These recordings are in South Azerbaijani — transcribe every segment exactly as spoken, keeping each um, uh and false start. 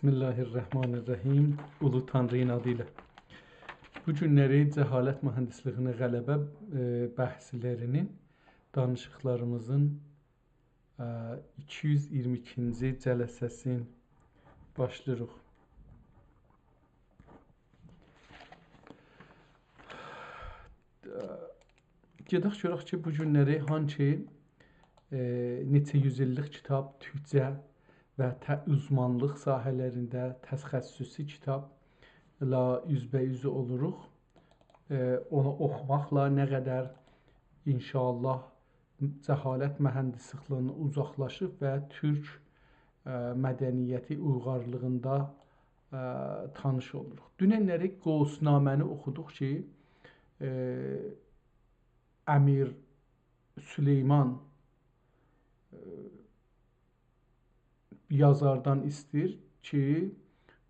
بسم الله الرحمن الرحیم. اولو تانری‌نین آدی ایله. بو گونلری جهالت مهندسلیگینه غلبه، ائ، بحثلری‌نین، دانیشیقلاریمیزین، ائ، ایکی یوز اییرمی ایکینجی جلسه‌سینی باشلاییریق. گئدک گؤرک کی، بو گونلری هانسی، ائ، نئچه یوز ایللیک کیتاب تورکجه و ته-، اوزمانلیق ساحه‌لرینده تخصصی کیتابلا اوزبه‌اوز اولوروق. ائ، اونو اوخوماقلا نه قدر، ان‌شاءالله، جهالت مهندسلیگیندن اوزاقلاشیب و تورک، ائ، مدنیتی، اویغارلیغیندا، ائ، تانیش اولوروق. دوننلری قوس‌نامه‌نی اوخودوق کی، ائ، امیر سلیمان، ائ، یازاردان ایسته‌ییر کی،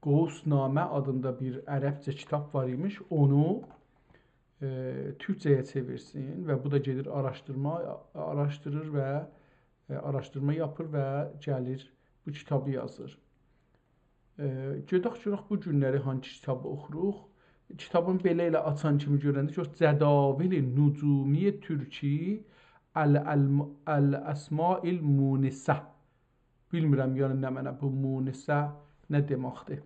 قوس‌نامه آدیندا بیر عربجه کیتاب وار ایمیش، اونو، ائ، تورکجه‌یه چئویرسین و بو دا گئدیر آراشدیرما، آراشدیریر و، ائ، آراشدیرما یاپیر و گلیر بو کیتابی یازیر. ائ، گئدک گؤرک بو گونلری هانسی کیتابی اوخوروق. کیتابین بئله ائله آچان کیمی گؤرنده گؤر، «جداول نجومی ترکی ال-، ال-، الاسماء المونثه». بیلمیرم، یعنی، نمنه بو مونثه نه دئمکدیر.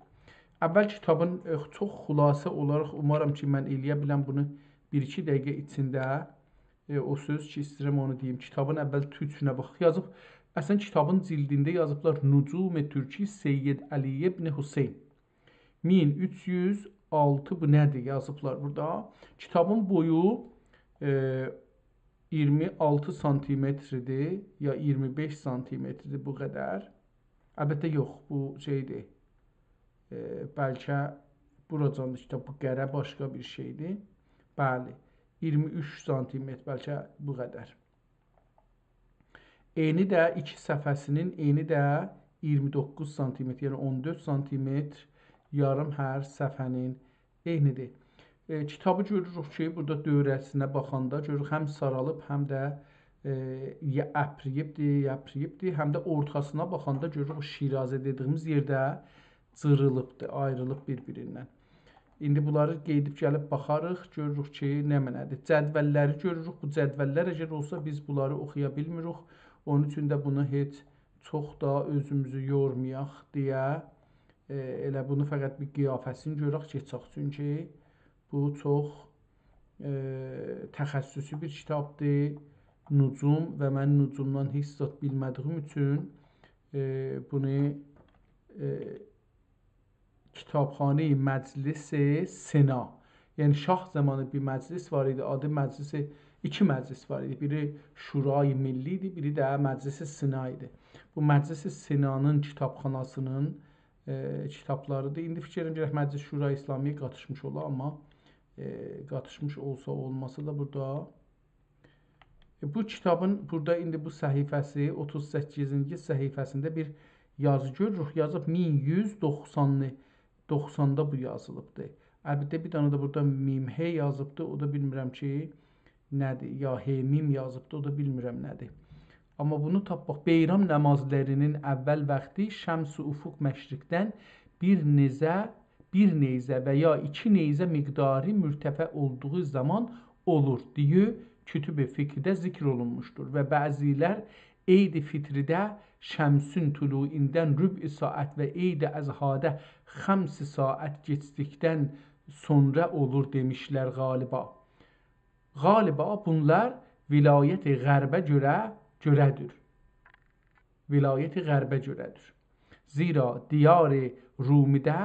اول کیتابین، ائ، چوخ خلاصه اولاراق، اومارام کی، من ائلیه بیلم بونو بیر-ایکی دقیقه ایچینده، ائ، او سؤز کی، ایسته‌ییرم اونو دئییم. کیتابین اول تورکچه‌سینه باخ، یازیب، اصلاً کیتابین جلدینده یازیبلار، «نجوم ترکی سید علی ابن حسین». مین اوچ یوز آلتی، بو نه‌دیر یازیبلار بورادا؟ کیتابین بویو، ائ، اییرمی آلتی سانتیمتردیر، یا اییرمی بئش سانتیمتردیر، بو قدر. البته یوخ، بو شئیدیر. ائ، بلکه بوراجان کیتاب، بو قره باشقا بیر شئیدیر. بلی، اییرمی اوچ سانتیمتر، بلکه بو قدر. انی ده ایکی صفحه‌سینین انی ده اییرمی دوققوز سانتیمتر، یعنی اون دؤرد سانتیمتر یاریم هر صفحه‌نین انی‌دیر. ائ، کیتابی گؤروروک کی، بورادا دؤوره‌سینه باخاندا گؤروروک هم سارالیب، هم ده، ائ، یا اپرییبدیر، یا اپرییبدیر، هم ده اورتاسینا باخاندا گؤروروک او شیرازه دئدیییمیز یئرده جیریلیبدیر، آیریلیب بیر-بیریندن. ایندی بونلاری قئییدیب گلیب باخاریق، گؤروروک کی، نمنه‌دیر. جدوللری گؤروروک. بو جدوللر اگر اولسا، بیز بونلاری اوخویا بیلمیریک. اونون اوچون ده بونو هئچ چوخ دا اؤزوموزو یورمایاق دئیه، ائ، ائله بونو فقط بیر قیافه‌سینی گؤرک، کئچک. چونکی بو چوخ، ائ، تخصصی بیر کیتابدیر. نجوم و من نجومدان هئچ زاد بیلمه‌دیییم اوچون، ائ، بونو، ائ، کیتابخانه مجلس سنا. یعنی شاه زامانی بیر مجلس وار ایدی، آدی مجلس، ایکی مجلس وار ایدی. بیری شورای ملی ایدی، بیری ده مجلس سنا ایدی. بو مجلس سنانین کیتابخاناسینین، ائ، کیتابلاریدیر. ایندی فیکیر ائدیرم گرک مجلس شورای اسلامی‌یه قاتیشمیش اولا، آمما، ائ، قاتیشمیش اولسا اولماسا دا بورادا ائ، بو کیتابین بورادا ایندی بو صفحه‌سی، اوتوز سککیزینجی صفحه‌سینده بیر یازی گؤروروک. یازیب مین یوز دوخسانلی، دوخساندا بو یازیلیبدی. البته، بیر دنه ده بورادا میم ه یازیبدی. او دا بیلمیرم کی، نه‌دیر. یا ه میم یازیبدی، او دا بیلمیرم نه‌دیر. آمما بونو تاپماق، «بیرام نمازلری‌نین اول واختی شمس افق مشرقدن بیر نیزه بیر نیزه و یا ایکی نیزه مقداری مرتفع اولدوغو زامان اولور» دئیه کتب فقهی‌ده ذکر اولونموشدور و بعضی‌لر عید فطرده شمسین طلوعیندن ربع ساعت و عید اضحاده خمس ساعت کئچدیکدن سونرا اولور دئمیشلر غالبا. غالبا بونلار ولایت غربه گؤره، گؤره‌دیر. ولایت غربه گؤره‌دیر. زیرا دیار رومی‌ده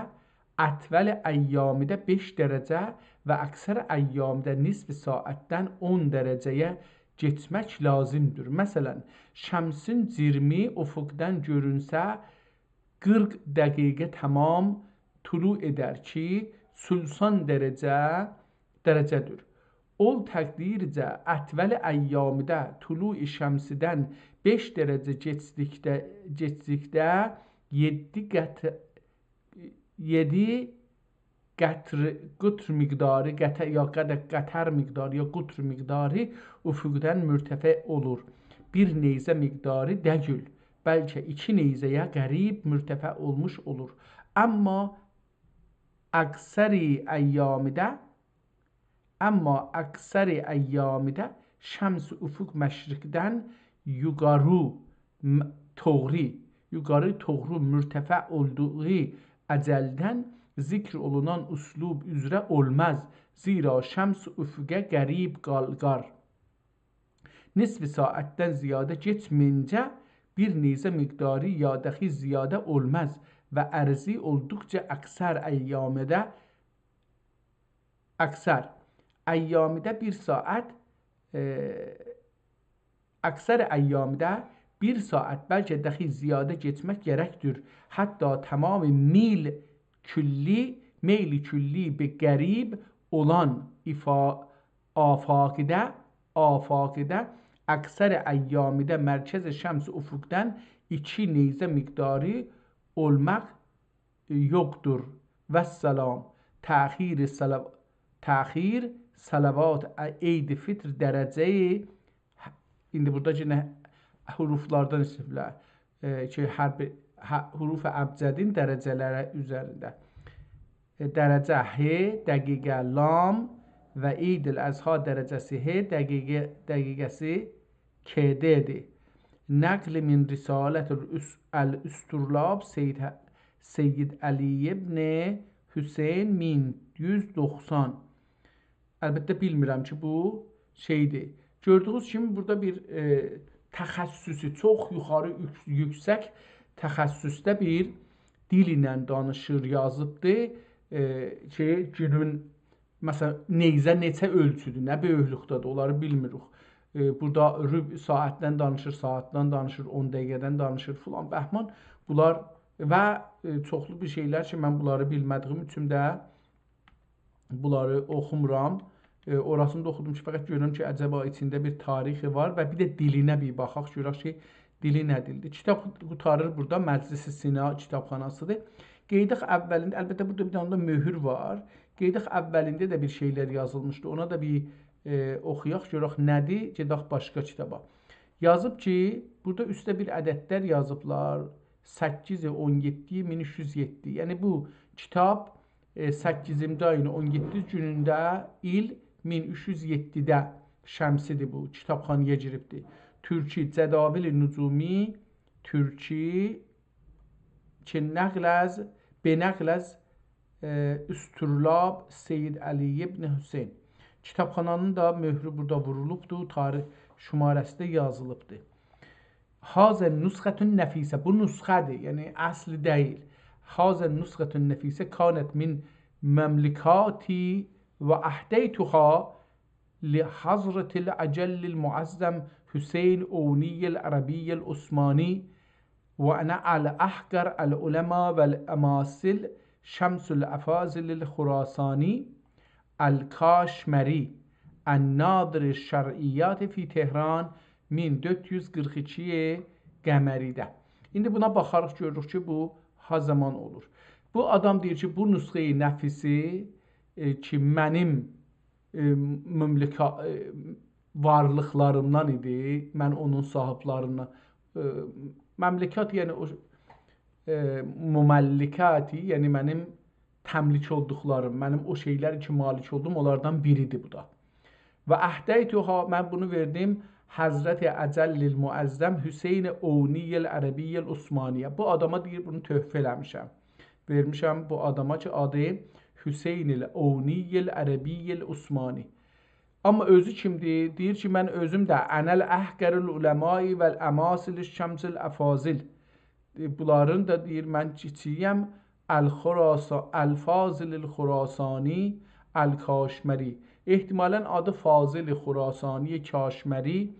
اطول ایامی‌ده بئش درجه و اکثر ایامی‌ده نصف ساعتدن اون درجه‌یه کئچمک لازیمدیر. مثلا، شمسین جرمی افقدن گؤرونسه، قیرخ دقیقه تمام طلوع ائدر کی، سلسان درجه، درجه‌دیر. اول تقدیرجه، اطول ایامی‌ده طلوع شمسی‌دن بئش درجه کئچدیکده، کئچدیکده یئددی قط-، یئددی قطر، قطر مقداری، قطر، یا قدر، قطر مقداری، یا قطر مقداری افقدن مرتفع اولور. بیر نیزه مقداری دئییل، بلکه ایکی نیزه‌یه قریب مرتفع اولموش اولور. اما اکثر ایامیده، اما اکثر ایامیده شمس افق مشرقدن یوقاری م-، طوغرو، یوقاری طوغرو مرتفع اولدوغو اجلدن ذکر اولونان اسلوب اوزره اولماز. زیرا شمس افقه قریب قالقار. نصف ساعتدن زیاده کئچمه‌یینجه بیر نیزه مقداری یا داخی زیاده اولماز و عرضی اولدوقجا اکثر ایامیده، اکثر ایامیده بیر ساعت، ائ، اکثر ایامیده بیر ساعت، بلکه داخی زیاده کئچمک گرکدیر. حتی تمام میل کلی، میل کلی به قریب اولان افا-، آفاقیده، آفاقیده اکثر ایامیده مرکز شمس افقدن ایکی نیزه مقداری اولماق یوخدور. والسلام. تأخیر صلو-، تأخیر صلوات عید فطر درجه‌ی، ایندی بورادا یئنه حروفلاردان ایسته‌ییبلر. ائ، شئی، حرف، ح-، حروف ابجدین درجه‌لری اوزرینده. ائ، درجه ه، دقیقه لام و عید الاضحی درجه‌سی ه، دقیقه، دقیقه‌سی ک ددی. نقل من رسالة الأس-، الاسطرلاب سید ح-، سید علی ابن حسین مین یوز دوخسان. البته، بیلمیرم کی، بو شئیدیر. گؤردویونوز کیمی، بورادا بیر، ائ، تخصصی، چوخ یوخاری، یوک-، یوکسک تخصصده بیر دیل ایله دانیشیر، یازیبدی. ائ، شئی، گونون، مثلا، نیزه نئچه اؤلچودور، نه بؤیوکلوکده‌دیر، اونلاری بیلمیریک. ائ، بورادا ربع ساعتدن دانیشیر، ساعتدن دانیشیر، اون دقیقه‌دن دانیشیر، فلان بهمان. بونلار و، ائ، چوخلو بیر شئیلر کی، من بونلاری بیلمه‌دیییم اوچون ده بونلاری اوخومورام. ائ، اوراسینی دا اوخودوم کی، فقط گؤروم کی، عجبا ایچینده بیر تاریخی وار و بیر ده دیلینه بیر باخاق، گؤرک کی، دیلی نه دیلدیر. کیتاب قوتاریر بورادا، مجلس سنا کیتابخاناسیدیر. قئیداخ اولینده، البته، بورادا بیر دنه ده مؤهور وار. قئیداخ اولینده ده بیر شئیلر یازیلمیشدی. اونا دا بیر، ائ، اوخویاق، گؤرک نه‌دیر، گئدک باشقا کیتابا. یازیب کی، بورادا اوسته بیر عددلر یازیبلار. سککیز اون یئددی، مین اوچ یوز یئددی. یعنی بو کیتاب، ائ، سککیزینجی آیین اون یئددینجی گونونده ایل مین اوچ یوز یئددیده شمسی‌دیر بو، کیتابخانایا گیریبدی. تورکی جداول نجومی، تورکی کی نقل از، به نقل از، ائ، اسطرلاب سید علی ابن حسین. کیتابخانانین دا مؤهرو بورادا وورولوبدور، تاریخ شماره‌سی ده یازیلیبدیر. هذا نسخة نفیسة. بو نسخه‌دیر، یعنی اصلی دئییل. هذا نسخة نفیسة کانت من مملکاتی و اهدیتها لحضرة الأجل المعظم حسین اونی العربی العثمانی و انا الاحقر العلماء والاماثل شمس الافاضل الخراسانی الکاشمری الناظر الشرعیات فی تهران مین دؤرد یوز قیرخ ایکی قمری‌ده. ایندی بونا باخاریق، گؤروروک کی، بو ها زامان اولور. بو آدام دئییر کی، بو نسخه‌ی نفیسی، ائ، کی، منیم، ائ، مملکا-، ائ، وارلیقلاریمدان ایدی، من اونون صاحیبلریندن، ائ، مملکت، یعنی او، ائ، مملکاتی، یعنی منیم تملیک اولدوقلاریم، منیم او شئیلر کی، مالیک اولدوم، اونلاردان بیری‌دیر بو دا. و اهدیتها، من بونو وئردیم حضرت اجل المعظم حسین اونی العربی العثمانیه. بو آداما دئییر، بونو تحفه ائله‌میشم. وئرمیشم بو آداما کی، آدی حسین الاونی العربی العثمانی. اما اؤزو کیمدیر؟ دئییر کی، من اؤزوم ده انا الاحقر العلماء والاماثل الشمس الافاضل. ائ، بونلارین دا دئییر، من کیچیییم. الخراسا-، الفاضل الخراسانی الکاشمری. احتمالاً آدی فاضل خراسانی کاشمری،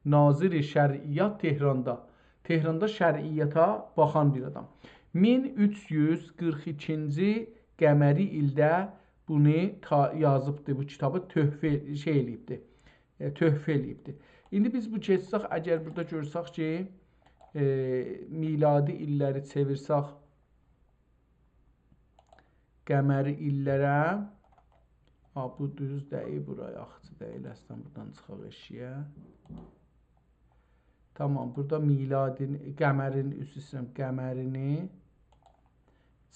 ناظر شرعیات تهراندا. تهراندا شرعیاتا باخان بیر آدام. مین اوچ یوز قیرخ ایکینجی قمری ایلده بونو تا-، یازیبدی، بو کیتابی تحفه، شئی ائله‌ییبدی. ائ، تحفه ائله‌ییبدی. ایندی بیز بو گئتسک، اگر بورادا گؤرسک کی، ائ، میلادی ایللری چئویرسک قمری ایللره، ها، بو دوز دئییل، بورا یاخشی دئییل، اصلاً بورادان چیخاق ائشییه. تامام، بورادا میلادین، قمرین، عذر ایسته‌ییرم، قمرینی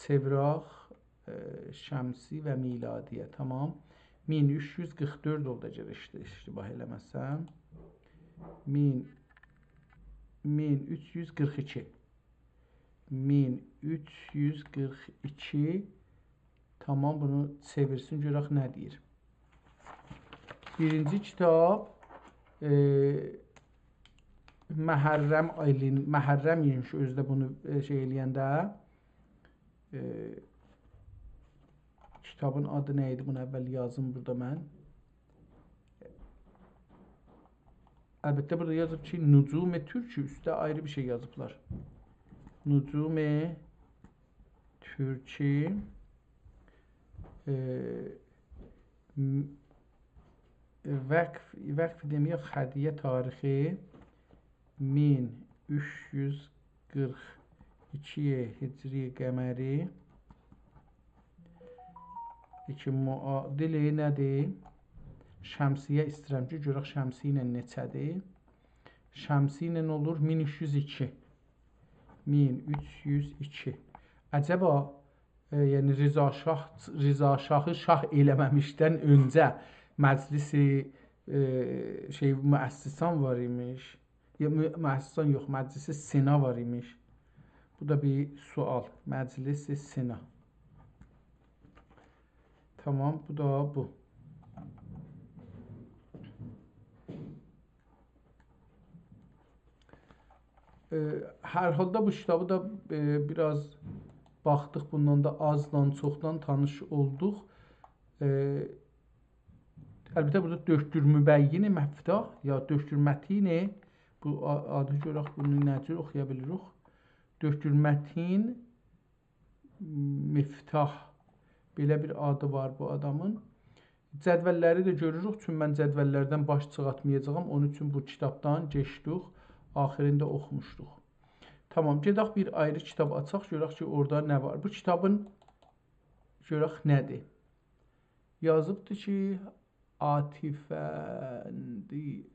چئویرک، ائ، شمسی و میلادی‌یه. تامام. مین اوچ یوز قیرخ دؤرد اولدو، اگر اشت-، اشتباه ائله‌مه‌سم. مین، مین اوچ یوز قیرخ ایکی. مین اوچ یوز قیرخ ایکی. تامام، بونو چئویرسین، گؤرک نه دئییر. بیرینجی کیتاب، ائ، محرم آیین، محرم ایمیش اؤزو ده بونو، ائ، شئی ائله‌ینده. ائ، کیتابین آدی نه ایدی؟ بونو اول یازیم بورادا من. البته، بورادا یازیب کی، نجوم ترکی، اوسته آیری بیر شئی یازیبلار. نجوم ترکی، ائ، م-، وقف، وقف دئمه‌یک، هدیه تاریخی مین اوچ یوز قیرخ ایکی هجری قمری. ایکی معادلی نه‌دیر؟ شمسی‌یه ایسته‌ییرم کی، گؤرک شمسی ایله نئچه‌دیر. شمسی ایله نه اولور؟ مین اوچ یوز ایکی. مین اوچ یوز ایکی. عجبا، ائ، یعنی رضا شاه، رضا شاهی شاه ائله‌مه‌میشدن اؤنجه مجلس، ائ، شئی، مؤسسان وار ایمیش. یا، مؤ-، مؤسسان یوخ، مجلس سنا وار ایمیش. بو دا بیر سؤال. مجلس سنا. تامام، بو دا بو. ائ، هر حالدا بو کیتابی دا، ائ، بیر آز باخدیق، بوندان دا آزدان چوخدان تانیش اولدوق. ائ، البته، بورادا دکتر مبین مفتاح، یا دکتر متین، بو آ-، آدی گؤرک، بونو نه جور اوخویا بیلیریک؟ دکتر متین مفتاح، بئله بیر آدی وار بو آدامین. جدوللری ده گؤروروک، چونکی من جدوللردن باش چیخارتمایاجاغام، اونون اوچون بو کیتابدان کئچدیک، آخیرینده اوخوموشدوق. تامام، گئدک بیر آیری کیتاب آچاق، گؤرک کی، اورادا نه وار. بو کیتابین گؤرک نه‌دیر؟ یازیبدی کی، عاطفندی،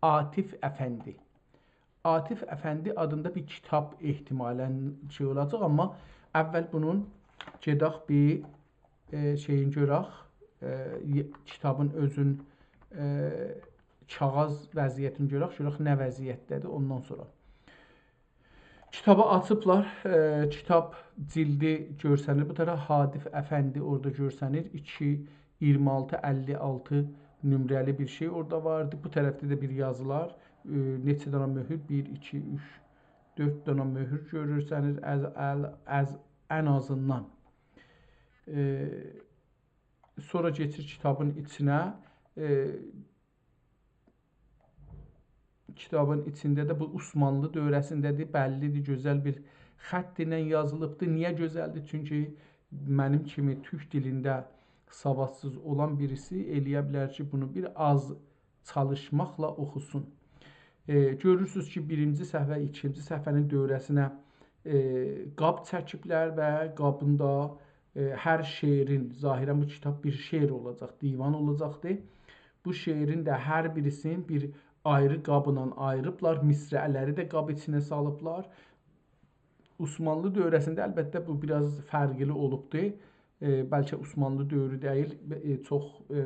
عاطف افندی. عاطف افندی آدیندا بیر کیتاب احتمالاً شئی اولاجاق، آمما اول بونون گئدک بیر، ائ، شئیین گؤرک، ائ، ی-، کیتابین اؤزون، ائ، کاغیذ وضعیتینی گؤرک، گؤرک نه وضعیتده‌دیر، اوندان سونرا. کیتابی آچیبلار، ائ، کیتاب جیلدی گؤرسنیر. بو طرف هادی افندی اورادا گؤرسنیر. ایکی، اییرمی آلتی اللی آلتی نمره‌لی بیر شئی اورادا واردی. بو طرفده ده بیر یازیلار، ائ، نئچه دانا مؤهور؟ بیر، ایکی، اوچ، دؤرد دانا مؤهور گؤرسنیر. از، ال-، از، ان آزیندان. ائ، سونرا کئچیر کیتابین ایچینه. ائ، کیتابین ایچینده ده بو عثمانلی دؤوره‌سینده‌دیر، بللی‌دیر، گؤزل بیر خط ایله یازیلیبدیر. نییه گؤزلدیر؟ چونکی منیم کیمی تورک دیلینده سوادسیز اولان بیریسی ائله‌یه بیلر کی، بونو بیر آز چالیشماقلا اوخوسون. ائ، گؤرورسونوز کی، بیرینجی صفحه، ایکینجی صفحه‌نین دؤوره‌سینه، ائ، قاب چکیبلر و قابیندا، ائ، هر شعرین، ظاهراً بو کیتاب بیر شعر اولاجاق، دیوان اولاجاقدی. بو شعرین ده هر بیریسینی بیر آیری قابلا آییریبلار، مصرع‌لری ده قاب ایچینه سالیبلار. عثمانلی دؤوره‌سینده البته بو بیر آز فرقلی اولوبدو. ائ، بلکه عثمانلی دؤورو دئییل، ائ، چوخ، ائ،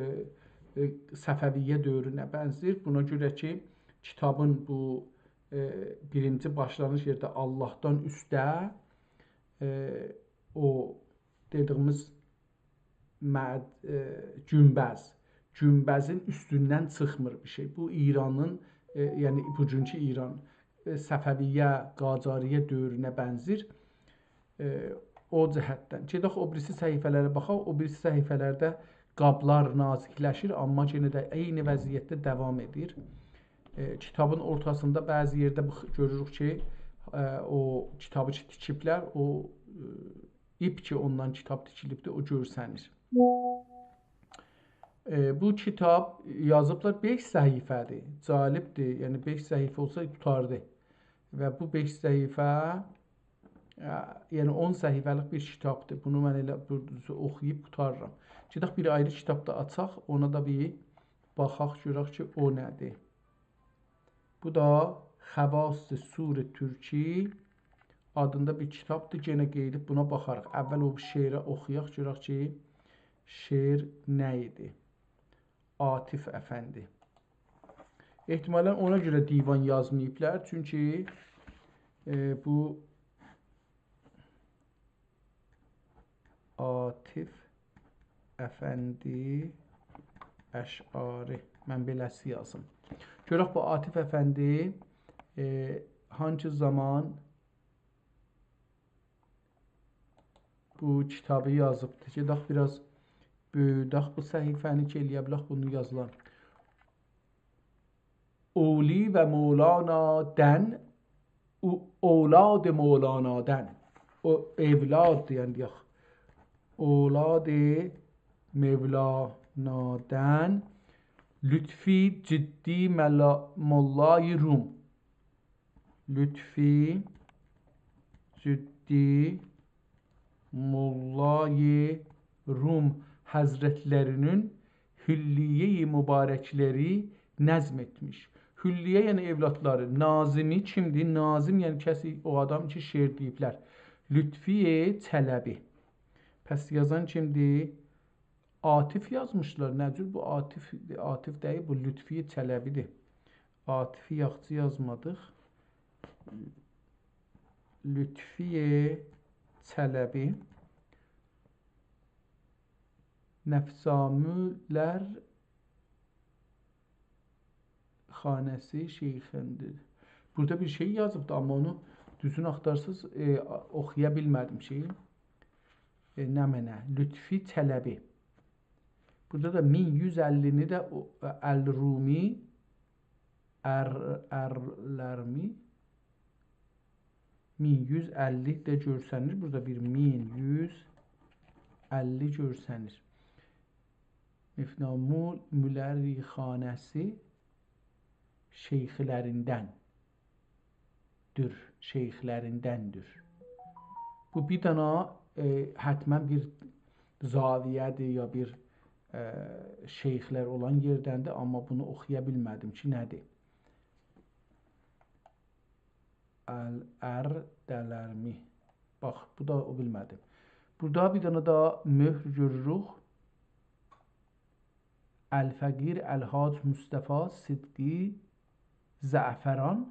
ائ، صفویه دؤورونه بنزیر. بونا گؤره کی، کیتابین بو، ائ، بیرینجی باشلانیش یئرده آللاهدان اوسته، ائ، او دئدیگیمیز مد-، ائ، گونبذ. گونبذین اوستوندن چیخمیر بیر شئی. بو ایرانین، ائ، یعنی بوگونکو ایران، ائ، صفویه، قاجاریه دؤورونه بنزیر. ائ، او جهتدن. گئدک او بیریسی صفحه‌لره باخاق. او بیریسی صفحه‌لرده قابلار نازیکلشیر، آمما یئنه ده عینی وضعیتده داوام ائدیر. ائ، کیتابین اورتاسیندا بعضی یئرده باخ-، گؤروروک کی، ائ، او کیتابی کی تیکیبلر، او، ائ، ایپ کی، اوندان کیتاب تیکیلیبدیر، او گؤرسنیر. ائ، بو کیتاب یازیبلار، بئش صفحه‌دیر. جالبدیر، یعنی بئش صفحه اولسا قوتاردی. و بو بئش صفحه، ائ، یعنی اون صفحه‌لیک بیر کیتابدیر. بونو من ائله بورادا اوخویوب قوتاریرام. گئدک بیر آیری کیتاب دا آچاق، اونا دا بیر باخاق، گؤرک کی، او نه‌دیر. بو دا خواص سور ترکی، آدیندا بیر کیتابدیر. یئنه قاییدیب بونا باخاریق. اول او شعری اوخویاق، گؤرک کی، شعر نه ایدی. عاطف افندی. احتمالاً اونا گؤره دیوان یازماییبلار، چونکی، ائ، بو عاطف افندی اشعاری. من بئله‌سی یازیم. گؤرک بو عاطف افندی، ائ، هانگی زامان بو کیتابی یازیبدی؟ گئدک بیر آز بؤیودک بو صفحه‌نی کی، ائلیه بیلک بونو یازیلان. اولی و مولانادن، او-، اولاد مولانادن. او اولاد، یعنی دئیک، اولاد مولانادن، لطفی جدی ملا-، ملای روم. لطفی جدی ملای روم حضرتلری‌نین حلیه‌ی مبارکلری نظم ائتمیش. حلیه، یعنی اولادلاری. ناظمی کیمدیر؟ ناظم، یعنی کسی، او آدام کی، شعر دئییبلر. لطفی چلبی. پس یازان کیمدیر؟ عاطف یازمیشلار. نه جور بو عاطف، عاطف دئییل، بو لطفی چلبی‌دیر. عاطفی یاخشی یازمادیق. لطفی چلبی. نفس‌آموزلر خانه‌سی شیخیندیر. بورادا بیر شئی یازیبدی، آمما اونو دوزون آختارساز، ائ، اوخویا بیلمه‌دیم کی، ائ، نمنه؟ لطفی چلبی. بورادا دا مین یوز اللینی ده او، الرومی، ار-، ارلرمی، مین یوز اللی ده گؤرسنیر. بورادا بیر مین یوز اللی گؤرسنیر. مفنا مول-، مولری خانه‌سی شیخلریندن دور، شیخلریندندیر. بو بیر دانا، ائ، حتماً بیر زاویه‌دیر یا بیر، ائ، شیخلر اولان یئردندیر، آمما بونو اوخویا بیلمه‌دیم کی، نه‌دیر؟ ال-، اردلرمی. باخ، بو دا او بیلمه‌دیم. بورادا بیر دانا دا مؤهر گؤروروک. الفقیر الحاج مصطفی صدیقی زعفران.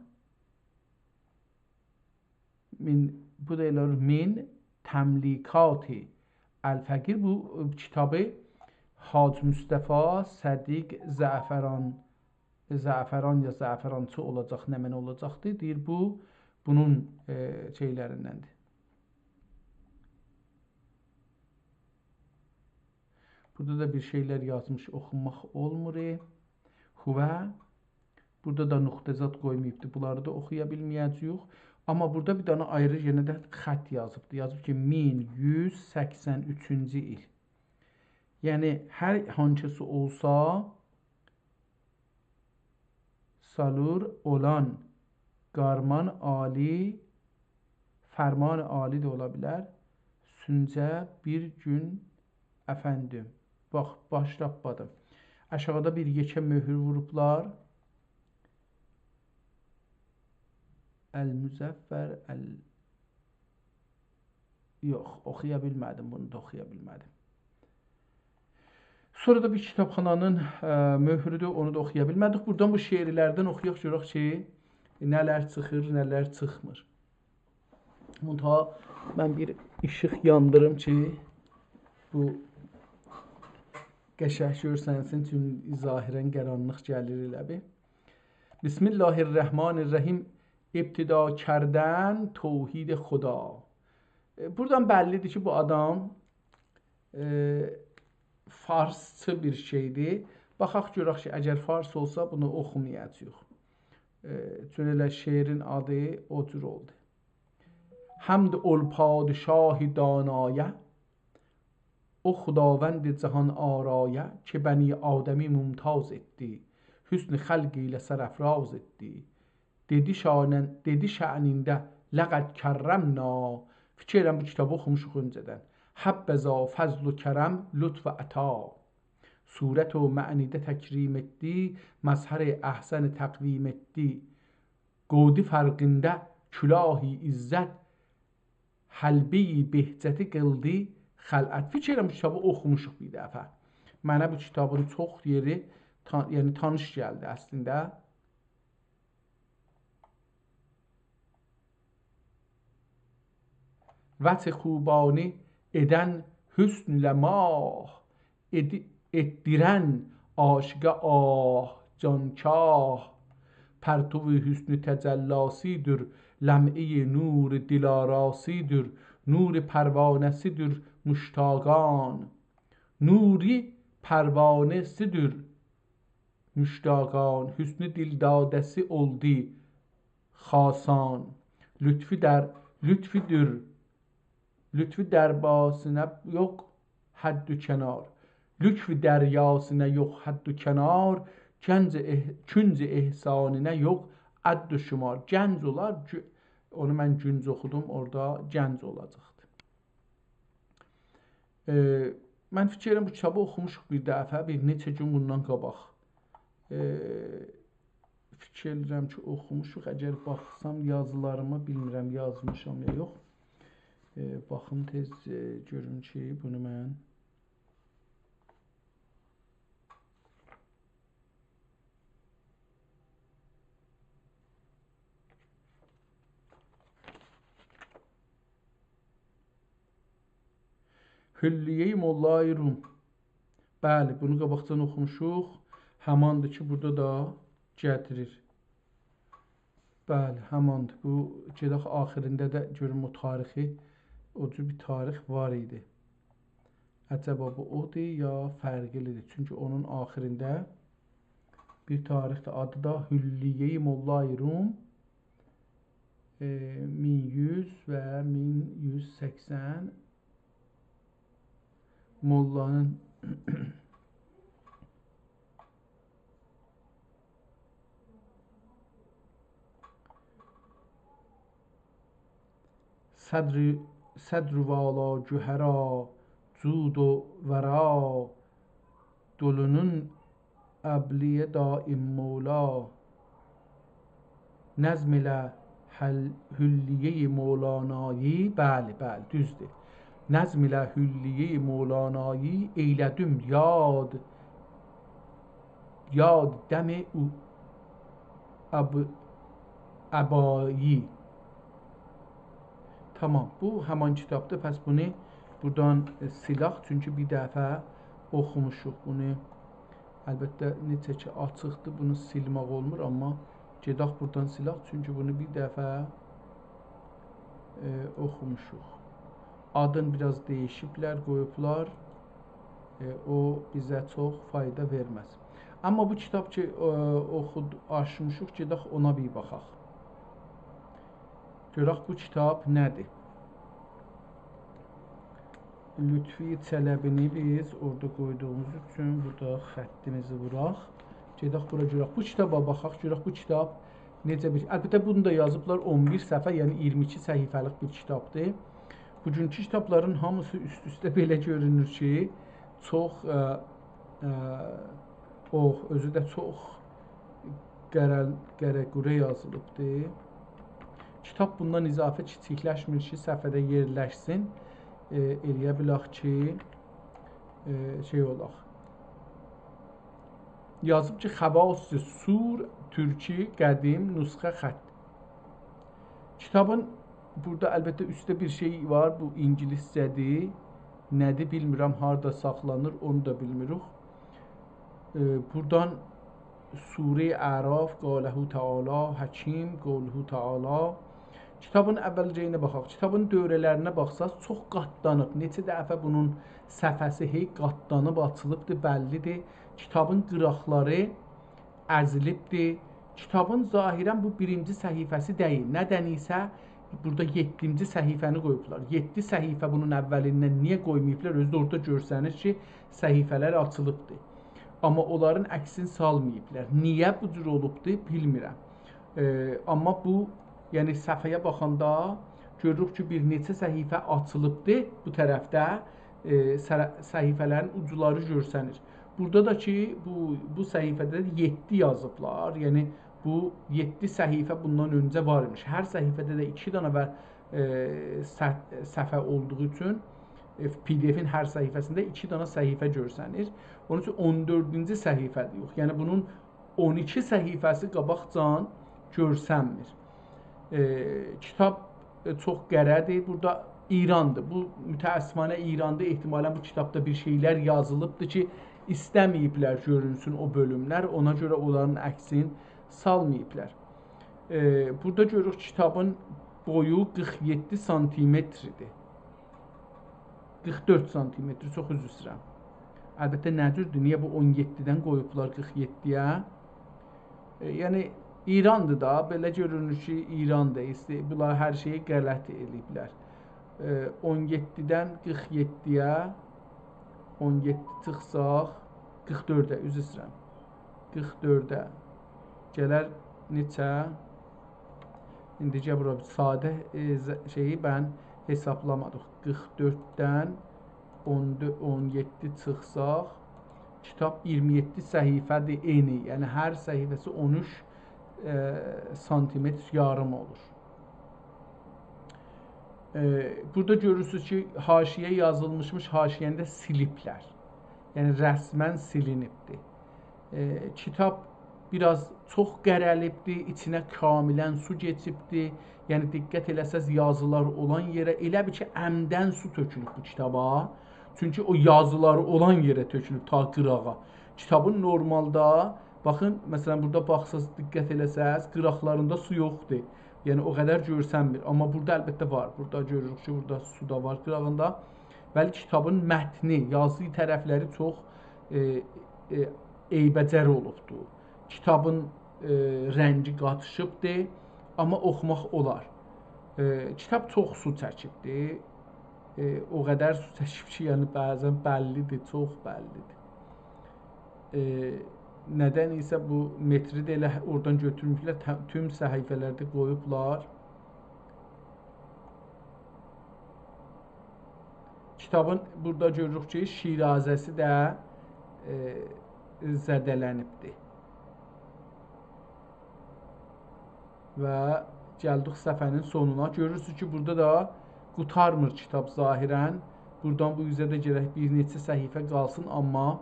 مین، بو دا ائله اولور، مین تملیکات الفقیر. بو، ائ، کیتابی حاج مصطفی صدیق زعفران، زعفران یا زعفرانچی اولاجاق، نمنه اولاجاقدی. دئییر، بو، بونون، ائ، شئیلریندندیر. بورادا دا بیر شئیلر یازمیش، اوخوماق اولمور. هو. بورادا دا نقطه زاد قویماییبدی. بونلاری دا اوخویا بیلمه‌یه‌جه‌ییک. آمما بورادا بیر دانا آیری یئنه ده خط یازیبدی. یازیب کی، مین یوز سکسن اوچونجو ایل. یعنی، هر هانسیسی اولسا، سالور اولان قارمان عالی، فرمان عالی ده اولا بیلر. سونجه بیر گون افندیم. باخ، باش تاپمادیم. آشاغیدا بیر یئکه مؤهور ووروبلار. المظفر، ال-، یوخ، اوخویا بیلمه‌دیم، بونو دا اوخویا بیلمه‌دیم. سونرا دا بیر کیتابخانانین، ائ، مؤهرودور، اونو دا اوخویا بیلمه‌دیک. بورادان بو شعرلردن اوخویاق، گؤرک کی، نه‌لر چیخیر، نه‌لر چیخمیر. منتها من بیر ایشیق یاندیریم کی، بو قشنگ گؤرسنسین، چونکی ظاهراً قارانلیق گلیر ائله بیل. بسم الله الرحمن الرحیم. ابتدا کردن توحید خدا. ائ، بورادان بللی‌دیر کی، بو آدام، ائ، فارسچی بیر شئی‌دیر. باخاق گؤرک کی، اگر فارس اولسا، بونو اوخومایاجاغیق. ائ، چون ائله شعرین آدی او جور اولدو. حمد اول پادشاه دانایه، او خداوند جهان آرایه، که بنی آدمی ممتاز ائتدی، حسن خلق ایله سرافراز ائتدی. دئدی شانن-، دئدی شأنینده: «لقد کرمنا». فیکیر ائلیرم، بو کیتابی اوخوموشوق اؤنجه‌دن. «حبذا فضل و کرم، لطف و عطا. صورت و معنیده تکریم ائتدی، مظهر احسن تقویم ائتدی. گودی فرقینده کلاهی عزت، حلبهٔ بهجتی قیلدی خلعت. فیکیر ائلیرم، بو کیتابی اوخوموشوق بیر دفعه. منه بو کیتابین چوخ یئری تا-، یعنی تانیش گلدی اصلینده. وجه خوبانی ائدن حسن ایله ماه، ائدی-، ائتدیرن عاشقه آه جانکاه. پرتو حسن تجلاسی‌دیر، لمعهٔ نور دل‌آراسی‌دیر، نور پروانه‌سی‌دیر مشتاقان. نور پروانه‌سی‌دیر مشتاقان، حسن دلداده‌سی اولدو خاصان. لطفو در، لطفودور، لطفو درباسینا یوخ حد و کنار. لطف دریاسینا یوخ حد و کنار، کنج اح-، کنج احسانینا یوخ عد و شمار. گنج اولار، گو-، اونو من گونج اوخودوم، اورادا گنج اولاجاقدی. ائ، من فیکیر ائلیرم، بو کیتابی اوخوموشوق بیر دفعه، بیر نئچه گون بوندان قاباق. ائ، فیکیر ائلیرم کی، اوخوموشوق. اگر باخسام یازیلاریما، بیلمیرم یازمیشام یا یوخ. ائ، باخیم تئز، ائ، گؤروم کی، بونو من حلیهٔ ملای روم. بلی، بونو قاباقجادان اوخوموشوق. هماندیر کی، بورادا دا گتیریر. بلی، هماندیر. بو، گئدک آخیرینده ده گؤروم او تاریخی، او جور بیر تاریخ وار ایدی. عجبا بو اودور یا فرقلی‌دیر؟ چونکی اونون آخیرینده بیر تاریخ ده، آدی دا حلیهٔ ملای روم، ائ، مین یوز و مین یوز سکسن موللانین صدر، صدر والا گوهرا، جود و ورا، دولونون ابلیه دایم مولا. نظم ائله حل-، حلیهٔ مولانایی، بلی، بلی، دوزدور. نظم ائله حلیهٔ مولانایی، ائیله‌دیم یاد، یاد دم او اب-، ابایی. تامام، بو همان کیتابدیر. پس بونو بورادان، ائ، سیلاق، چونکی بیر دفعه اوخوموشوق بونو. البته، نئجه کی آچیقدیر، بونو سیلمک اولمور، آمما گئدک بورادان سیلاق، چونکی بونو بیر دفعه، ائ، اوخوموشوق. آدین بیر آز دییشیبلر، قویوبلار. ائ، او بیزه چوخ فایدا وئرمز. آمما بو کیتاب کی، ائ، اوخود-، آچمیشیق، گئدک اونا بیر باخاق. گؤرک بو کیتاب نه‌دیر؟ لطفی چلبی‌نی بیز اورادا قویدوغوموز اوچون بورادا خطیمیزی ووراق. گئدک بورا گؤرک. بو کیتابا باخاق، گؤرک بو کیتاب نئجه بیر، البته، بونو دا یازیبلار، اون بیر صفحه، یعنی اییرمی ایکی صفحه‌لیک بیر کیتابدیر. بوگونکو کیتابلارین هامیسی اوست-اوسته بئله گؤرونور کی، چوخ، ائ، ائ، اوخ، اؤزو ده چوخ قره، قره قوره یازیلیبدیر. کیتاب بوندان اضافه کیچیکلشمیر کی، صفحه‌ده یئرلشسین. ائ، ائلیه بیلک کی، ائ، شئی اولاق. یازیب کی، خواص صور ترکی قدیم نسخه خط. کیتابین بورادا البته اوسته بیر شئی وار، بو اینگیلیسجه‌دیر. نه‌دیر بیلمیرم، هاردا ساخلانیر، اونو دا بیلمیریک. ائ، بورادان سوره‌ی اعراف، قوله تعالی، حکیم، قوله تعالی. کیتابین اولجه‌یینه باخاق. کیتابین دؤوره‌لرینه باخساز، چوخ قاتلانیب. نئچه دفعه بونون صفحه‌سی هئی قاتلانیب آچیلیبدیر، بللی‌دیر. کیتابین قیراقلاری ازیلیبدیر. کیتابین ظاهراً بو بیرینجی صفحه‌سی دئییل. نه‌دنیسه بورادا یئددینجی صفحه‌نی قویوبلار. یئددی صفحه بونون اولیندن نییه قویماییبلار؟ اؤزو ده اورادا گؤرسنیر کی، صفحه‌لر آچیلیبدیر. آمما اونلارین عکسینی سالماییبلار. نییه بو جور اولوبدور، بیلمیرم. ائ، آمما بو، یعنی صفحه‌یه باخاندا گؤروروک کی، بیر نئچه صفحه آچیلیبدی بو طرفده، ائ، سر-، صفحه‌لرین اوجلاری گؤرسنیر. بورادا دا کی، بو، بو صفحه‌ده یئددی یازیبلار. یعنی، بو یئددی صفحه بوندان اؤنجه وار ایمیش. هر صفحه‌ده ده ایکی دنه و ائ، صف-، صفحه اولدوغو اوچون، ائ، PDF-ین هر صفحه‌سینده ایکی دنه صفحه گؤرسنیر. اونون اوچون اون دؤردونجو صفحه‌دیر، یوخ. یعنی بونون اون ایکی صفحه‌سی قاباقجان گؤرسنمیر. ائ، کیتاب، ائ، چوخ قره‌دیر. بورادا ایراندیر. بو، متأسفانه ایراندیر. احتمالاً بو کیتابدا بیر شئیلر یازیلیبدیر کی، ایسته‌مه‌ییبلر گؤرونسون او بؤلوملر. اونا گؤره اونلارین عکسین سالماییبلار. ائ، بورادا گؤروروک کیتابین بویو قیرخ یئددی سانتیمتر ایدی. قیرخ دؤرد سانتیمتر، چوخ عذر ایسته‌ییرم. البته، نه جوردور؟ نییه بو اون یئددیدن قویوبلار قیرخ یئددی‌یه؟ ائ، یعنی، ایراندیر دا، بئله گؤرونور کی، ایراندیر. ایسته-، بونلار هر شئیی غلط ائله‌ییبلر. ائ، اون یئددیدن قیرخ یئددی‌یه، اون یئددی چیخساق، قیرخ دؤرده، عذر ایسته‌ییرم. قیرخ دؤرده گلر نئچه؟ ایندی گل بورا ساده، ائ، ز-، شئیی من حسابلامادیق. قیرخ دؤرددن اون دؤرد، اون یئددی چیخساق، کیتاب اییرمی یئددی صفحه‌دیر انی. یعنی هر صفحه‌سی اون اوچ، ائ، سانتیمتر یاریم اولور. ائ، بورادا گؤرورسونوز کی، حاشیه یازیلمیشمیش، حاشیه‌نی ده سیلیبلر. یعنی رسماً سیلینیبدیر. ائ، کیتاب بیر آز چوخ قره‌لیبدیر، ایچینه کاملاً سو کئچیبدیر. یعنی دقت ائله‌سز، یازیلار اولان یئره ائله بیل کی، عمداً سو تؤکولوب بو کیتابا. چونکی او یازیلار اولان یئره تؤکولوب، تا قیراغا. کیتابین نورمالدا، باخین، مثلاً، بورادا باخساز، دقت ائله‌سز، قیراقلاریندا سو یوخدور. یعنی او قدر گؤرسنمیر. آمما بورادا البته وار. بورادا گؤروروک کی، بورادا سو دا وار قیراغیندا. ولی کیتابین متنی، یازی طرفلری چوخ، ائ، ائ، ایبجر اولوبدور. کیتابین، ائ، رنگی قاتیشیبدیر، آمما اوخوماق اولار. ائ، کیتاب چوخ سو چکیبدیر. ائ، او قدر سو چکیب کی، یعنی بعضاً بللی‌دیر، چوخ بللی‌دیر. ائ، ندن ایسه بو متری ده ائله اورادان گؤتورموشلر، ته-، توم صفحه‌لرده قویوبلار. کیتابین بورادا گؤروروک کی، شیرازه‌سی ده، ائ، زده‌لنیبدیر. و گلدیک صفحه‌نین سونونا. گؤرورسونوز کی، بورادا دا قوتارمیر کیتاب ظاهراً. بورادان بو اوزه ده گرک بیر نئچه صفحه قالسین، آمما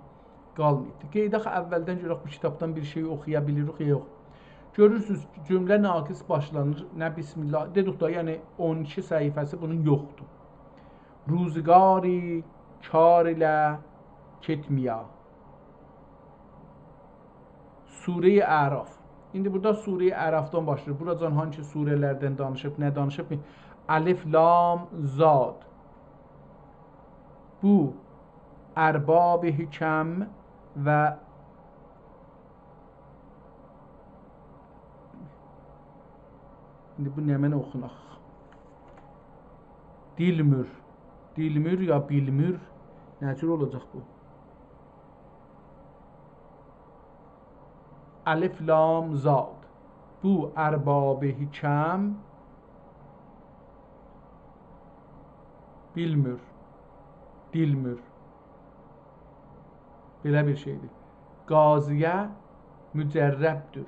قالماییبدی. قئییداخ، اولدن گؤرک بو کیتابدان بیر شئی اوخویا بیلیریک، یا یوخ. گؤرورسونوز، جمله ناقص باشلانیر. نه بسم‌الله. دئدیک دا، یعنی اون ایکی صفحه‌سی بونون یوخدور. روزگاری کار ایله کئتمه‌یه. سوره‌ی اعراف. ایندی بورادا سوره‌ی اعرافدان باشلاییر. بوراجان هانسی سوره‌لردن دانیشیب، نه دانیشیب؟ الف، لام، ضاد. بو ارباب حکم و ایندی بو نمنه اوخوناق؟ دیلمور. دیلمور یا بیلمور؟ نه جور اولاجاق بو؟ الف، لام، ضاد. بو ارباب حکم بیلمور. دیلمور. بئله بیر شئیدیر. قاضی‌یه مجرب‌دور.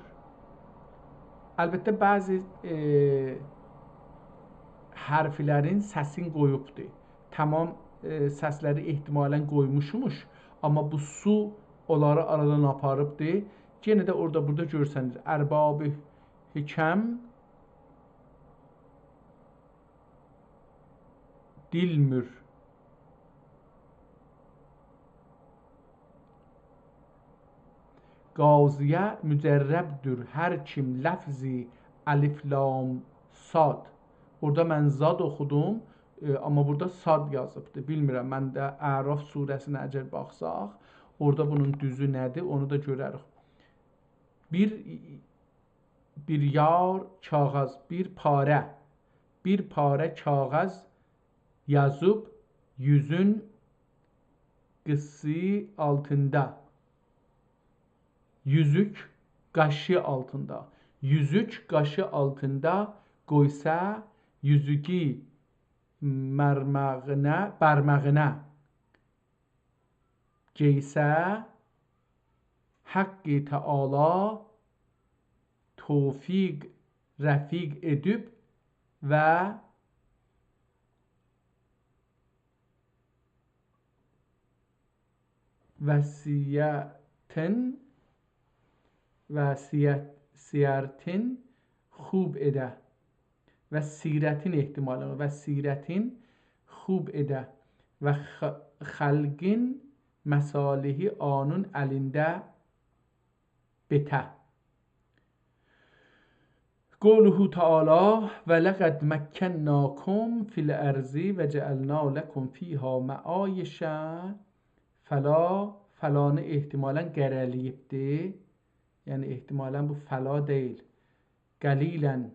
البته، بعضی، ائ، حرفلرین سسین قویوبدور. تمام، ائ، سسلری احتمالاً قویموشموش، آمما بو سو اونلاری آرادان آپاریبدیر. یئنه ده اورادا، بورادا گؤرسنیر. ارباب حکم دیلمور. قاضی‌یه مجرب‌دور هر کیم لفظی الف، لام، صاد. اورادا من ضاد اوخودوم، ائ، آمما بورادا صاد یازیبدی. بیلمیرم، من ده اعراف سوره‌سینه اگر باخساق، اورادا بونون دوزو نه‌دیر، اونو دا گؤرریک. بیر، بیر یار کاغذ، بیر پاره، بیر پاره کاغذ یازیب یوزون قیسی آلتیندا. یوزوک قاشی آلتیندا. یوزوک قاشی آلتیندا قویسا، یوزوگو مرماغینا، بارماغینا گئیسه، حق تعالی توفیق رفیق ائدیب و و سیرتین، و سیرت-، سیرتین خوب ائده. و سیرتین احتمالا، و سیرتین خوب ائده. و خ-، خالقین مصالحی اونون الینده بئته. قوله تعالی: «ولقد مکناکم فی الارض وجعلنا لکم فیها معایش فلا»، فلانی احتمالا قره‌له‌ییبدی. یعنی احتمالا بو فلا دئییل. «قلیلا»،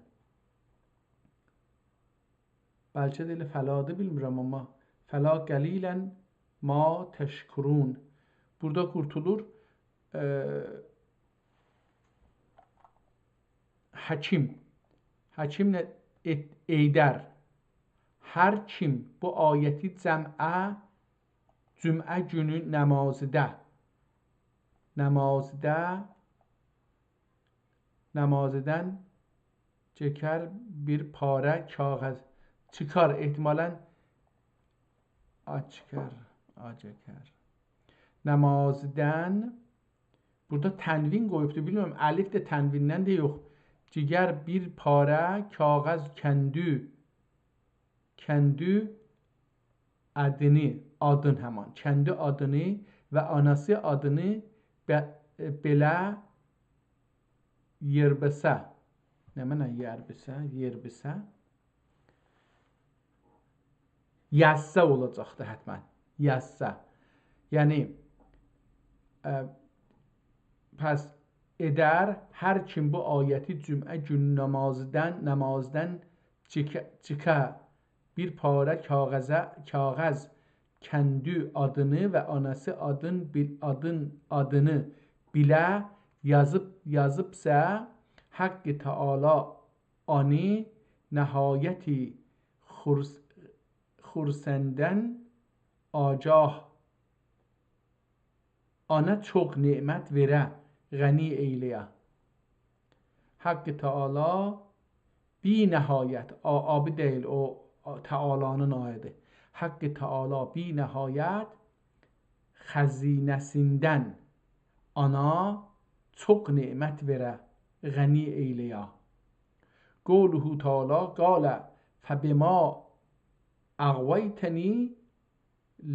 بلکه ده ائله فلادی، بیلمیرم، آمما «فلا قلیلا ما تشکرون». بورادا قورتولور. ائ، حکیم. حکیم نه ائت-، ائیدر. هر کیم بو آیتی جمعه، جمعه گونو نمازیده، نمازیده نمازیدن چکر بیر پاره کاغذ، چیکار، احتمالا آچکر، آجکر. نمازیدن، بورادا تنوین قویوبدور، بیلمیرم، الف ده تنویندن ده یوخ. چکر بیر پاره کاغذ کندی، کندی آدینی، آدین همان، کندی آدینی و آناسی آدینی به-، بئله یئربسه. نمنه یئربسه؟ یئربسه. یزسه اولاجاقدی حتما. یزسه. یعنی، ائ، پس ائدر، هر کیم بو آیتی جمعه گونو نمازیدن، نمازیدن چکه، چکه بیر پاره کاغذه، کاغذ کندی آدینی و آناسی آدین بیل-، آدین، آدینی بیله یازیب، یازیبسا، حق تعالی اونو نهایتی خورس-، خورسندن آگاه، اونا چوخ نعمت وئره، غنی ائیله‌یه. حق تعالی بی‌نهایت، آ، آبی دئییل، او، آ، تعالانین آییدی. حق تعالی بی‌نهایت خزینه‌سیندن اونا چوخ نعمت وئره، غنی ائیله‌یه. قوله تعالی: «قال فبما أغویتنی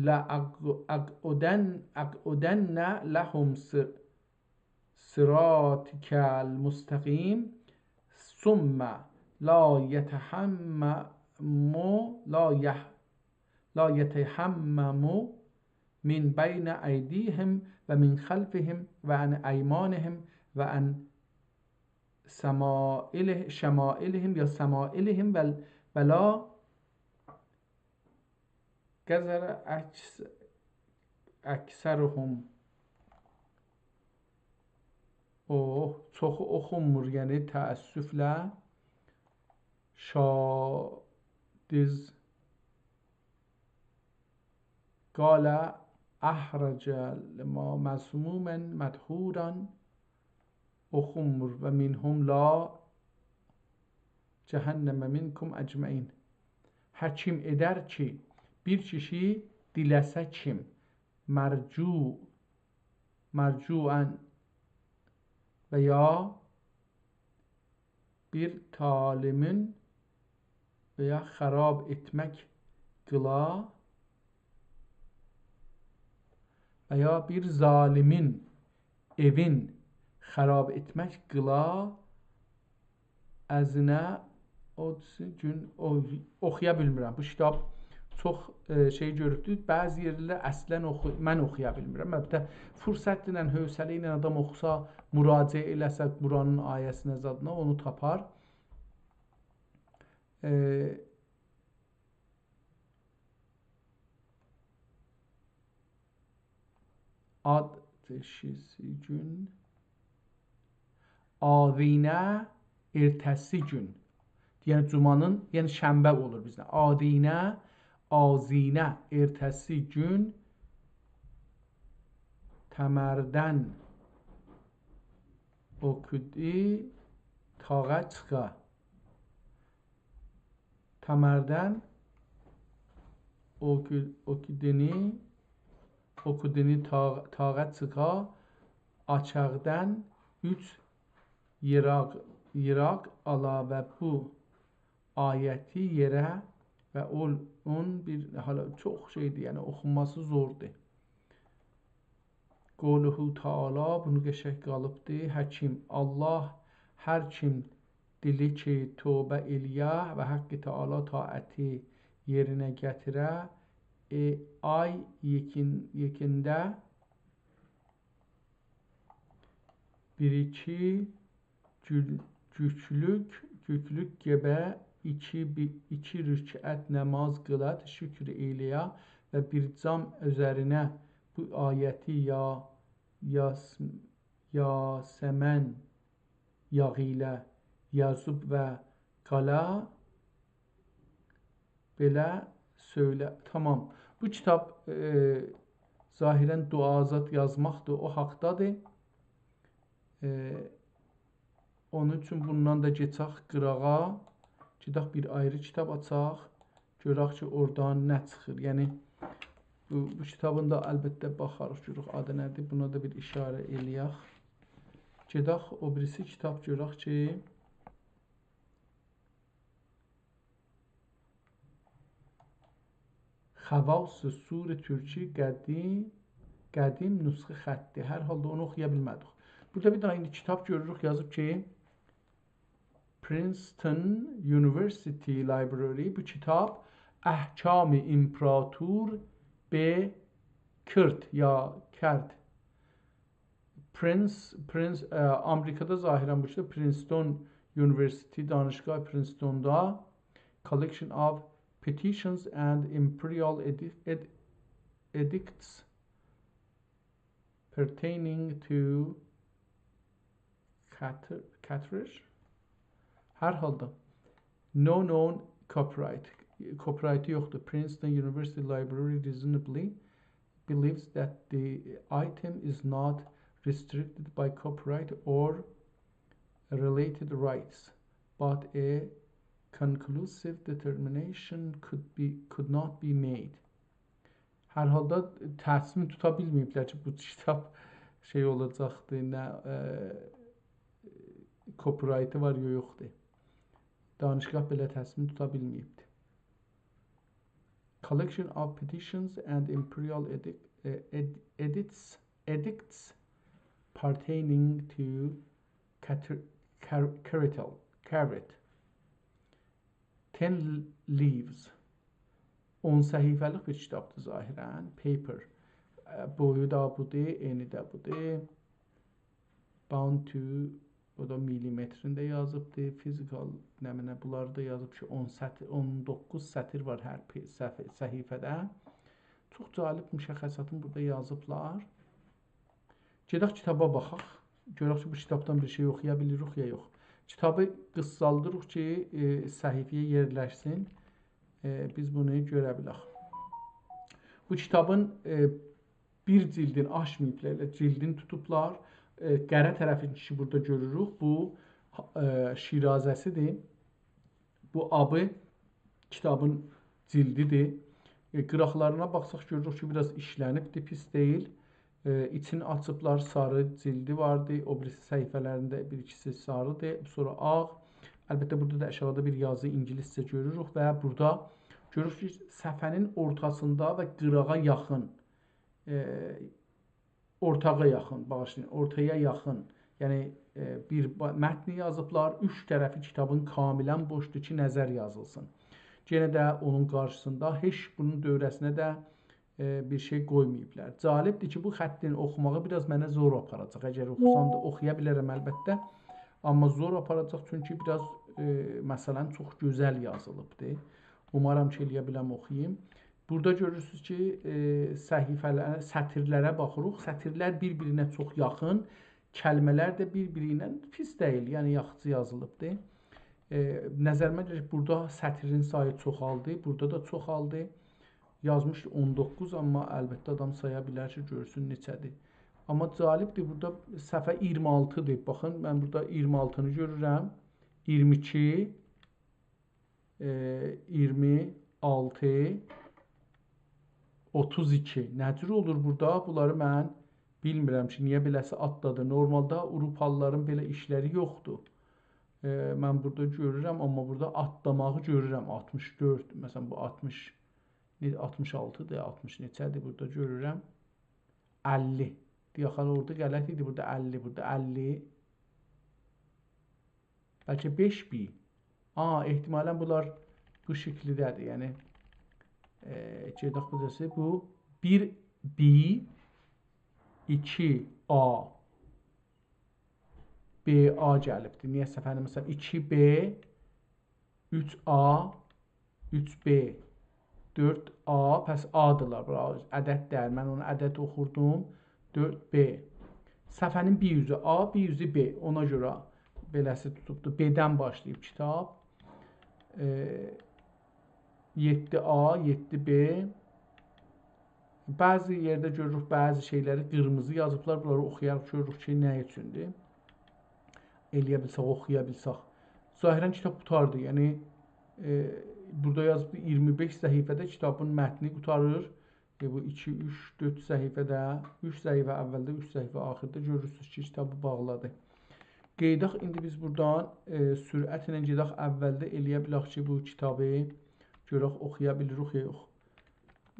لأقعدن، أقعدن لهم ص-، صراطك المستقيم، ثم لا يتهم-، لا يح-، لا يتهمم من بين أيديهم ومن خلفهم وعن أيمانهم وعن سمائل-، شمائلهم» یا «سمائلهم»، ول-، «ولا قذر أکث-، أکثرهم». اوه، چوخو اوخونمور، یعنی تأسفله. شادیز. «قال أخرج الماء مذموما مدحورا»، اوخونمور، «ومنهم لا جهنم منکم أجمعین». حکیم ائدر کی، بیر کیشی دیله‌سه کیم، مرجوع، مرجوعا و یا بیر طالمین و یا خراب ائتمک قیلا و یا بیر ظالمین ائوین خراب ائتمک قیلا، ازینه او گون، او، اوخویا بیلمیرم. بو کیتاب چوخ، ائ، شئی گؤروبدور. بعضی یئرلرده اصلا اوخو-، من اوخویا بیلمیرم. البته، فرصتله، حوصله ایله آدام اوخوسا، مراجعه ائله‌سه قرآنین آیه‌سینه زادینا، اونو تاپار. ائ، آد-، ارتسی گون. آدینه، ارتسی گون. یعنی جمعه‌نین، یعنی شنبه اولور بیزده. آدینه، آذینه، ارتسی گون تمردن اوکودی تاغا چیخا. تمردن اوکو-، اوکودنی اوخودونو طا-، طاقا چیخا، آچاقدان اوچ ییراق، ییراق آلا و بو آیتی یئره و اول اون بیر، حالا چوخ شئیدیر، یعنی اوخونماسی زوردور. قوله تعالی، بونو قشنگ قالیبدی. حکیم، الله، هر کیم دیلی کی توبه ائله‌یه و حق تعالی طاعتی یئرینه گتیره، ائ، آی یکین-، یکینده بیر ایکی گول-، گوکلوک، گوکلوک گبه ایکی بی-، ایکی رکعت نماز قیلاد، شکر ائیله‌یه و بیر جام اوزرینه بو آیتی یا، یاس-، یاسمن یاغی ایله یازیب و قالا بئله سؤیله. تامام. بو کیتاب، ائ، ظاهراً دعا زاد یازماقدیر، او حاقدادیر. ائ، اونون اوچون بوندان دا گئچک قیراغا، گئدک بیر آیری کیتاب آچاق، گؤرک کی اورادان نه چیخیر. یعنی بو، بو کیتابین دا البته باخاریق، گؤروروک آدی نه‌دیر، بونا دا بیر اشاره ائله‌یک. گئدک او بیریسی کیتاب گؤرک کی، خواص سور ترکی قدیم، قدیم نسخه خطی. هر حالدا اونو اوخویا بیلمه‌دیک. بورادا بیر دنه ایندی کیتاب گؤروروک، یازیب کی، Princeton University Library. بو کیتاب احکام امپراتور ب کرت یا کرت پرینس، پرینس، ائ، آمریکادا ظاهراً بو کیتاب Princeton University، دانشگاه پرینستوندا Collection of Petitions and Imperial Edi-، Ed-، Edicts Pertaining to Carthage. هر حالدا، no known copyright. Copyright یوخدور. Princeton University Library reasonably believes that the item is not restricted by copyright or related rights, but a conclusive determination could be, could not be made. هر حالدا تصمیم توتا بیلمه‌ییبلر کی بو کیتاب شئی اولاجاقدی، نه، ائ، copyright-ی وار، یا یوخدور. دانشگاه بئله تصمیم توتا بیلمه‌ییبدی. Collection of petitions and imperial edict-، ائ، ed-، edits، edicts pertaining to Cater-، Car-، Carital، Carit. Ten leaves. اون صفحه‌لیک بیر کیتابدیر ظاهراً. Paper. ائ، بویو دا بودور، انی ده بودور. Bound to، او دا میلی‌مترینده یازیبدیر. Physical، نمنه، بونلاری دا یازیب کی اون سطر، اون دوققوز سطر وار هر پ-، صفحه، صفحه‌ده. چوخ جالب مشخصاتین بورادا یازیبلار. گئدک کیتابا باخاق. گؤرک کی بو کیتابدان بیر شئی اوخویا بیلیریک یا یوخ. کیتابی قیسالدیریق کی، ائ، صفحه‌یه یئرلشسین. ائ، بیز بونو گؤره بیلک. بو کیتابین، ائ، بیر جلدین آشماییبلار، ائله جلدین توتوبلار. ائ، قره طرفین کی بورادا گؤروروک، بو، ائ، شیرازه‌سیدیر. بو آبی کیتابین جلدیدیر. ائ، قیراقلارینا باخساق گؤروروک کی بیر آز ایشله‌نیبدیر، پیس دئییل. ائ، ایچینی آچیبلار، ساری جلدی واردی. او بیریسی صفحه‌لرینده بیر ایکیسی ساریدیر، سونرا آغ. البته بورادا دا آشاغیدا بیر یازی اینگیلیسجه گؤروروک و بورادا گؤروروک کی صفحه‌نین اورتاسیندا و قیراغا یاخین، ائ، اورتاغا یاخین، باغیشلایین، اورتایا یاخین، یعنی، ائ، بیر با-، متنی یازیبلار، اوچ طرفی کیتابین کاملاً بوشدور کی نظر یازیلسین. یئنه ده اونون قارشیسیندا هئچ بونون دؤوره‌سینه ده، ائ، بیر شئی قویماییبلار. جالبدیر کی بو خطین اوخوماغی بیر آز منه زور آپاراجاق. اگر اوخوسام دا اوخویا بیلرم البته. آمما زور آپاراجاق، چونکی بیر آز، ائ، مثلاً چوخ گؤزل یازیلیبدیر. اومارام کی ائلیه بیلم اوخویوم. بورادا گؤرورسونوز کی، ائ، صفحه‌لره، سطرلره باخیریق. سطرلر بیر-بیرینه چوخ یاخین، کلمه‌لر ده بیر-بیری ایله پیس دئییل، یعنی یاخشی یازیلیبدیر. ائ، نظریمه گلیر کی بورادا سطرین سایی چوخالدی، بورادا دا چوخالدی. یازمیشدی اون دوققوز، آمما البته آدام سایا بیلر کی گؤرسون نئچه‌دیر. آمما جالبدیر، بورادا صفحه اییرمی آلتیدیر. باخین، من بورادا اییرمی آلتینی گؤرورم. اییرمی ایکی، ائ، اییرمی آلتی، اوتوز ایکی. نه جور اولور بورادا؟ بونلاری من بیلمیرم کی، نییه بئله‌سی آتلادی. نورمالدا آوروپالیلارین بئله ایشلری یوخدور. ائ، من بورادا گؤرورم، آمما بورادا آتلاماغی گؤرورم. آلتمیش دؤرد، مثلا، بو آلتمیش، نه، آلتمیش آلتی‌دیر، آلتمیش نئچه‌دیر بورادا گؤرورم؟ اللی. دئیک، اورادا غلط ایدی، بورادا اللی، بورادا اللی. بلکه بئش بی. آ، احتمالا بونلار بو شکیلده‌دیر. یعنی، ائ، گئدک بوراسی، بو بیر بی، ایکی آ، ب آ گلیبدیر. نییه صفحه‌نین، مثلا، ایکی ب، اوچ آ، اوچ ب، دؤرد آ، پس آ-دیلار. بورا عدد دئییل، من اونو عدد اوخوردوم. دؤرد ب. صفحه‌نین بیر اوزو آ، بیر اوزو ب. اونا گؤره بئله‌سی توتوبدور. ب-دن باشلاییب کیتاب. ائ، یئددی آ، یئددی ب. بعضی یئرده گؤروروک، بعضی شئیلری قیرمیزی یازیبلار. بونلاری اوخویاریق، گؤروروک کی، نه اوچوندور. ائلیه بیلسک، اوخویا بیلسک. ظاهرا کیتاب قوتاردی. یعنی، ائ، بورادا یازیبدی، اییرمی بئش صفحه‌ده کیتابین متنی قوتاریر. ائ، بو ایکی، اوچ، دؤرد صفحه‌ده، اوچ صفحه اولده، اوچ صفحه آخیردا گؤرورسونوز کی، کیتابی باغلادی. قئییداق، ایندی بیز بورادان، ائ، سرعتله گئدک اولده، ائلیه بیلک کی، بو کیتابی گؤرک، اوخویا بیلیریک یا یوخ.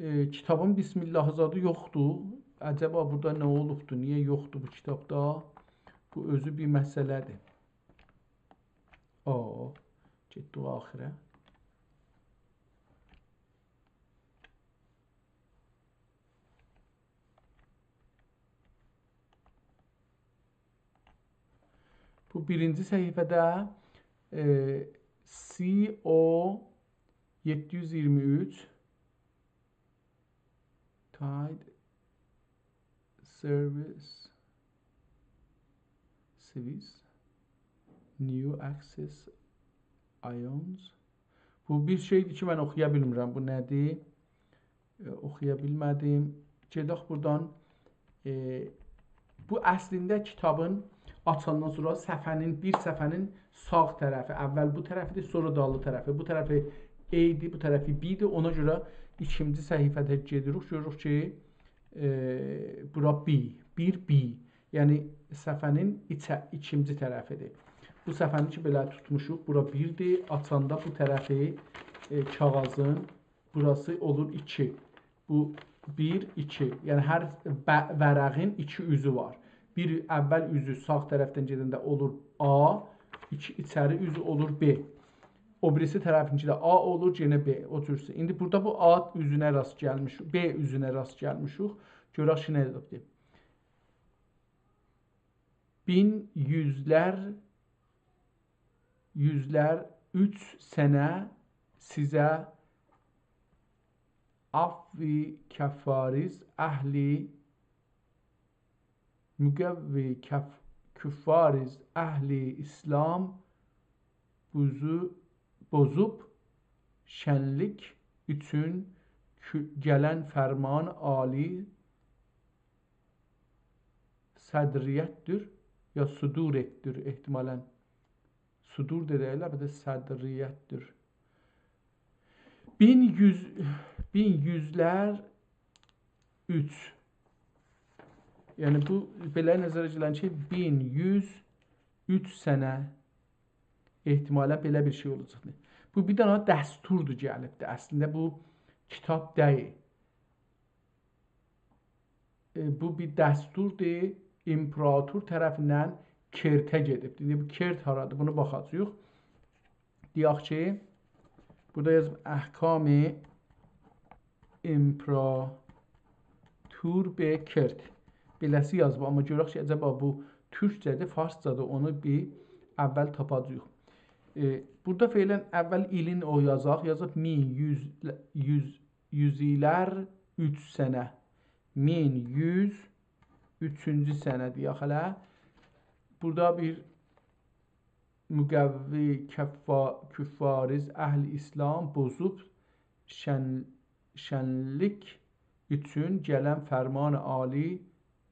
ائ، کیتابین بسم‌الله زادی یوخدور. عجبا بورادا نه اولوبدور، نییه یوخدور بو کیتابدا؟ بو اؤزو بیر مسئله‌دیر. آ، گئتدیک آخیره. بو بیرینجی صفحه‌ده، ائ، سی او یئددی یوز اییرمی اوچ، Tide Service Swiss New Access Ions. بو بیر شئیدیر کی، من اوخویا بیلمیرم. بو نه‌دیر؟ ائ، اوخویا بیلمه‌دیم. گئدک بورادان. ائ، بو اصلینده کیتابین آچاندان سونرا صفحه‌نین، بیر صفحه‌نین ساغ طرفی، اول بو طرفیدیر، سونرا دالی طرفی. بو طرفی A-دیر، بو طرفی B-دیر. اونا گؤره ایکینجی صفحه‌ده گئدیریک، گؤروروک کی، ائ، بورا B، بیر B. یعنی صفحه‌نین ایچه-، ایکینجی طرفیدیر. بو صفحه‌نی کی، بئله توتموشوق، بورا بیردیر، آچاندا بو طرفی، ائ، کاغیذین بوراسی اولور ایکی. بو بیر، ایکی. یعنی هر ب-، ورقین ایکی اوزو وار. بیر اول اوزو ساغ طرفدن گئدنده اولور A، ایکی، ایچری اوزو اولور B. او بیریسی طرفینکی ده A اولور، یئنه B، او جورسه. ایندی بورادا بو A اوزونه راست گلمیشیک، B اوزونه راست گلمیشیک. گؤرک کی، نه یازیبدیر. بین یوزلر، یوزلر اوچ سنه سیزه عفوی کفاریز اهلی، مقوی کف-، کفاریز اهلی اسلام بوزو-، بوزوب شنلیک اوچون کو-، گلن فرمان عالی صدریت‌دیر، یا صدورت‌دیر احتمالاً. صدور دا دئییل، البته صدریت‌دیر. بین یوز، بین یوزلر اوچ. یعنی بو بئله نظره گلن کی، بین یوز اوچ سنه احتمالاً بئله بیر شئی اولاجاقدیر. بو بیر دنه دستوردور گلیبدیر. اصلینده بو کیتاب دئییل. ائ، بو بیر دستوردور، امپراتور طرفیندن کرته گئدیبدیر. ایندی بو کرت هارادیر؟ بونو باخاجاغیق. دئیک کی، بورادا یازیب احکام امپراتور به کرت. بئله‌سی یازیب، آمما گؤرک کی، عجبا بو تورکجه‌دیر، فارسجادیر، اونو بیر اول تاپاجاغیق. ائ، بورادا فعلاً اول ایلین او یازاق، یازیب مین یوز، یوز یوز ایلر اوچ سنه. مین یوز اوچونجو سنه دئیک هله. بورادا بیر مقوی کفا-، کفاریز اهل اسلام بوزوب شن-، شنلیک اوچون گلن فرمان عالی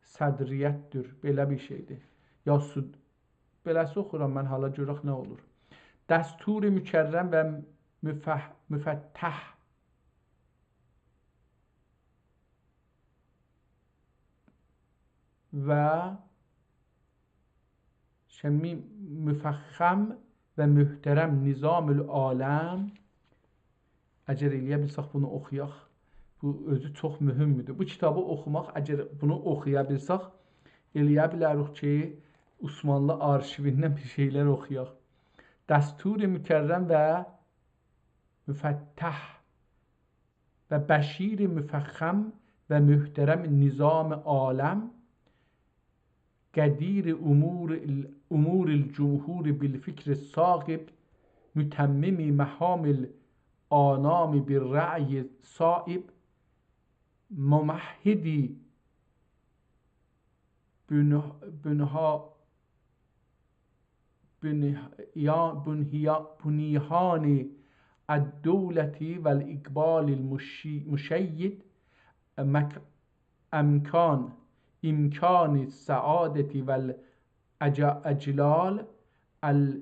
صدریت‌دیر. بئله بیر شئیدیر. یا سود-، بئله‌سی اوخورام من، حالا گؤرک نه اولور. دستور مکرم و مفه-، مفتح. و شمی مفخم و محترم نظام العالم. اگر ائلیه بیلسک بونو اوخویاق. بو اؤزو چوخ مهمدور. بو کیتابی اوخوماق، اگر بونو اوخویا بیلسک، ائلیه بیلریک کی، عثمانلی آرشیویندن بیر شئیلر اوخویاق. دستور مکرم و مفتح و بشیر مفخم و محترم نظام عالم، قدیر امور ال-، امور الجمهور بالفکر الثاقب، متمم مهام الانام بالرأی الصائب، ممهد بنه-، بنها-، بنهیا-، بنهیا-، بنیهان الدولة والإقبال المشی-، المشید، مک-، امکان، امکان السعادة والأج-، أجلال ال-،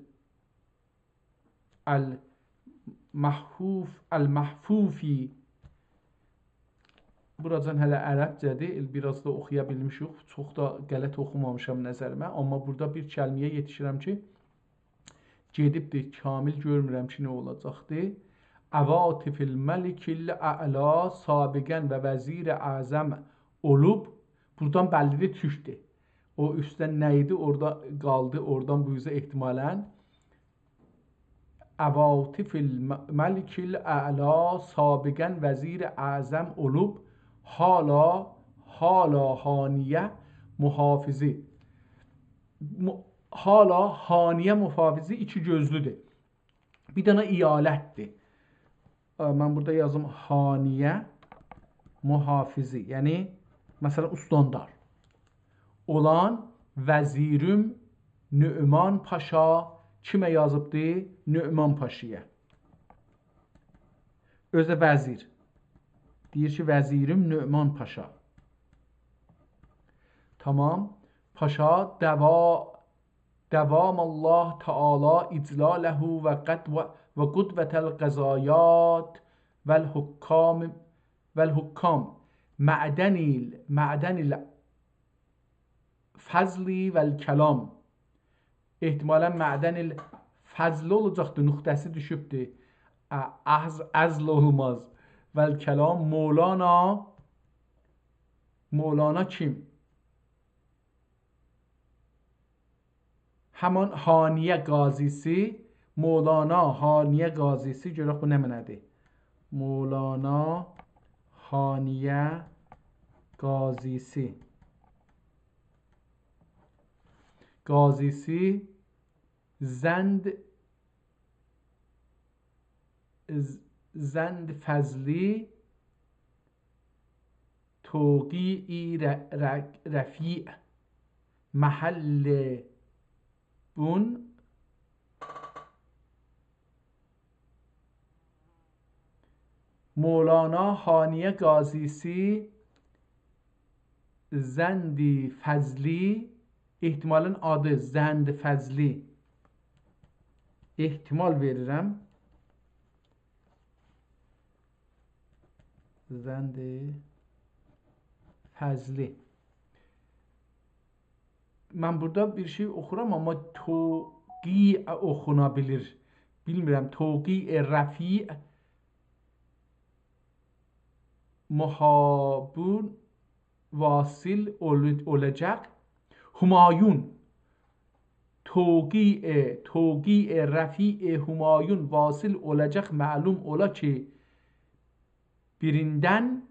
المحفوف، المحفوفی. بوراجان هله عربجه‌دیر، بیر آز دا اوخویا بیلمیشیک. چوخ دا غلط اوخومامیشام نظریمه، آمما بورادا بیر کلمه‌یه یئتیشیرم کی، گئدیبدیر، کامل گؤرمورم کی، نه اولاجاقدیر. عواطف الملک الاعلی سابقاً و وزیر اعظم اولوب، بورادان بللی‌دیر، تورکدور. او اوستده نه ایدی، اورادا قالدی، اورادان بو اوزه احتمالاً. عواطف الملک الاعلی سابقاً وزیر اعظم اولوب، حالا، حالا هانیه محافظی. م-، حالا هانیه محافظی ایکی گؤزلودور. بیر دنه ایالتدیر. ا، من بورادا یازیم هانیه محافظی، یعنی، مثلاً، استاندار اولان وزیریم نعمان پاشا. کیمه یازیبدی؟ نعمان پاشایا. اؤزو ده وزیر. دئییر کی، وزیریم نعمان پاشا. تامام. پاشا دوا-، دوام الله تعالی اجلاله و قد-، و، و قدوة القضایات و الحکام، و الحکام. معدن ال-، معدن الفضل و الکلام. احتمالاً معدن الفضل اولاجاقدی، نقطه‌سی دوشوبدو. ا-، از-، ازل اولماز. و الکلام مولانا، مولانا کیم؟ همان هانیه قاضی‌سی، مولانا هانیه قاضی‌سی، گؤرک بو نمنه‌دیر؟ مولانا هانیه قاضی‌سی. قاضی‌سی زند، ز-، زند فضلی توقیع ر-، ر-، رفیع محل بون. مولانا هانیه قاضی‌سی زند فضلی، احتمالاً آدی زند فضلی. احتمال وئریرم. زند فضلی. من بورادا بیر شئی اوخورام، آمما توقیع اوخونا بیلیر. بیلمیرم، توقیع رفیع محابون واصل اول-، اولاجاق. همایون. توقیع، توقیع رفیع همایون واصل اولاجاق، معلوم اولا کی، بیریندن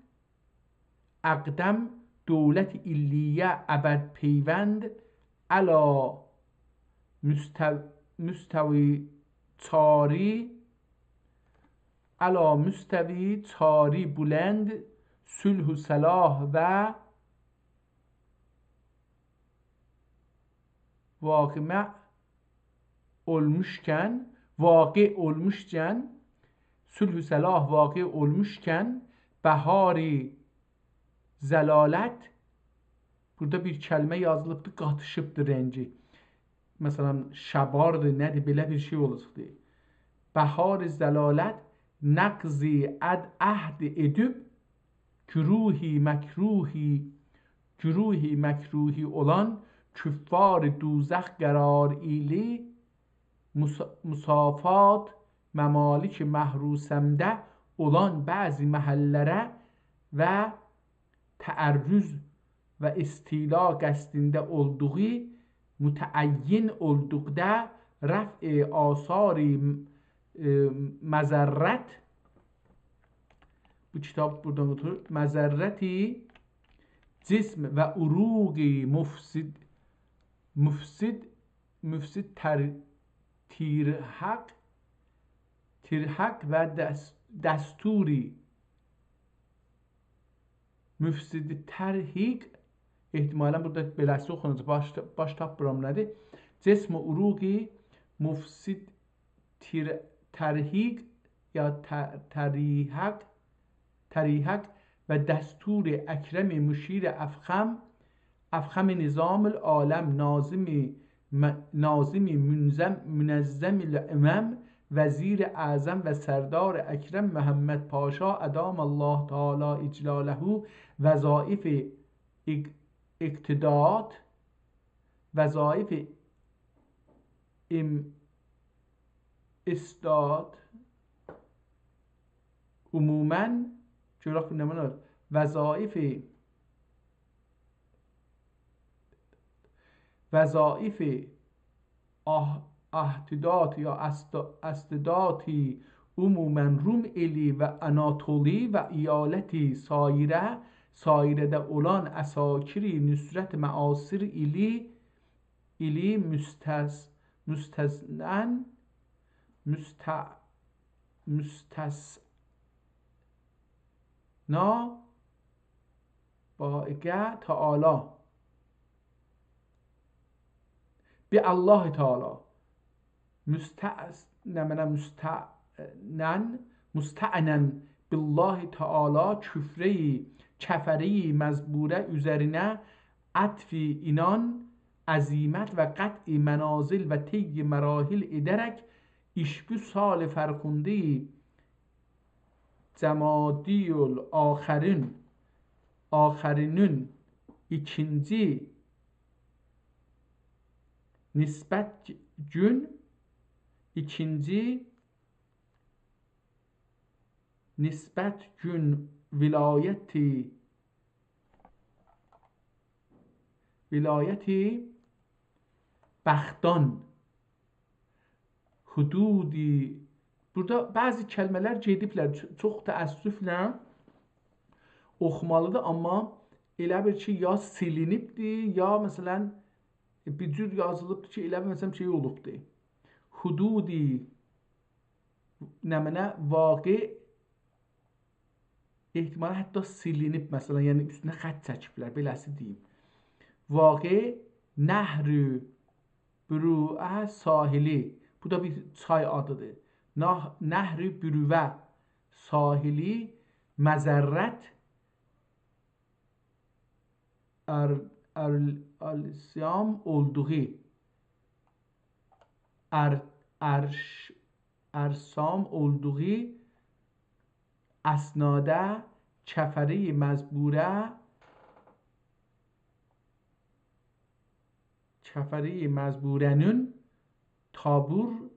اقدم دولت علیه ابد پیوند علی مستو-، مستوی چاری، علی مستوی چاری بلند صلح و صلاح و واقع اولموشکن، واقع اولموشکن، صلح و صلاح واقع اولموشکن، بهار ضلالت، بورادا بیر کلمه یازیلیبدی، قاتیشیبدی رنگی. مثلاً، شباردیر، نه‌دیر، بئله بیر شئی اولاجاقدی. بهار ضلالت نقض عد-، عهد ائدیب، گروهی مکروهی گروه مکروهی اولان کفار دوزخ قرار ایلی، مص-، مصافات ممالک محروسمده اولان بعضی محللره و تعرض و استیلا قصدینده اولدوغو، متعین اولدوقدا رفع آثار، ائ، مضرت، بو کیتاب بورادان اوتورور، مضرتی جسم و عروق مفسد، مفسد، مفسد تر-، تیرحق، تیرحق و دس-، دستوری مفسد ترهیق، احتمالاً بورادا بئله‌سی اوخوناجاق، باش، باش تاپمیرام نه‌دیر. جسم و عروق مفسد تیر-، ترهیق یا ت-، تریحق، تریحق و دستور اکرم مشیر افخم، افخم نظام العالم، ناظم م-، ناظم منظم، منظم الامم، وزیر اعظم و سردار اکرم محمد پاشا ادام الله تعالی اجلاله وظایف اق-، اقتداد، وظایف ام-، استاد، عموماً، گؤرک نه معنا وار؟ وظایف، وظایف آه-، احتداد یا است-، استداد عموماً روم الی و آناتولی و ایالت سایره، سایره‌ده اولان عساکر نصرت معاصر ایلی، ایلی مستس-، مستثناً، مست-، مستثنی بائقه تعالی. بالله تعالی. مستع-، نمنه مستعناً، مستعناً بالله تعالی کفره‌ی، کفره‌ی مزبوره اوزرینه عطف اینان، عزیمت و قطع منازل و طی مراحل ائده‌رک ایشبو سال فرخنده جمادی الآخرین، آخرینین ایکینجی نسبت گون، ایکینجی نسبت گون ولایتی، ولایتی بختان حدودی. بورادا بعضی کلمه‌لر گئدیبلر. چو-، چوخ تأسفله اوخومالیدیر، آمما ائله بیل کی، یا سیلینیبدیر، یا، مثلاً، بیر جور یازیلیبدیر کی، ائله بیل، مثلاً، شئی اولوبدور. حدودی، نمنه، واقع، احتمالاً حتی سیلینیب، مثلاً، یعنی اوستونه خط چکیبلر، بئله‌سی دئییم. واقع نهر بروه ساحلی. بو دا بیر چای آدیدیر. ناه-، نهر بروه ساحلی مضرت ار-، ار-، ارسام اولدوغو، ار-، ارش-، ارسام اولدوغو اثنادا کفره‌ی مزبوره، کفره‌ی مزبوره‌نین تابور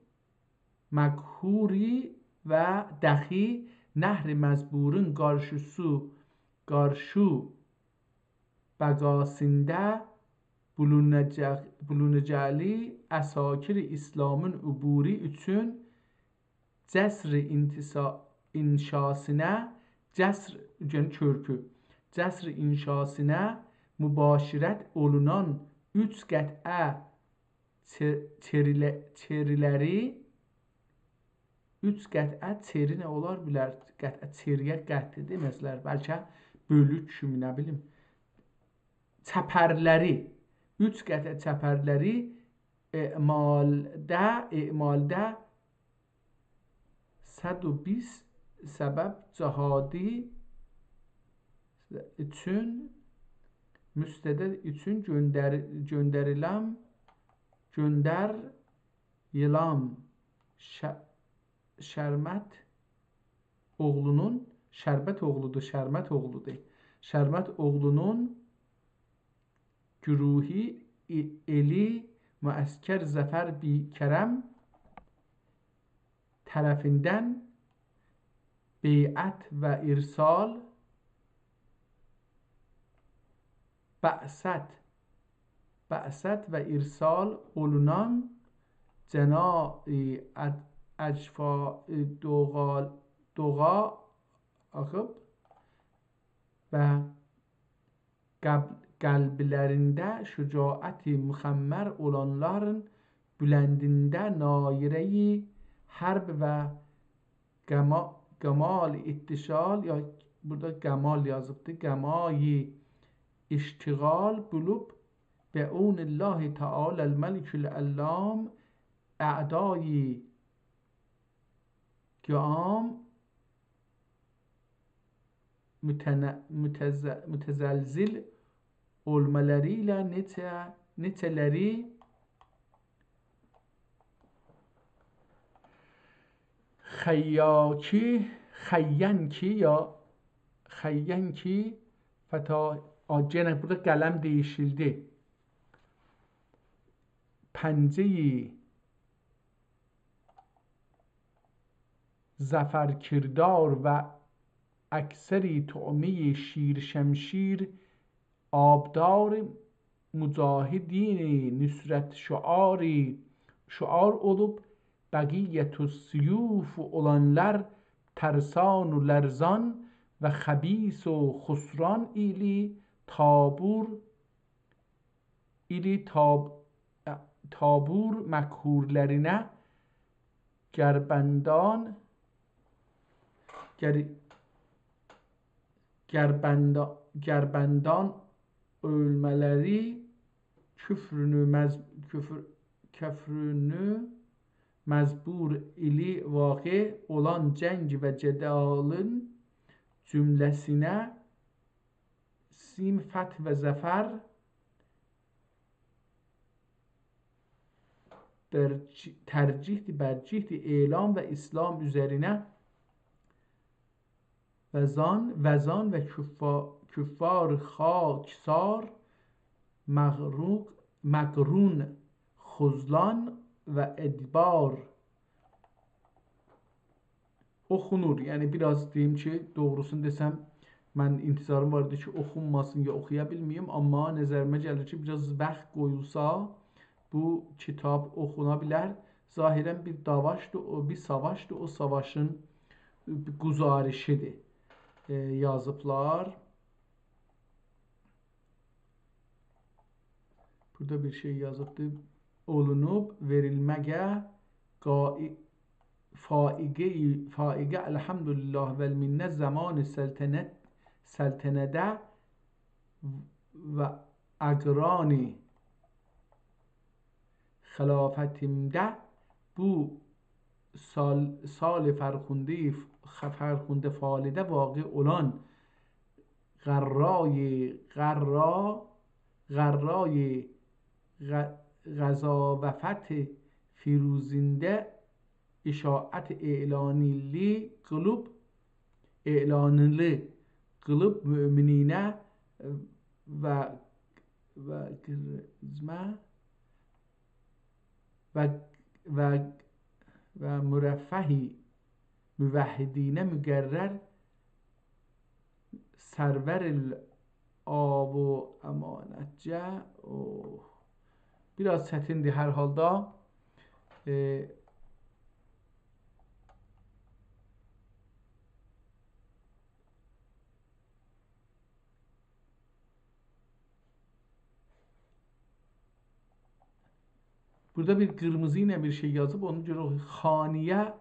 مقهوری و دخی نهر مزبورون قارشیسی، قارشی بقاسیندا بولوناجاق، بولوناجاقلی عساکر اسلامین عبوری اوچون جسر انتسا-، انشاسینا، جسر، یعنی کؤرپو، جسر انشاسینا مباشرت اولونان اوچ قطعه چئ-، چئریله-، چئریلری، اوچ قطعه چئری نه اولار بیلر؟ قطعه چئری‌یه قطعه دئمزلر، بلکه بؤلوک کیمی، نه بیلیم. چپرلری، اوچ قطعه چپرلری اعمالده، اعمالده صد و بیست سبب جهادی اوچون، مستعد اوچون گؤندر-، گؤندریلم، گؤندریلم ش-، شرمت اوغلونون، شربت اوغلودور، شرمت اوغلودور. شرمت اوغلونون گروهی ائ-، ائلی معسکر ظفر بی‌کرم طرفیندن بیعت و ارسال، بعثت، بعثت و ارسال اولونان جنا-، ائ، اج-، اجفا-، ائ، دوغا-، دوغا آخیب و قب-، قلبلرینده شجاعت مخمر اولانلارین بلندینده نایره‌ی حرب و قما-، قمال اتشال، یا بورادا قمال یازیبدی، قمای اشتغال بولوب، بعون الله تعالی الملک العلام اعدای قیام متن-، متز-، متزلزل اولمالاری ایله نئچه، نئچه‌لری خیاکی، خیّنکی یا خیّنکی فتا-، آ، گئنه بورادا قلم دییشیلدی. پنجه‌ی ظفر کردار و اکثری طعمه‌ی شیر شمشیر آبدار، مجاهدین نصرت شعاری، شعار اولوب، بقیة السیوف اولانلار ترسان و لرزان و خبیث و خسران ایلی طابور ایلی طاب-، طابور مقهورلرینه گربندان، گر-، گربندا-، گربندان اؤلمه‌لری کفرونو مز-، کفر-، کفرونو مجبور ایلی واقع اولان جنگ و جدالین جمله‌سینه سیم فتح و ظفر بر-، ترجیحدی، برجیحدی اعلام و اسلام اوزرینه و زان، و زان و کفا-، کفار خاکسار مغروق، مقرون خذلان و ادبار. اوخونور. یعنی، بیر آز دئییم کی، دوغروسونو دئسم، من انتظاریم وار ایدی کی، اوخونماسین یا اوخویا بیلمه‌ییم، آمما نظریمه گلیر کی، بیر آز وقت قویولسا، بو کیتاب اوخونا بیلر. ظاهراً بیر داواشدیر، او، بیر ساواشدیر، او ساواشین گزارشیدیر، ائ، یازیبلار. بورادا بیر شئی یازیبدی. اولونوب وئریلمه‌یه قا-، فائقه، فائقه الحمدلله و المنه زمان سلطنت، سلطنتده و اقران خلافتیمده بو سال، سال فرخنده، خ-، فرخنده فالده واقع اولان غرای، غرا، غرای غ-، قضاوت فیروزینده اشاعت اعلانیلی قیلیب، اعلانیلی قیلیب مؤمنینه و، و قیزمه و، و، و مرفه موحدینه مقرر سرور آب و امانتجه، اوه. بیر آز چتیندیر هر حالدا. ائ، بورادا بیر قیرمیزی ایله بیر شئی یازیب، اونا گؤره او خانیه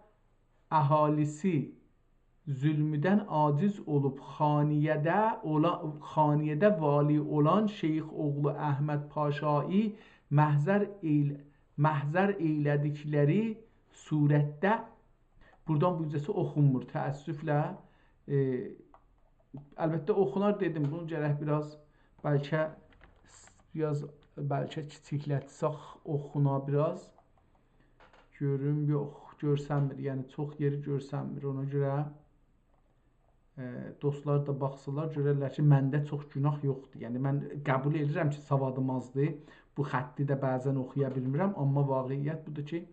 اهالیسی ظلمدن عاجز اولوب، خانیه‌ده اولا-، خانیه‌ده والی اولان شیخ اوغلو احمد پاشایی محضر ائیل-، محضر ائیله‌دیکلری صورتده، بورادان بو گیجه‌سی اوخونمور، تأسفله. ائ، البته اوخونار دئدیم، بونو گرک بیر آز، بلکه، بیر آز، بلکه کیچیکلتسک، اوخونا بیر آز. گؤروم، یوخ، گؤرسنمیر، یعنی چوخ یئری گؤرسنمیر، اونا گؤره. ائ، دوستلار دا باخسالار، گؤررلر کی، منده چوخ گوناه یوخدور. یعنی، من قبول ائدیرم کی، سوادیم آزدیر. بو خطی ده بعضا اوخویا بیلمیرم، آمما واقعیت بودور کی،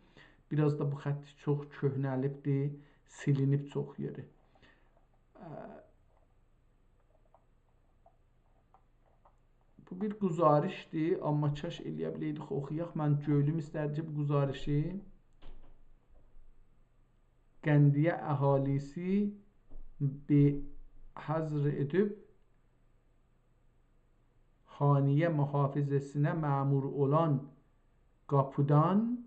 بیر آز دا بو خط چوخ کؤهنه‌لیبدیر، سیلینیب چوخ یئری. ائ، بو بیر گزارشدیر، آمما کاش ائلیه بیلئیدیک، اوخویاق. من گؤیلوم ایستردی کی، بو گزارشی قندیه اهالیسی به حضر ائدیب، خانیه محافظه‌سینه مأمور اولان قاپیدان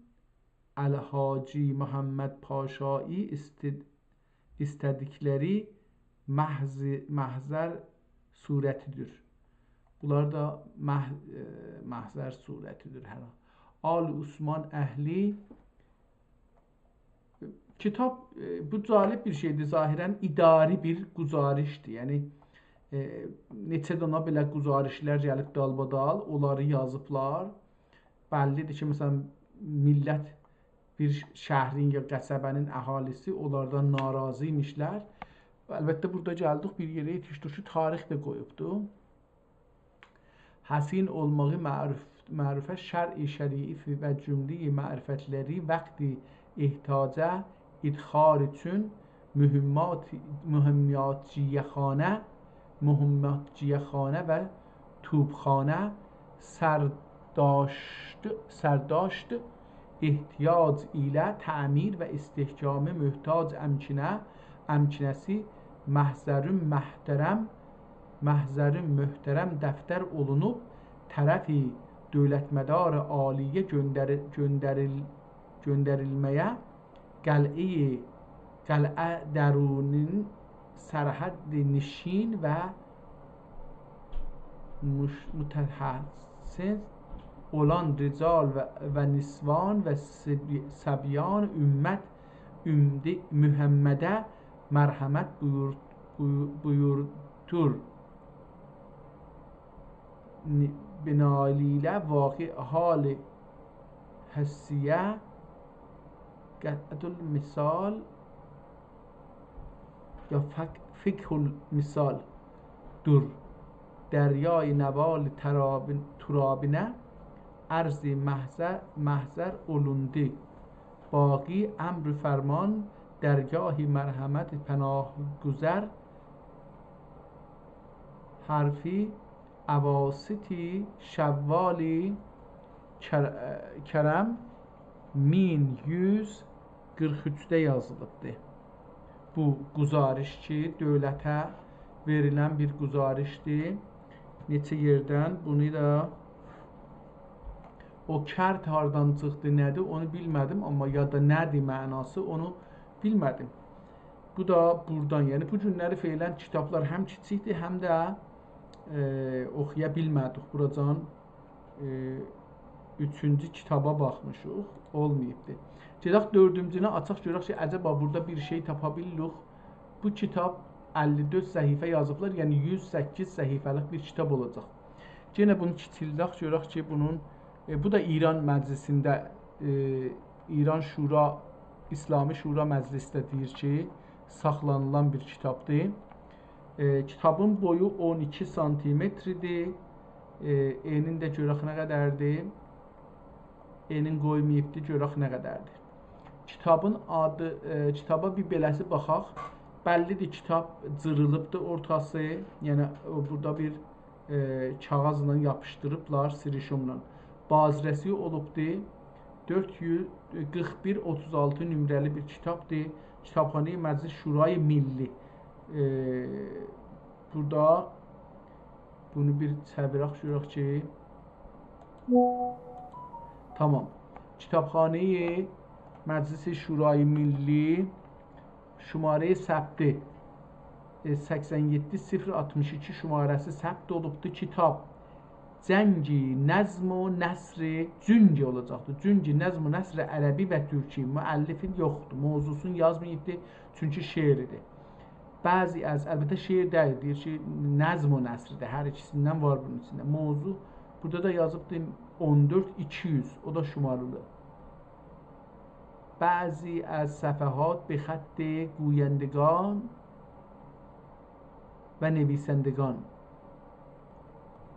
الحاجی محمد پاشایی ایسته-، ایسته‌دیکلری محض-، محضر صورتی‌دیر. بونلار دا مح-، ائ، محضر صورتی‌دیر هر حال. آل عثمان اهلی کیتاب، ائ، بو جالب بیر شئیدیر، ظاهراً اداری بیر گزارشدیر. یعنی، ائ، نئچه دانا بئله گزارشلر گلیب دالبادال، اونلاری یازیبلار. بللی‌دیر کی، مثلا، میللت، بیر شهرین یا قصبه‌نین اهالیسی اونلاردان ناراضی ایمیشلر. البته، بورادا گلدیک بیر یئره، یئتیشدیک کی، تاریخ ده قویوبدو. حصین اولماغی معروف، معروفه شرع شریعی و جمله‌ی معرفتلری وقتی احتاجه ادخار اوچون مهمات، مهماتچی‌خانه، مهماتچی‌خانه و توپخانه سرداشت، سرداشت احتیاج ایله تعمیر و استحکام محتاج امکنه، امکنه‌سی محضرون محترم، محضرون محترم دفتر اولونوب، طرف دولتمدار عالی‌یه گؤندری-، گؤندریل-، گؤندریلمه‌یه، قلعه‌ی، قلعه درونون سرحد نشین و مش-، متحصن اولان رجال و، و نسوان و صبی-، صبیان امت، امتی محمده مرحمت بویور-، بویور-، بویوردور. نی-، بنالیله واقع حال حصیه قطعة المثال یا فق-، فقه المثال دور. دریای نوال ترابین-، ترابینه عرض محضر، محضر اولوندو. باقی امر و فرمان درگاه مرحمت پناهگذار حرفی اواسط شوال کر-، کرم مین یوز قیرخ اوچده یازیلیبدی. بو گزارش کی، دؤولته وئریلن بیر گزارشدیر. نئچه یئردن بونو دا، او کرد هاردان چیخدی، نه‌دیر، اونو بیلمه‌دیم، آمما یا دا نه‌دیر معناسی، اونو بیلمه‌دیم. بو دا بورادان، یعنی بو گونلری فعلاً کیتابلار هم کیچیکدیر، هم ده، ائ، اوخویا بیلمه‌دیک. بوراجان، ائ، اوچونجو کیتابا باخمیشیق، اولماییبدی. گئدک دؤردونجونو آچاق، گؤرک کی، عجبا بورادا بیر شئی تاپا بیلیریک. بو کیتاب اللی دؤرد صفحه یازیبلار، یعنی یوز سککیز صفحه‌لیک بیر کیتاب اولاجاق. یئنه بونو کیچیلدک، گؤرک کی، بونون، ائ، بو دا ایران مجلسینده، ائ، ایران شورا، اسلامی شورا مجلسی ده دئییر کی، ساخلانیلان بیر کیتابدیر. ائ، کیتابین بویو اون ایکی سانتیمتر ایدی. ائ، انین ده گؤرک نه قدردیر. انین قویماییبدی، گؤرک نه قدردیر. کیتابین آدی، ائ، کیتابا بیر بئله‌سی باخاق. بللی‌دیر، کیتاب جیریلیبدی اورتاسی. یعنی، او، بورادا بیر، ائ، کاغیذلا یاپیشدیریبلار، سیریشونلا. بازرسی اولوبدو. دؤرد یوز قیرخ بیر اوتوز آلتی نمره‌لی بیر کیتابدیر. کیتابخانه مجلس شورای ملی. ائ، بورادا بونو بیر چئویرک، گؤرک کی، تامام. کیتابخانه مجلس شورای ملی، شماره‌ی ثبتی، ائ، سکسن یئددی صفر آلتمیش ایکی شماره‌سی ثبت اولوبدو. کیتاب جنگ نظم و نثر، جنگ اولاجاقدی. جنگ نظم و نثر عربی و ترکی. مؤلفی یوخدور. موضوعسونو یازماییبدی، چونکی شعر ایدی. بعضی از، البته شعر دئییل، دئییر کی، نظم و نثردیر، هر ایکیسیندن وار بونون ایچینده. موضوع، بورادا دا یازیبدی اون دؤرد ایکی یوز، او دا شماره‌لی. بعضی از صفحات به خط گویندگان و نویسندگان.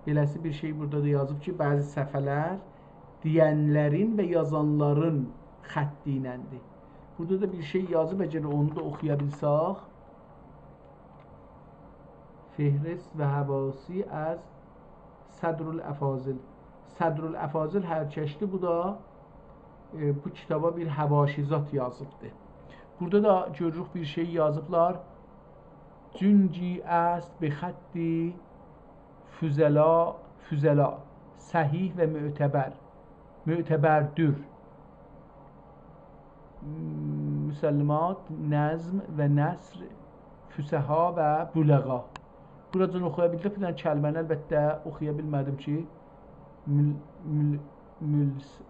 بئله‌سی بیر شئی بورادا دا یازیب کی، بعضی صفحه‌لر دئینلرین و یازانلارین خطی ایلندیر. بورادا دا بیر شئی یازیب، اگر اونو دا اوخویا بیلسک. فهرست و حواشی از صدرالافاضل. صدرالافاضل هر کسدی، بو دا، ائ، بو کیتابا بیر حواشی زاد یازیبدی. بورادا دا گؤروروک بیر شئی یازیبلار. جنگی است به خط فضلا، فضلا، صحیح و معتبر، معتبردور. مسلمات، نظم و نثر، فصحا و بلغا. بوراجان اوخویا بیلدیک، بیر دنه کلمه‌نی البته اوخویا بیلمه‌دیم کی، مل-، مل-، ملس-،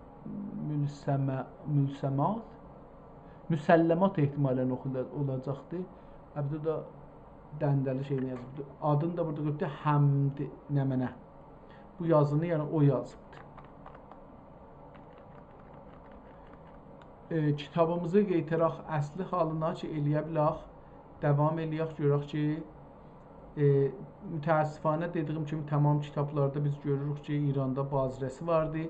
ملسمه-، ملسمات، مسلمات احتمالاً اوخولا-، اولاجاقدی. ها، بورادا دا دنده‌لی شئیینی یازیبدی. آدینی دا بورادا قویوبدو، حمد نمنه. بو یازینی، یعنی او یازیبدی. ائ، کیتابیمیزی قئیتاراق اصلی حالینا کی، ائلیه بیلک، داوام ائلیک، گؤرک کی، ائ، متأسفانه دئدیییم کیمی تمام کیتابلاردا بیز گؤروروک کی، ایراندا بازرسی واردی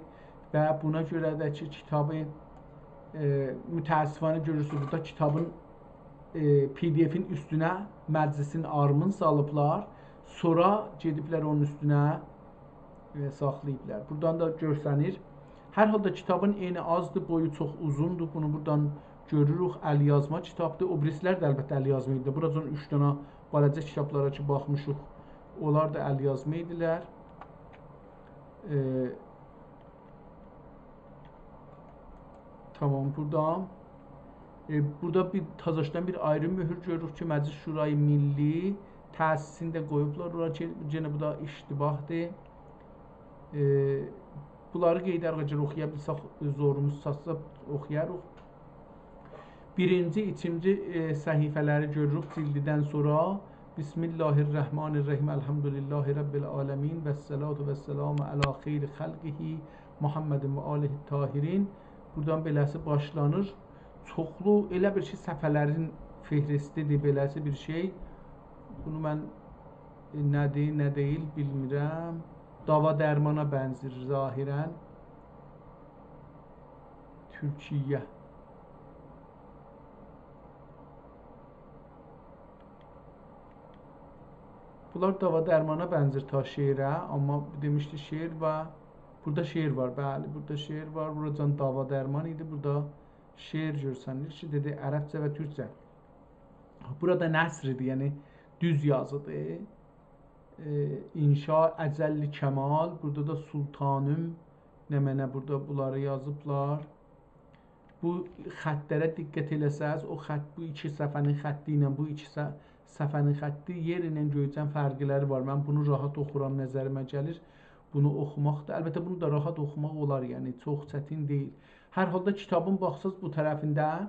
و بونا گؤره ده کی، کیتابی، ائ، متأسفانه گؤرورسونوز، بورادا کیتابین، ائ، پی‌دی‌افین اوستونه مجلسین آرمین سالیبلار، سونرا گئدیبلر اونون اوستونه ائ، ساخلاییبلار. بورادان دا گؤرسنیر. هر حالدا کیتابین انی آزدیر، بویو چوخ اوزوندور. بونو بورادان گؤروروک، ال‌یازما کیتابدیر. او بیریسیلر ده البته ال‌یازما ایدی. بوراجان اوچ دنه بالاجا کیتابلارا کی باخمیشیق، اونلار دا ال‌یازما ایدیلر. ائ، تامام، بورادا، ائ، بورادا بیر تازاشدان بیر آیری مؤهور گؤروروک کی، مجلس شورای ملی تأسیسینی ده قویوبلار اورا کی، یئنه بو دا اشتباهدیر. ائ، بونلاری قئیده‌ریک، اگر اوخویا بیلسک، زوروموز چاتسا اوخویاریق. بیرینجی، ایکینجی، ائ، صفحه‌لری گؤروروک جلددن سونرا. بسم الله الرحمن الرحیم، الحمد لله رب العالمین و الصلاة و السلام علی خیر خلقه محمد و آله الطاهرین. بورادان بئله‌سی باشلانیر. چوخلو، ائله بیر شئی، صفحه‌لرین فهرستیدیر، بئله‌سی بیر شئی. بونو من، ائ، نه‌دیر، نه دئییل، بیلمیرم. داوا درمانا بنزیر ظاهراً. تورکیه. بونلار داوا درمانا بنزیر تا شعره، آمما دئمیشدی شعر و بورادا شعر وار، بلی، بورادا شعر وار. بوراجان داوا درمان ایدی، بورادا شعر گؤرسنیر کی، دئدی عربجه و تورکجه. بورادا نثر ایدی، یعنی دوز یازیدی. ائ، انشا اجل کمال، بورادا دا سلطانیم نمنه، بورادا بونلاری یازیبلار. بو خطلره دقت ائله‌سز، او خط، بو ایکی صفحه‌نین خطی ایله بو ایکی ص-، صفحه‌نین خطی یئر ایله گؤیجن فرقلری وار. من بونو راحت اوخورام، نظریمه گلیر. بونو اوخوماق دا، البته بونو دا راحت اوخوماق اولار، یعنی چوخ چتین دئییل. هر حالدا کیتابین باخساز بو طرفینده،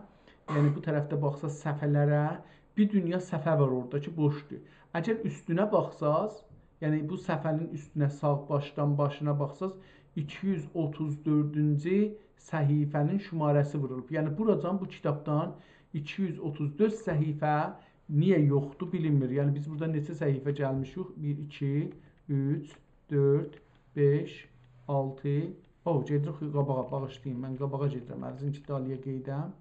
یعنی بو طرفده باخساز صفحه‌لره، بیر دونیا صفحه وار اورادا کی، بوشدور. اگر اوستونه باخساز، یعنی بو صفحه‌نین اوستونه، ساغ باشدان باشینا باخساز، ایکی یوز اوتوز دؤردونجو صفحه‌نین شماره‌سی وورولوب. یعنی بوراجان بو کیتابدان ایکی یوز اوتوز دؤرد صفحه نییه یوخدور، بیلینمیر. یعنی بیز بورادا نئچه صفحه گلمیشیک؟ بیر، ایکی، اوچ، دؤرد، بئش، آلتی. او، گئدیریک قاباغا، باغیشلایین، من قاباغا گئدیرم. عرضیم کی، دالییا قئییدم.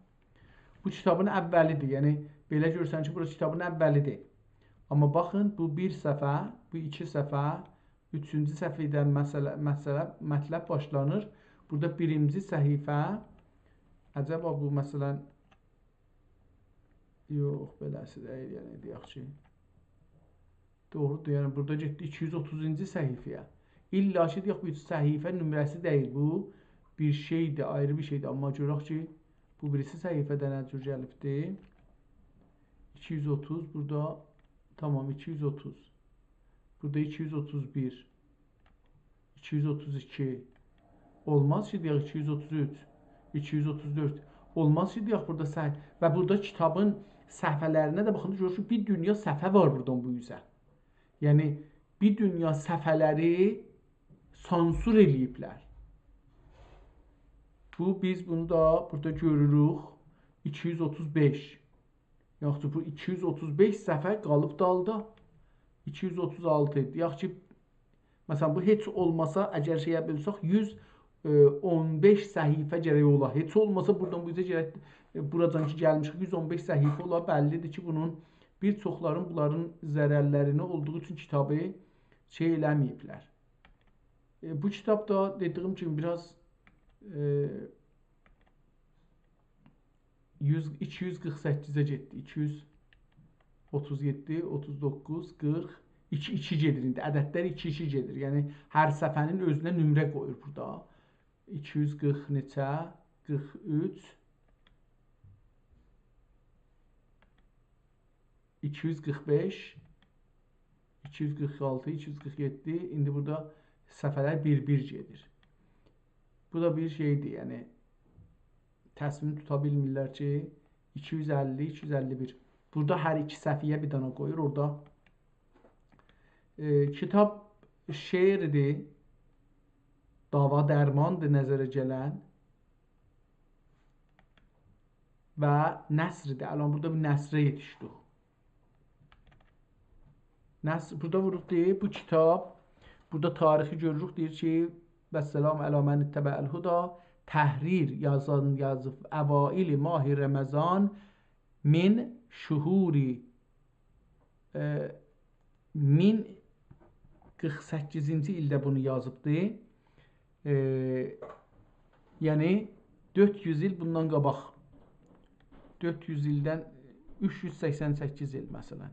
بو کیتابین اولیدیر. یعنی، بئله گؤرسن کی، بورا کیتابین اولیدیر. آمما باخین، بو بیر صفحه، بو ایکی صفحه، اوچونجو صفحه‌دن مسئله، مسئله، مطلب باشلانیر. بورادا بیرینجی صفحه، عجبا بو، مثلا، یوخ، بئله‌سی دئییل، یعنی، دئیک کی، دوغرودور، یعنی بورادا گئتدی ایکی یوز اوتوزونجو صفحه‌یه. الّا کی، دئیک، بو صفحه نمره‌سی دئییل، بو بیر شئیدیر، آیری بیر شئیدیر. آمما گؤرک کی، بو بیریسی صفحه‌ده نه جور گلیبدی؟ ایکی یوز اوتوز، بورادا، تامام، ایکی یوز اوتوز. بورادا ایکی یوز اوتوز بیر. ایکی یوز اوتوز ایکی. اولماز کی، دئیک ایکی یوز اوتوز اوچ، ایکی یوز اوتوز دؤرد. اولماز کی، دئیک بورادا صفحه. و بورادا کیتابین صفحه‌لرینه ده باخین، گؤرورسونوز، بیر دونیا صفحه وار بورادان بو اوزه. یعنی، بیر دونیا صفحه‌لری سانسور ائله‌ییبلر. بو، بیز بونو دا بورادا گؤروروک. ایکی یوز اوتوز بئش. یوخدور، بو ایکی یوز اوتوز بئش صفحه قالیب دالدا. ایکی یوز اوتوز آلتی. دئیک کی، مثلا، بو هئچ اولماسا، اگر شئیه بؤلسک، یوز اون بئش صفحه گرک اولا. هئچ اولماسا، بورادان بو اوزه گرک، ائ، بوراجان کی گلمیشیک، یوز اون بئش صفحه اولا. بللی‌دیر کی، بونون بیر چوخلارین بونلارین ضررلرینی اولدوغو اوچون کیتابی شئی ائله‌مه‌ییبلر. ائ، بو کیتاب دا، دئدیگیم کیمی، بیر آز، ائ، یوز، ایکی یوز قیرخ سککیزه گئتدی. ایکی یوز اوتوز یئددی، اوتوز دوققوز، قیرخ، ایکی، ایکی گئدیر ایندی. عددلر ایکی، ایکی گئدیر. یعنی، هر صفحه‌نین اؤزونه نمره قویور بورادا. ایکی یوز قیرخ نئچه؟ قیرخ اوچ. ایکی یوز قیرخ بئش، ایکی یوز قیرخ آلتی، ایکی یوز قیرخ یئددی. ایندی بورادا صفحه‌لر بیر-بیر گئدیر. بو دا بیر شئیدیر، یعنی تصمیم توتا بیلمیرلر کی، ایکی یوز اللی، ایکی یوز اللی بیر. بورادا هر ایکی صفحه‌یه بیر دانا قویور، اورادا. ائ، کیتاب شعردیر، داوا درماندیر نظره گلن و نثردیر. الان بورادا بیر نثره یئتیشدیک. نثر، بورادا ووروب دئییر، بو کیتاب، بورادا تاریخی گؤروروک، دئییر کی، «والسلام علی من اتبع الهدی»، تحریر یازان یازیب، «اوائل ماه رمضان من شهور»، ائ، مین قیرخ سککیزینجی ایلده بونو یازیبدی. ائ، یعنی، دؤرد یوز ایل بوندان قاباق. دؤرد یوز ایلدن، اوچ یوز سکسن سککیز ایل، مثلا.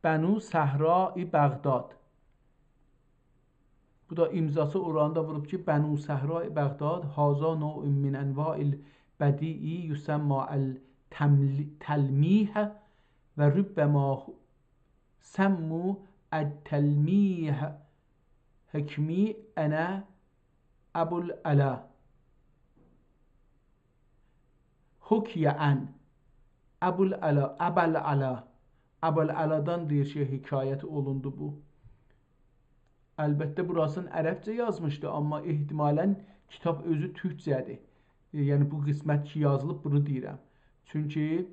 بنو صحراء بغداد. بو دا امضاسی اورانی دا ووروب کی، «بنو صحراء بغداد، هذا نوع من انواع البدیع یسمی التمل-، تلمیح و ربما سموا التلمیح حکمی انا ابوالعلا». حکی عن ابوالعلا، ابوالعلا. ابوالعلادان دئییر کی، حکایت اولوندو بو. البته، بوراسینی عربجه یازمیشدی، آمما احتمالا کیتاب اؤزو تورکجه‌دیر. ائ، یعنی، بو قسمت کی یازیلیب، بونو دئییرم. چونکی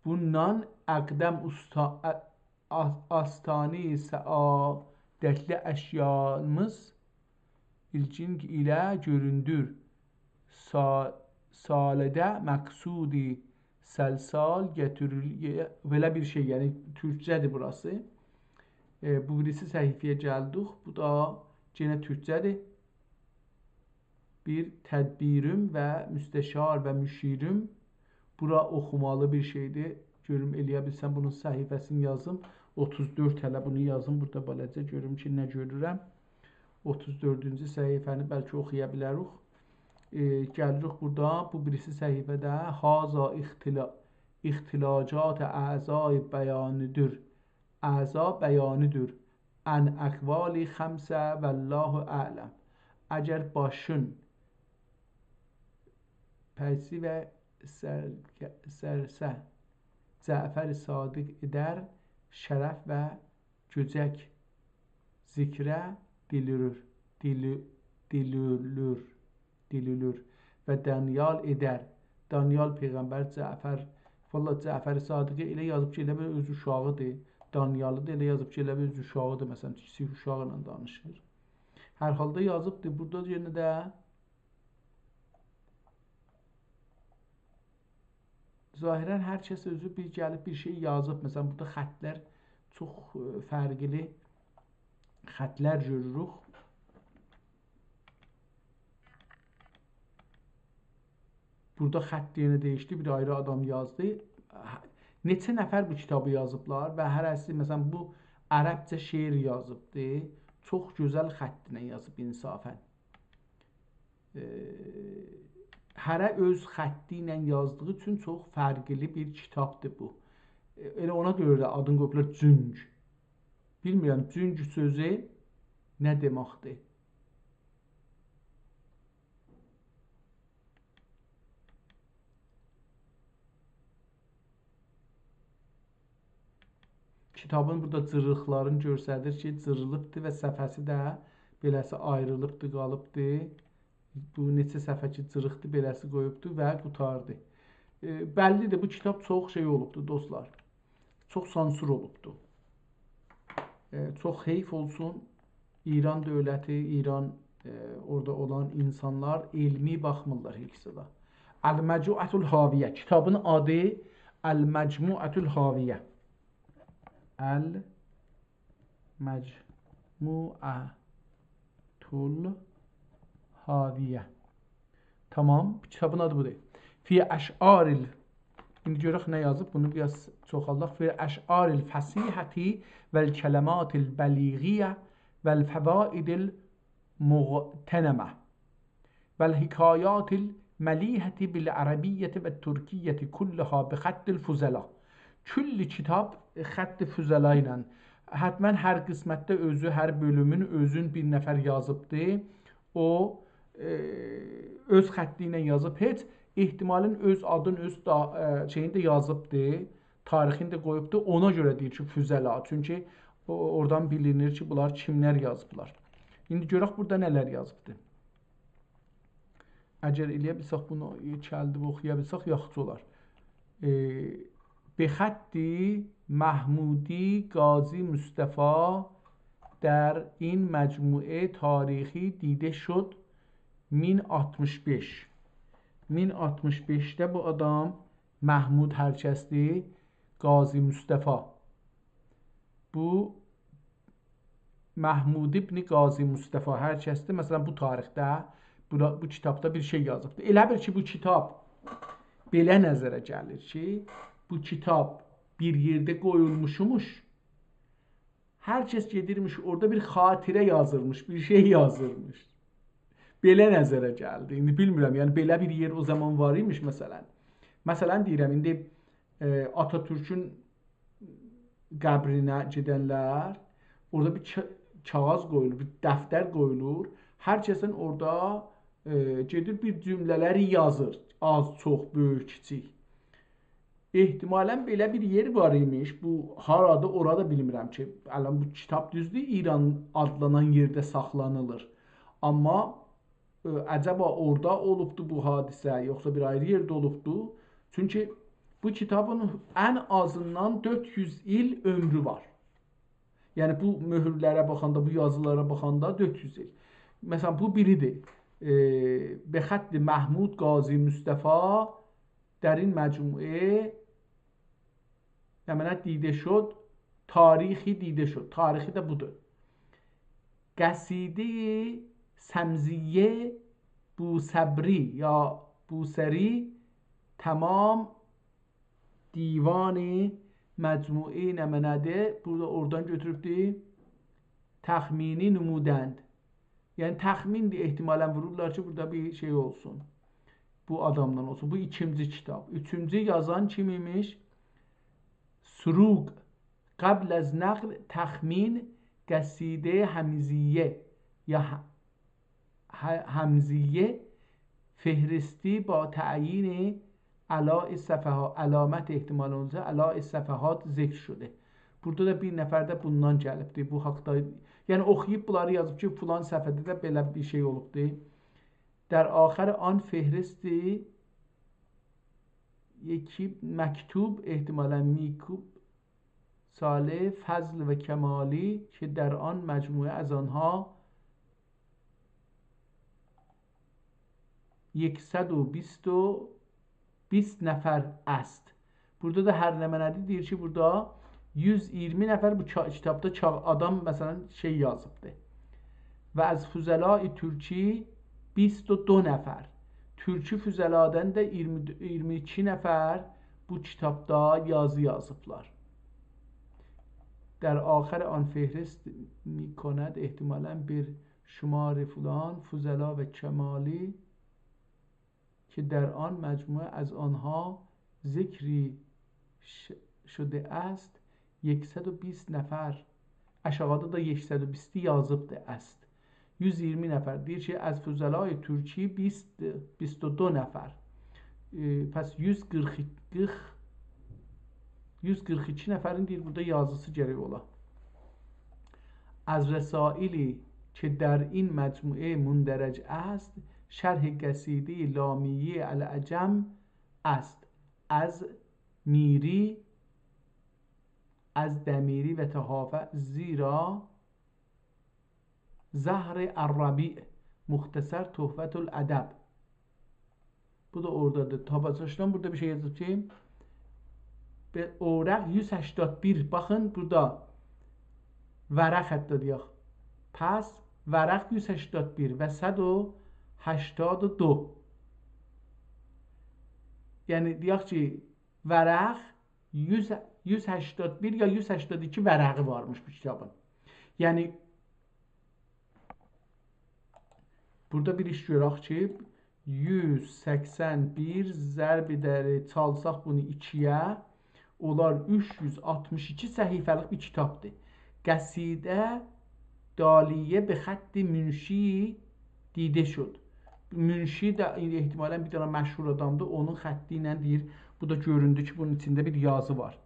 بوندان اقدم اوستا-، ا-، آ-، آستانه سعادتلی اشیامیز ایلگینج ایله گؤروندور. سا-، سالده مقصودی سلسال گتیریل-، بئله بیر شئی، یعنی تورکجه‌دیر بوراسی. ائ، بو بیریسی صفحه‌یه گلدیک. بو دا یئنه تورکجه‌دیر. بیر تدبیریم و مستشار و مشیریم. بورا اوخومالی بیر شئیدیر. گؤروم، ائلیه بیلسم، بونون صفحه‌سینی یازیم. اوتوز دؤرد، هله بونو یازیم بورادا بالاجا، گؤروم کی، نه گؤرورم. اوتوز دؤردونجو صفحه‌نی بلکه اوخویا بیلریک. ائ، گلیریک بورادا، بو بیریسی صفحه‌ده هذا اختلا-، اختلاجات اعضای بیانی‌دیر. اعضا بیانی‌دیر. عن اقوال خمسه والله اعلم. اگر باشین پسی و سر-، سرسه جعفر صادق ائدر، شرف و گؤجک ذکره دیلورور، دیلو-، دیلولور، دیلولور. و دانیال ائدر. دانیال پیغمبر، جعفر، والله جعفر صادقی ائله یازیب کی، ائله بیل اؤز اوشاغیدیر. دانیالی دا ائله یازیب کی، ائله بیل اؤز اوشاغیدیر. مثلا، کیچیک اوشاقلا دانیشیر. هر حالدا یازیبدیر. بورادا یئنه ده ظاهرا هر کس اؤزو بیر گلیب بیر شئی یازیب. مثلا، بورادا خطلر چوخ، ائ، فرقلی خطلر گؤروروک. بورادا خط یئنه دییشدی، بیر آیری آدام یازدی. نئچه نفر بو کیتابی یازیبلار و هره‌سی، مثلا، بو عربجه شعر یازیبدی. چوخ گؤزل خط ایله یازیب انصافا. ائ، هره اؤز خطی ایله یازدیغی اوچون چوخ فرقلی بیر کیتابدیر بو. ائ، ائله اونا گؤره ده آدینی قویوبلار جونگ. بیلمیرم، جونگ سؤزو نه دئمکدیر؟ کیتابین بورادا جیریقلارینی گؤستریر کی، جیریلیبدیر و صفحه‌سی ده بئله‌سی آیریلیبدیر، قالیبدیر. بو نئچه صفحه کی، جیریقدیر، بئله‌سی قویوبدور و قوتاردی. ائ، بللی‌دیر، بو کیتاب چوخ شئی اولوبدور، دوستلار. چوخ سانسور اولوبدو. ائ، چوخ حیف اولسون، ایران دؤولتی، ایران، ائ، اورادا اولان اینسانلار علمی باخمیرلار هئچ زادا. المجموعة الحاویة. کیتابین آدی المجموعة الحاویه. المجموعة الحاویه. تامام، کیتابین آدی بودور. فی اشعار ال-، ایندی گؤرک نه یازیب، بونو بیر آز چوخالداق. فی اشعار الفصیحة و الکلمات البلیغة و الفوائد المغتنمة و الحکایات الملیحة بالعربیة و الترکیة کلها بخط الفضلاء. کل کیتاب خط فضلا ایله. حتماً هر قسمتده اؤزو، هر بؤلومون اؤزون بیر نفر یازیبدی. او، ائ، اؤز خطی ایله یازیب. هئچ احتمالاً اؤز آدین، اؤز دا، ائ، شئیینی ده یازیبدی. تاریخینی ده قویوبدو. اونا گؤره دئییر کی، فضلا. چونکی او، اورادان بیلینیر کی، بونلار کیملر یازیبلار. ایندی گؤرک بورادا نه‌لر یازیبدی. اگر ائلیه بیلسک، بونو کلدیب اوخویا بیلسک، یاخشی اولار. ائ، به خط محمودی قاضی مصطفی در این مجموعه تاریخی دیده شد، مین آلتمیش بئش. مین آلتمیش بئشده بو آدام محمود هر کسدی، قاضی مصطفی. بو محمود ابن قاضی مصطفی هر کسدی، مثلاً، بو تاریخده، بو، بو کیتابدا بیر شئی یازیبدی. ائله بیل کی، بو کیتاب بئله نظره گلیر کی، بو کیتاب بیر یئرده قویولموشموش. هر کس گئدیرمیش، اورادا بیر خاطره یازیرمیش، بیر شئی یازیرمیش. بئله نظره گلدی. ایندی بیلمیرم، یعنی بئله بیر یئر او زامان وار ایمیش، مثلاً. مثلاً دئییرم، ایندی، ائ، آتاتورکون قبرینه گئدنلر، اورادا بیر کا-، کاغیذ قویولور، بیر دفتر قویولور. هر کسین اورادا، ائ، گئدیر بیر جمله‌لری یازیر. آز، چوخ، بؤیوک، کیچیک. احتمالاً بئله بیر یئر وار ایمیش. بو هارادیر، اورا دا بیلمیرم کی، الان بو کیتاب، دوزدور، ایران آدلانان یئرده ساخلانیلیر. آمما، ائ، عجبا اورادا اولوبدو بو حادثه، یوخسا بیر آیری یئرده اولوبدو؟ چونکی بو کیتابین ان آزیندان دؤرد یوز ایل عؤمرو وار. یعنی بو مؤهورلره باخاندا، بو یازیلارا باخاندا دؤرد یوز ایل. مثلاً، بو بیریدیر. ائ، به خط محمود قاضی مصطفی در این مجموعه، نمنه، دیده شد، تاریخی دیده شد. تاریخی ده بودور. قصیدهٔ سمزیه بوصبری یا بوصری تمام دیوان مجموعه نمنه‌دیر. بورادا اورادان گؤتوروبدور. تخمینی نمودند. یعنی تخمیندیر، احتمالاً وورورلار کی، بورادا بیر شئی اولسون. بو آدامدان اولسون. بو ایکینجی کیتاب. اوچونجو یازان کیم ایمیش؟ سروق. قبل از نقل تخمین قصیدهٔ همزیه یا ه-، ه-، همزیه فهرستی با تعیین علائے صفحات، علامت، احتمالاً اولسا، علائے صفحات ذکر شده. بورادا دا بیر نفر ده بوندان گلیبدی، بو حاقدا، یعنی اوخویوب بونلاری یازیب کی، فلان صفحه‌ده ده بئله بیر شئی اولوبدو. در آخر آن فهرست یکی مکتوب، احتمالاً میکوب، صالح، فضل و کمالی که در آن مجموعه از آنها یکصد و بیست و بیست نفر است. بورادا دا هر نمنه‌دیر، دئییر کی، بورادا یوز اییرمی نفر بو کا-، کیتابدا کا-، آدام، مثلاً، شئی یازیبدی. و از فضلای ترکی بیست و دو نفر. تورکی فضلادان دا اییرمی، اییرمی ایکی نفر بو کیتابدا یازی یازیبلار. در آخر آن فهرست می‌کند احتمالاً بیر شمار فلان، فضلا و کمالی که در آن مجموعه از آنها ذکری ش-، شده است، یکصد و بیست نفر. آشاغیدا دا یکصد و بیستی یازیبدی است. یوز اییرمی نفر. دئییر کی، از فضلای ترکی بیست، بیست و دو نفر. ائ، پس یوز قیرخ، قیرخ، یوز قیرخ ایکی نفرین، دئییر، بورادا یازیسی گرک اولا. از رسائلی که در این مجموعه مندرج است، شرح قصیدهٔ لامیهٔ العجم است. از میری از دمیری و طهافه، زیرا زهر الربیع، مختصر تحفة الادب. بو دا اورادادیر. تاپاجاقسان، بورادا بیر شئی یازیب کی، به-، اوراق یوز هشتاد بیر، باخین بورادا، ورق حتی دئیک. پس ورق یوز هشتاد بیر و صد و هشتاد و دو. یعنی دئیک کی، ورق یوز، یوز هشتاد بیر یا یوز هشتاد ایکی ورقی وارمیش بو کیتابین. یعنی بورادا بیر ایش گؤرک کی، یوز سکسن بیر ضرب ائدریک، چالساق بونو ایکی‌یه، اولار اوچ یوز آلتمیش ایکی صفحه‌لیک بیر کیتابدیر. قصیده دالیه به خط منشی دیده شد. منشی ده احتمالاً بیر دنه مشهور آدامدیر، اونون خطی ایله دئییر. بو دا گؤروندو کی، بونون ایچینده بیر یازی وار.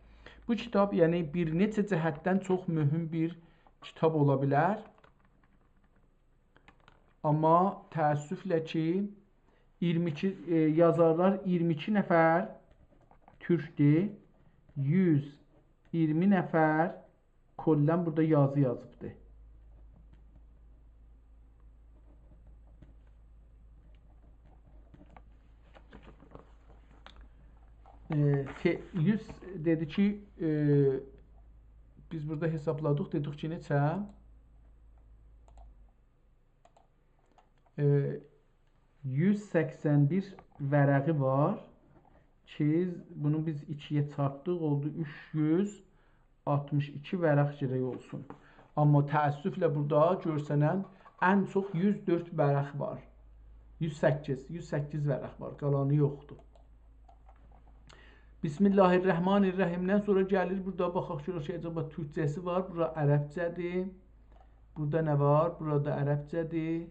بو کیتاب، یعنی، بیر نئچه جهتدن چوخ مهم بیر کیتاب اولا بیلر. آمما تأسفله کی، ایگیرمی ایکی، ائ، یازارلار ایگیرمی ایکی نفر تورکدور، یوز ایگیرمی نفر کلاً بورادا یازی یازیبدی. ائ، ته-، یوز دئدی کی، ائ، بیز بورادا حسابلادیق، دئدیک کی، نئچه؟ ائ، یوز سکسن بیر ورقی وار کی، بونو بیز ایکی‌یه چارپدیق، اولدو اوچ یوز آلتمیش ایکی ورق گرک اولسون. آمما تأسفله بورادا گؤرسنن ان چوخ یوز دؤرد ورق وار. یوز سککیز، یوز سککیز ورق وار، قالانی یوخدور. بسم الله الرحمن الرحیمدن سونرا گلیر بورادا، باخاق گؤرک کی، عجبا تورکجه‌سی وار، بورا عربجه‌دیر. بورادا نه وار؟ بورادا عربجه‌دیر.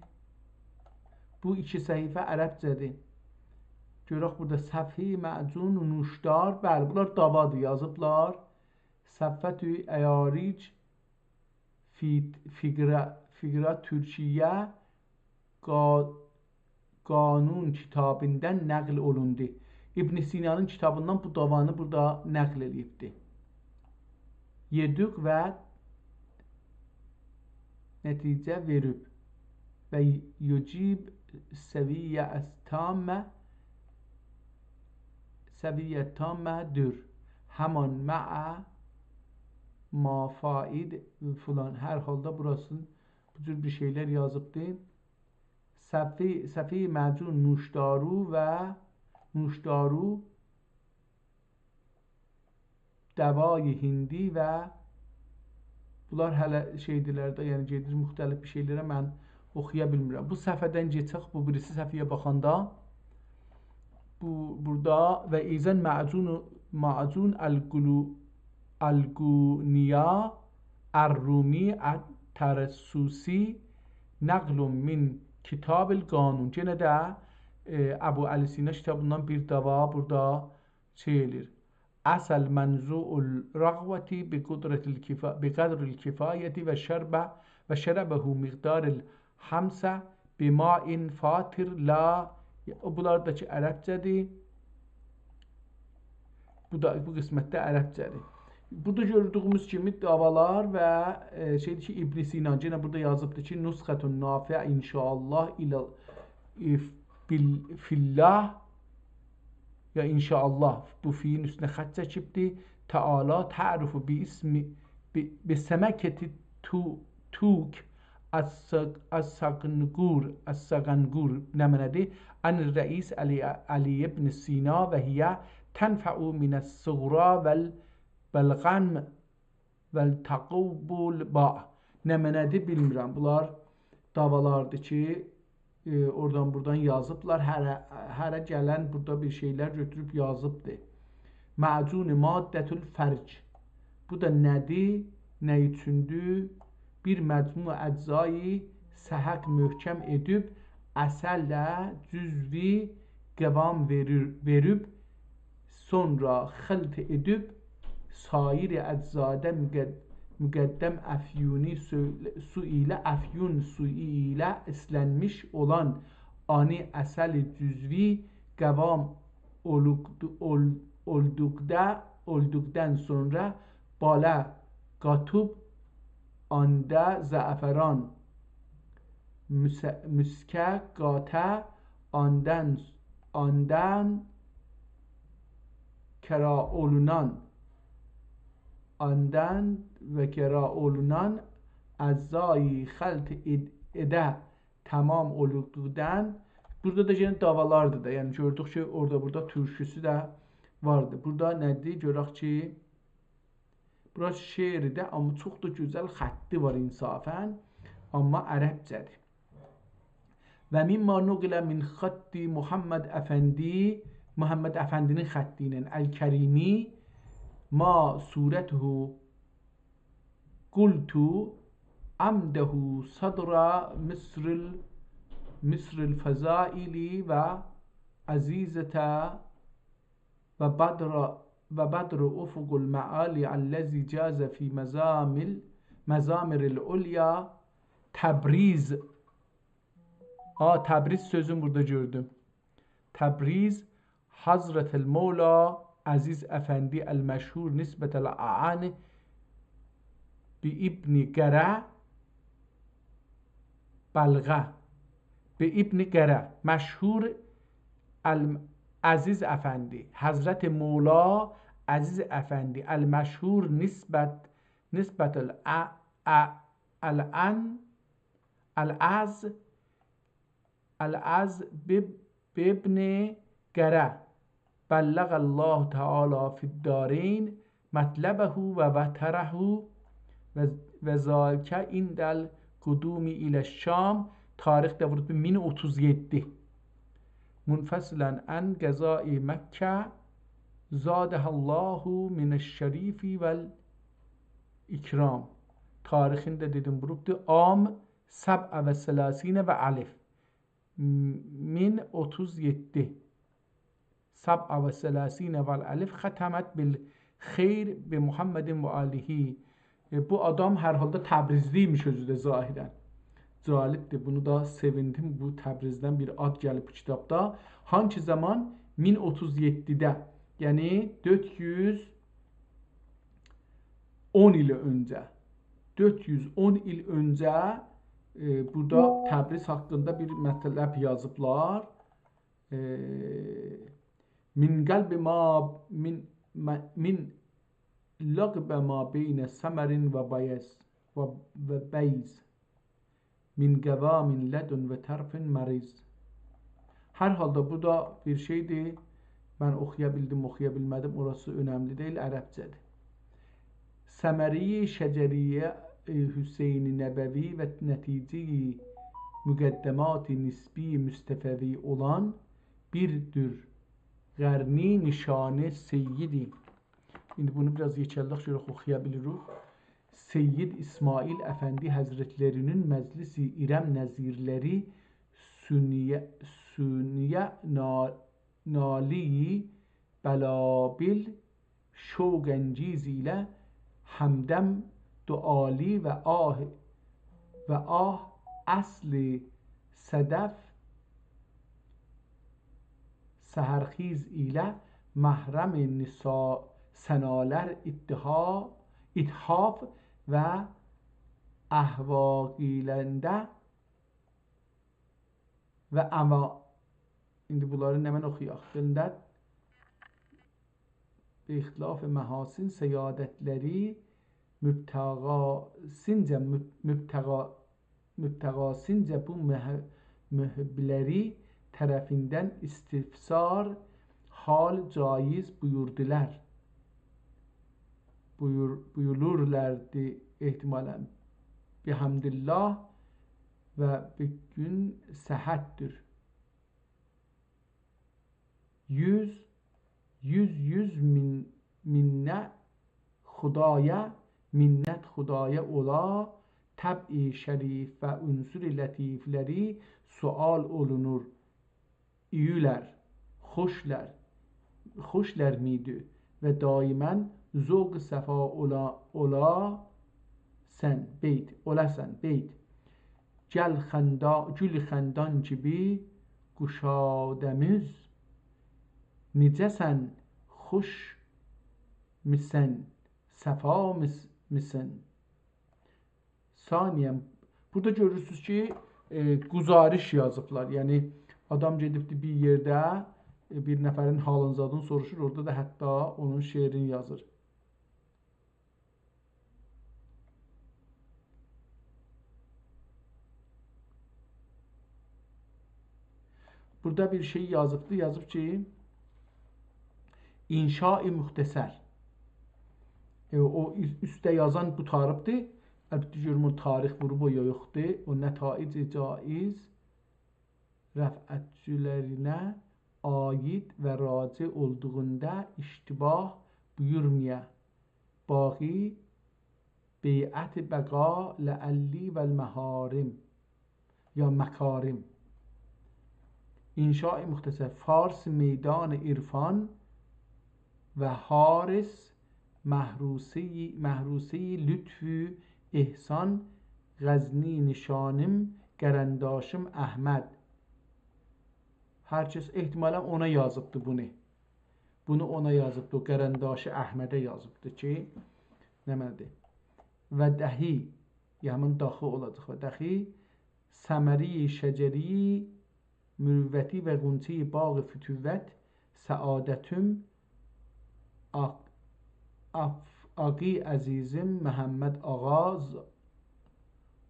بو ایکی صفحه عربجه‌دیر. گؤرک بورادا صفحه معجون و نوشدار. بلی، بونلار داوادیر، یازیبلار. صفوة عیاریج فی-، فیقرا، فیقرا ترکیه قا-، قانون کیتابیندان نقل اولوندو. ابن سینانین کیتابیندان بو داوانی بورادا نقل ائله‌ییبدی. یئدوق و نتیجه وئریب و یجیب سویه تامه، سویه تامه دور. همان مع مافاید فلان. هر حالدا بوراسینی بو جور بیر شئیلر یازیبدی. صفحه، صفحه معجون نوشدارو و نوشدارو دوای هندی و بونلار هله شئیدیرلر ده، یعنی گئدیر مختلف بیر شئیلره، من اوخویا بیلمیرم. بو صفحه‌دن کئچک، بو بیریسی صفحه‌یه باخاندا بو، بورادا و ایضاً معجون، معجون القلو-، القونیا الرومی الترسوسی نقل من کتاب القانون. یئنه ده، ائ، ابو علی سینا کیتابیندان بیر داوا بورادا شئی ائله‌ییر. عسل منزوع الرغوة بقدرة الکفا-، بقدر الکفایة و شرب، و شربه مقدار الخمسة بماء فاتر لا، بونلار دا کی عربجه‌دیر. بو دا، بو قسمت ده عربجه‌دیر. بورادا گؤردویوموز کیمی داوالار و، ائ، شئیدیر کی، ابن سینا، یئنه بورادا یازیبدیر کی، نسخة نافعة ان شاء الله الی، ائ، بیل-، فی الله، یا ان شاء الله، بو فی‌نین اوستونه خط چکیبدی. تعالی تعرف باسم، ب-، بسمکة تو-، توک السق-، السقنقور، السقنقور نمنه‌دیر؟ عن الرئیس علی، علی ابن سینا و هی تنفع من الصغری و ال-، و الغنم و التقوبل با. نمنه‌دیر، بیلمیرم. بونلار داوالاردیر کی، ائ، اورادان بورادان یازیبلار. هره، هره گلن بورادا بیر شئیلر گؤتوروب یازیبدی. معجون مادة الفرج. بو دا نه‌دیر، نه اوچوندور؟ بیر مجموع اجزایی سهق محکم ائدیب، عسله جزوی قوام وئریر، وئریب، سونرا خلط ائدیب، سایر اجزادا مقد-، مقدم افیونی سو-، سو ایله، افیون سویو ایله ایسلنمیش اولان آنی عسل جزوی قوام اولوقدو-، اول-، اولدوقدا، اولدوقدان سونرا بالا قاتوب آندا زعفران، موس-، موسکه قاتا آندان، آندان کرا اولونان، آندان و کرا اولونان اجزای خلط اد-، اده تمام اولدوقدان. بورادا دا یئنه دعوالاردیر دا. یعنی گؤردوک کی، اورادا بورادا تورکوسو ده واردی. بورادا نه‌دیر؟ گؤرک کی، بورا شعردی، آمما چوخ دا گؤزل خطی وار انصافاً. آمما عربجه‌دیر. و مما نقل من خط محمد افندی، محمد افندی‌نین خطی ایله، الکریمی، ما صورته قلت عمده صدر مصر ال-، مصر الفضائل و عزیزة و بدر، و بدر افق المعالی الذی جاز فی مزامل-، مزامر العلیا تبریز. آ، تبریز سؤزون بورادا گؤردوم. تبریز، حضرة المولا عزیز افندی المشهور نسبة الاعن بابن قره بلغه، بابن قره، مشهور ال-، عزیز افندی، حضرت مولا عزیز افندی، المشهور نسبت، نسبت الع-، ا-، العن، العز، العز باب-، بابن قره، بلغ الله تعالی فی الدارین مطلبه و وطره و، و ذاک عند القدوم الی الشام، تاریخ ده ووروب مین اوتوز یئددی. منفصلا عن قضاء مکة، زادها الله من الشرف والاکرام. تاریخین ده دئدیم، ووروبدو عام سبع و ثلاثین و الف. مین اوتوز یئددی. سبع و ثلاثین و الف، ختمت بالخیر بمحمد و آله. ائ، بو آدام هر حالدا تبریزلی ایمیش اؤزو ده ظاهراً. جالبدیر، بونو دا سئویندیم. بو تبریزدن بیر آد گلیب بو کیتابدا. هانسی زامان؟ مین اوتوز یئددیده، یعنی دؤرد یوز اون ایل اؤنجه. دؤرد یوز اون ایل اؤنجه، ائ، بورادا تبریز حاقیندا بیر مطلب یازیبلار. ائ، من قلب ما، من، ما، من لقب ما بین سمر و بیض، و، و بیض. من قوام لدن و طرف مریض. هر حالدا بو دا بیر شئیدیر. من اوخویا بیلدیم، اوخویا بیلمه‌دیم، اوراسی اؤنملی دئییل، عربجه‌دیر. ثمره‌ی شجری حسین نبوی و نتیجه‌ی مقدمات نسبی مصطفوی اولان بیر دور قرنی نشان سیدی. ایندی بونو بیر آز یئکلدک، گؤرک اوخویا بیلیریک. سید اسماعیل افندی حضرتلری‌نین مجلس ارم نظیرلری سونیه، سونیه نا-، نالی بلابل شوق انگیز ایله همدم دعالی و آه، و آه اصل صدف سحرخیز ایله محرم نسا-، ثنالر اتحا-، اتحاف و احواقیلنده و اما-، ایندی بونلاری نمنه اوخویاق؟ دئییرلر، به اختلاف محاسن سیادتلری مبتغاسینجه، مب-، مبتغا-، مبتغاسینجه بو مح-، محبلری طرفیندن استفسار حال جایز بویوردولار. بویور-، بویولورلاردی احتمالاً. بحمدالله و بوگون صحتدیر. یوز، یوز، یوز مین، مینه خدایا، منت خدایا اولا، طبع شریف و عنصر لطیفلری سؤال اولونور. اییلر، خوشلار، خوشلار میدی و دائماً ذوق صفا اولا، اولا سن، بیت، اولاسان، بیت. گل خندا-، گول خندان کیمی گشاده‌میز، نئجه‌سن، خوشمیسن، صفا میس-، میسن؟ ثانیاً، بورادا گؤرورسونوز کی، ائ، گزارش یازیبلار. یعنی، آدام گئدیبدی بیر یئرده، ائ، بیر نفرین حالین زادین سوروشور، اورادا دا حتی اونون شعرینی یازیر. بورادا بیر شئی یازیبدی، یازیب کی، انشاء مختصر. ائ، او اوس-، اوسته یازان قوتاریبدی. البته، گؤروم او تاریخ ووروب او یا یوخدور. او نتایج جایز رفعتچی‌لرینه عایید و راجع اولدوغوندا اشتباه بویورمایا. باقی بیعت بقا لعلی و المحارم یا مکارم. انشاء مختصر، فارس میدان عرفان و حارس محروسهٔ، محروسهٔ لطف و احسان، غزنی نشانم، قرنداشم احمد. هر کس احتمالاً اونا یازیبدی بونو. بونو اونا یازیبدی، او قرنداشی احمده یازیبدی کی، نمنه‌دیر؟ و دهی، یا همین داخی اولاجاق، و دهی ثمری شجری مروتی و غنچهٔ باغ فتوت، سعادتم، آق-، آف-، آقی عزیزم محمد آغاز-،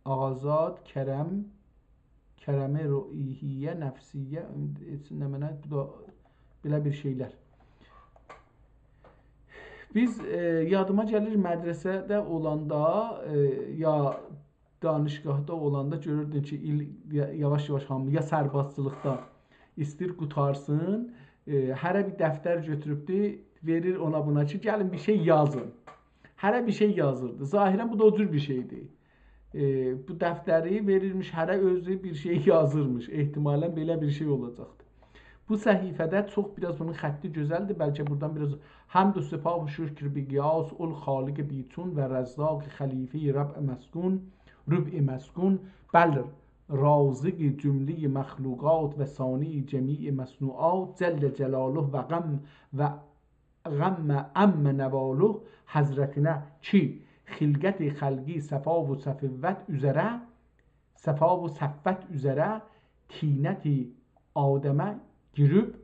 آغازاد کرم، کرم روحیه، نفسیه، هئچ نمنه، بو دا بئله بیر شئیلر. بیز، ائ، یادیما گلیر، مدرسه‌ده اولاندا، ائ، یا دانشگاهدا اولاندا گؤروردون کی، ایل-، یا-، یاواش-یاواش هامی یا سربازچیلیقدا ایستیر قوتارسین، ائ، هره بیر دفتر گؤتوروبدو، وئریر اونا بونا کی، گلین بیر شئی یازین. هره بیر شئی یازیردی. ظاهراً بو دا او جور بیر شئیدی. ائ، بو دفتری وئریرمیش، هره اؤزو بیر شئی یازیرمیش. احتمالاً بئله بیر شئی اولاجاقدی. بو صفحه‌ده چوخ بیر آز بونون خطی گؤزلدیر. بلکه بورادان بیر آز حمد و سپاس و شکر به غیاث الخالق بی‌چون و رزاق خلیفهٔ ربع مسکون، ربع مسکون، بل رازق جملهٔ مخلوقات و صانع جمیع مصنوعات جل جلاله و قم و قم عم نواله حضرتینه کی، خلقت خلقی صفا و صفوت اوزره، صفا و صفوت اوزره طینت آدمه گیریب،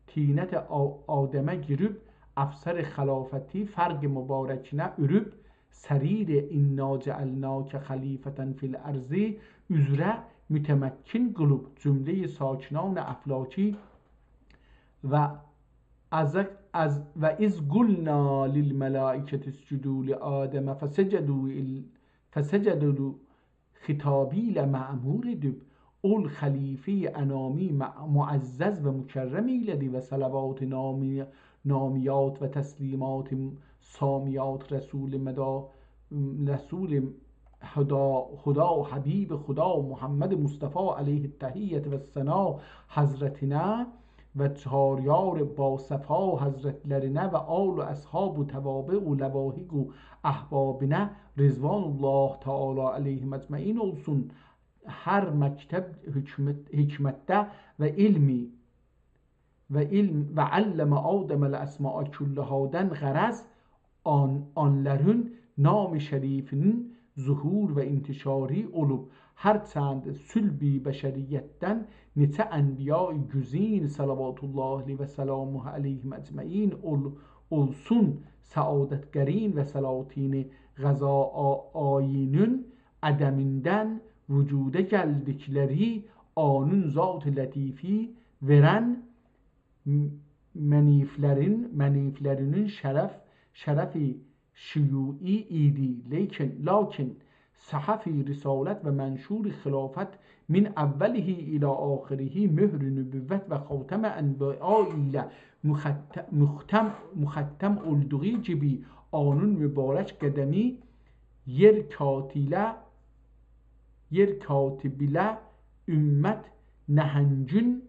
طینت آ-، آدمه گیریب، افسر خلافتی فرق مبارکینه اؤروب، سریر «إنا جعلناک خلیفة فی الأرض» اوزره متمکن قیلیب جملهٔ ساکنان افلاکی و از، از، «و إذ قلنا للملائکة اسجدوا لآدم فسجدوا ال-، فسجدوا» خطابی ایله مأمور ائدیب، اول خلیفهٔ انامی مع-، معزز و مکرم ائیله‌دی و صلوات نامی-، نامیات و تسلیمات سامیات رسول مدا-، رسول خدا، خدا، حبیب خدا محمد مصطفی علیه التحیة و ثنا حضرتینه و چهار یار با صفا حضرتلرینه و آل و اصحاب و توابع و لواحق و احبابینه رضوان الله تعالی علیهم اجمعین اولسون. هر مکتب حکمت، حکمتده و علمی و علم و «علم آدم الأسماء کلهادن» غرض آن، آنلارین نام شریفینین ظهور و انتشاری اولوب، هرچند صلب بشریتدن نئچه انبیای گزین صلوات الله علیه و سلامه علیهم اجمعین اول-، اولسون، سعادت قرین و سلاطین قضا آ-، آیینین عدمیندن وجودا گلدیکلری آنین ذات لطیفی وئرن م-، منیفلرین، منیفلرینین شرف، شرف شیوعی ایدی. لیکن، لاکین صحف رسالت و منشور خلافت من اوله الی آخره مهر نبوت و خاتم انبیا ایله مخت-، مختم، مختم اولدوغو کیمی آنین مبارک قدمی یئر کاتیله، یئر کاتیبیله امت نهنگین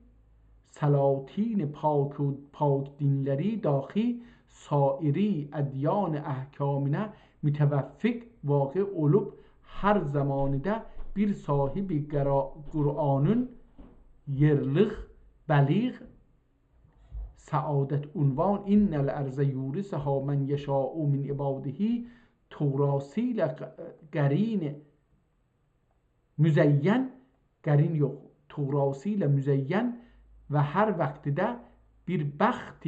سلاطین پاک و پاک دینلری داخی سایری ادیان احکامینه متوفق واقع اولوب، هر زمانیده بیر صاحب قرا-، قرآنین یئرلیق، بلیغ، سعادت عنوان، «إن الأرض یورثها من یشاء من عباده»، توراثی ایله ق-، قرین مزین، قرین یوخ، توراثی ایله مزین و هر وقتده بیر بخت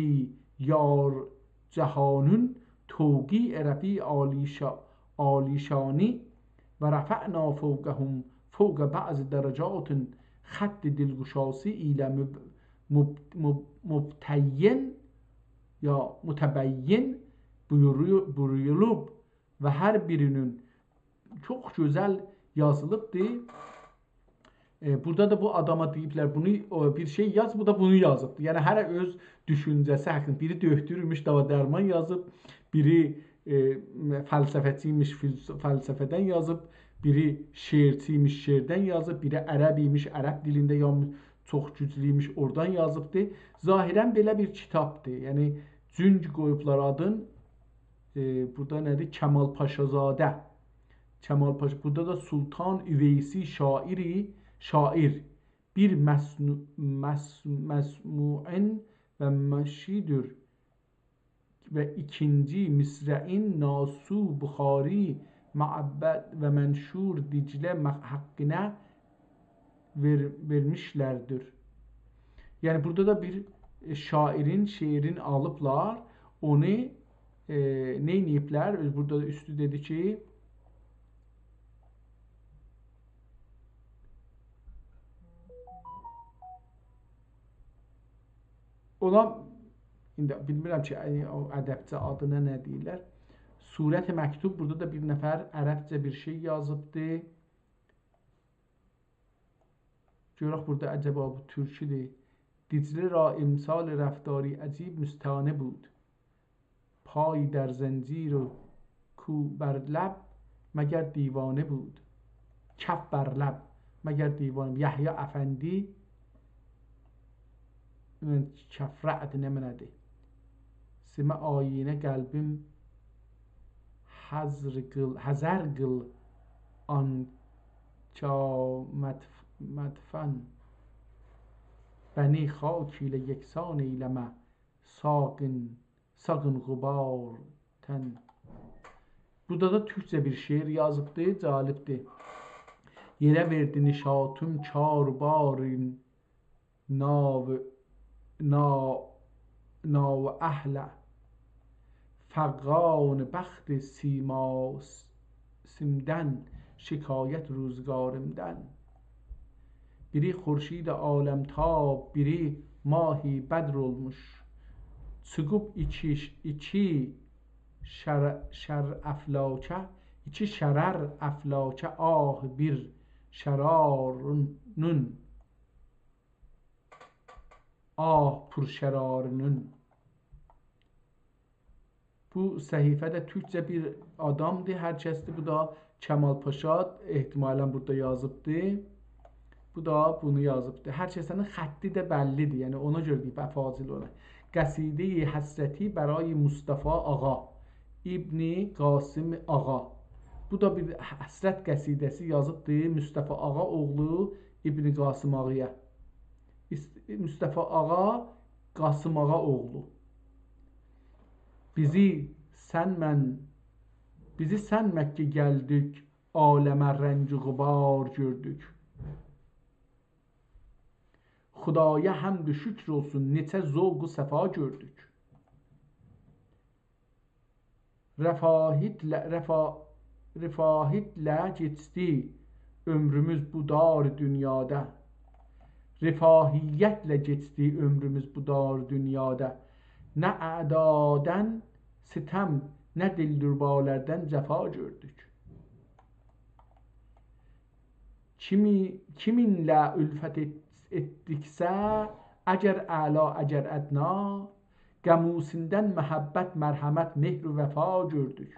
یار جهانین، توقیع رفیع عالی شا-، عالی شانی، «و رفعنا فوقهم، فوق بعض درجات»، خط دلگشاسی ایله مب-، مب-، مب-، مبتین یا متبین بویورو-، بویورولوب و هر بیرینین چوخ گؤزل یازیلیبدیر. ائ، بورادا دا بو آداما دئییبلر، «بونو، او، بیر شئی یاز»، بو دا بونو یازیبدیر. یعنی، هره اؤز دوشونجه‌سی حاقیندا. بیری دؤکتورموش، داوا درمان یازیب، بیری، ائ، فلسفه‌چی ایمیش، فیلس-، فلسفه‌دن یازیب، بیری شعرچی ایمیش، شعردن یازیب، بیری عرب ایمیش، عرب دیلینده یا چوخ گوجلو ایمیش، اورادان یازیبدی. ظاهراً بئله بیر کیتابدیر. یعنی، جونگ قویوبلار آدین. ائ، بورادا نه‌دیر؟ کمال پاشازاده. کمال پاشا، بورادا دا سلطان اویسی شاعری، شاعر، بیر مصنو-، مص-، مصموعین و مشیدور و ایکینجی مصرعین ناسو بخاری، معبد و منشور دجله مح-، حقینه وئر-، وئرمیشلردیر. یعنی، بورادا دا بیر، ائ، شاعرین شعرین آلیبلار، اونو، ائ، نئینییبلر؟ اؤز بورادا دا اوستو دئدی کی، اونا، ایندی بیلمیرم کی، ائ، او ادبجه آدینا نه دئییرلر. صورت مکتوب، بورادا دا بیر نفر عربجه بیر شئی یازیبدی. گؤرک بورادا عجبا بو تورکودور. «دجله را امسال رفتاری عجیب مستانه بود. پای در زنجیر و کو بر لب مگر دیوانه بود.» کف بر لب مگر دیوانه. یحیی افندی، ائ، کف رعد نمنه‌دیر؟ سیمه آیینه قلبیم حذر قیل، حذر قیل آنجا مدف-، مدفن. بنی خاک ایله یکسان ائیله‌مه، ساقین، ساقین غبار تن. بورادا دا تورکجه بیر شعر یازیبدی، جالبدیر. «یئره وئردی نشاطیم کار و بارین، ناو، نا-، ناو اهل فغان بخت سیماسیمدن، شکایت روزگاریمدن.» بیری خورشید عالم‌تاب، بیری ماه بدر اولموش. چیخیب ایکی، ایکی شر-، شر افلاکه، ایکی شرر افلاکه، آه بیر شرارینین، آه پرشرارینین. بو صحیفه‌ده تورکجه بیر آدامدیر، هر کسدیر. بو دا کمال پاشا احتمالاً بورادا یازیبدی. بو دا بونو یازیبدی. هر کسه‌نین خطی ده بللیدیر. یعنی اونا گؤره دئییب افاضل اونا. «قصیدهٔ حسرتی برای مصطفی آقا، ابن قاسم آقا.» بو دا بیر حسرت قصیده‌سی یازیبدی مصطفی آقا اوغلو ابن قاسم آقایا. ایس-، مصطفی آقا، قاسم آقا اوغلو. «بیزی سن من، بیزی سن مکه گلدیک، عالمه رنگ و غبار گؤردوک. خدایا حمد و شکر اولسون، نئچه ذوق و صفا گؤردوک. رفاهیتله، رفا-، رفاهیتله کئچدی عؤمروموز بو دار دونیادا. رفاهیتله کئچدی عؤمروموز بو دار دونیادا. نه اعدادان ستم، نه دلربالردن جفا گؤردوک. کیمی-، کیمینله الفت ائت-، ائتدیکسه، اگر اعلا، اگر ادنا، غم‌اوسیندن محبت، مرحمت، مهر و وفا گؤردوک.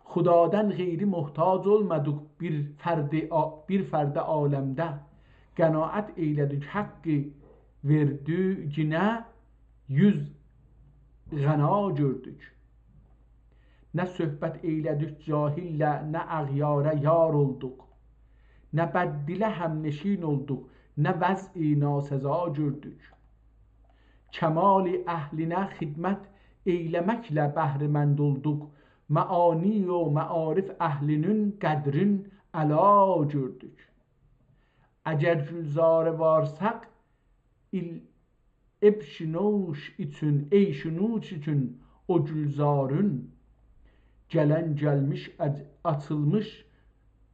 خدادان غیری محتاج اولمادیق بیر فرد عا-، بیر فرد عالمده. قناعت ائیله‌دیک حقی وئردیگینه، یوز غنا گؤردوک. نه صحبت ائیله‌دیک جاهیلله، نه اغیارا یار اولدوق. نه بددله همنشین اولدوق، نه وضعی ناسزا گؤردوک. کمال اهلینه خدمت ائیله‌مکله بهره‌مند اولدوق. معانی و معارف اهلینین قدرین علا گؤردوک. اگر گلزاره وارساق، ایل-، ابشنوش اوچون، ائیشنوش اوچون او گلزارین. گلن گلمیش اج-، آچیلمیش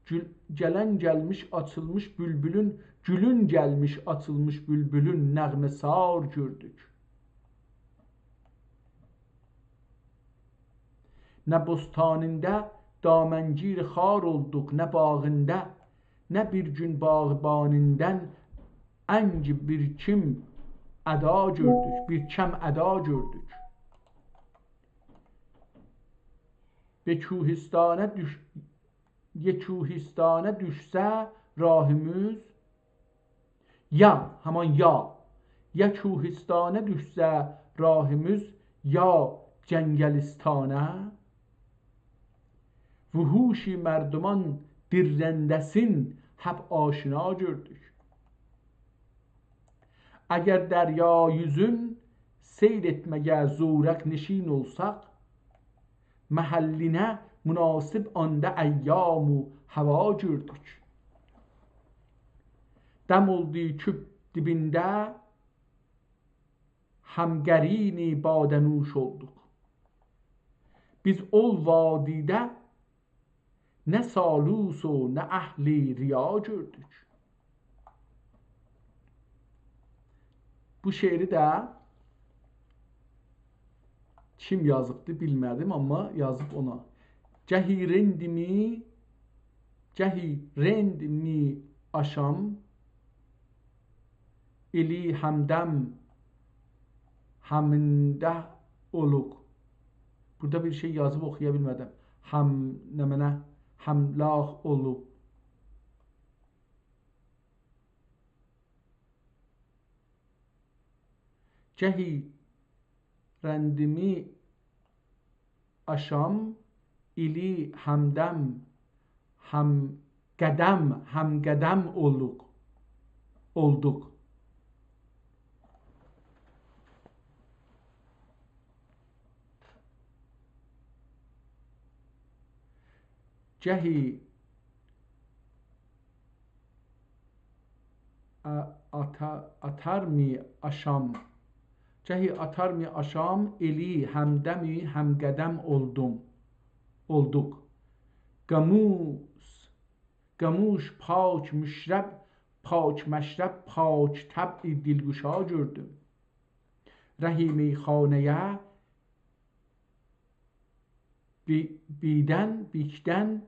گول-، گلن گلمیش آچیلمیش بولبولون، گولون گلمیش آچیلمیش بولبولون نغمه‌سار گؤردوک. نه بوستانیندا دامنگیر خار اولدوق، نه باغیندا، نه بیر گون باغبانیندان انگی بیر کیم ادا گؤردوک، بیر کم ادا گؤردوک. به کوهستانه دوش-، یه کوهستانه دوشسه راهیمیز، یا، همان یا، یا کوهستانه دوشسه راهیمیز، یا جنگلستانه، وحوش مردمان دیرنده‌سین حب آشنا گؤردوک. اگر دریا یوزون سیر ائتمه‌یه زورق‌نشین اولساق، محلینه مناسب آندا ایام و هوا گؤردوک. دم اولدو کوپ دیبینده هم‌قرین باده‌نوش اولدوق. بیز اول وادیده نه سالوس و نه اهل ریا گؤردوک. بو شعری ده کیم یازیبدی بیلمه‌دیم، آمما یازیب اونا. گهی رندمی، گهی رندمی آشام، الی همدم، همنده اولوق. بورادا بیر شئی یازیب، اوخویا بیلمه‌دیم. هم، نمنه، هملاق اولوب. گهی رندمی آشام، الی همدم، هم‌قدم، هم‌قدم اولوق، اولدوق. گهی آ-، آتا-، آتارمی آشام. گهی آتارمی آشام، الی همدمی هم‌قدم اولدوم، اولدوق. قاموس، قاموش پاک مشرب، پاک مشرب، پاک طبع دلگشا گؤردوم. ره میخانه‌یه بی-، بیدن، بیکدن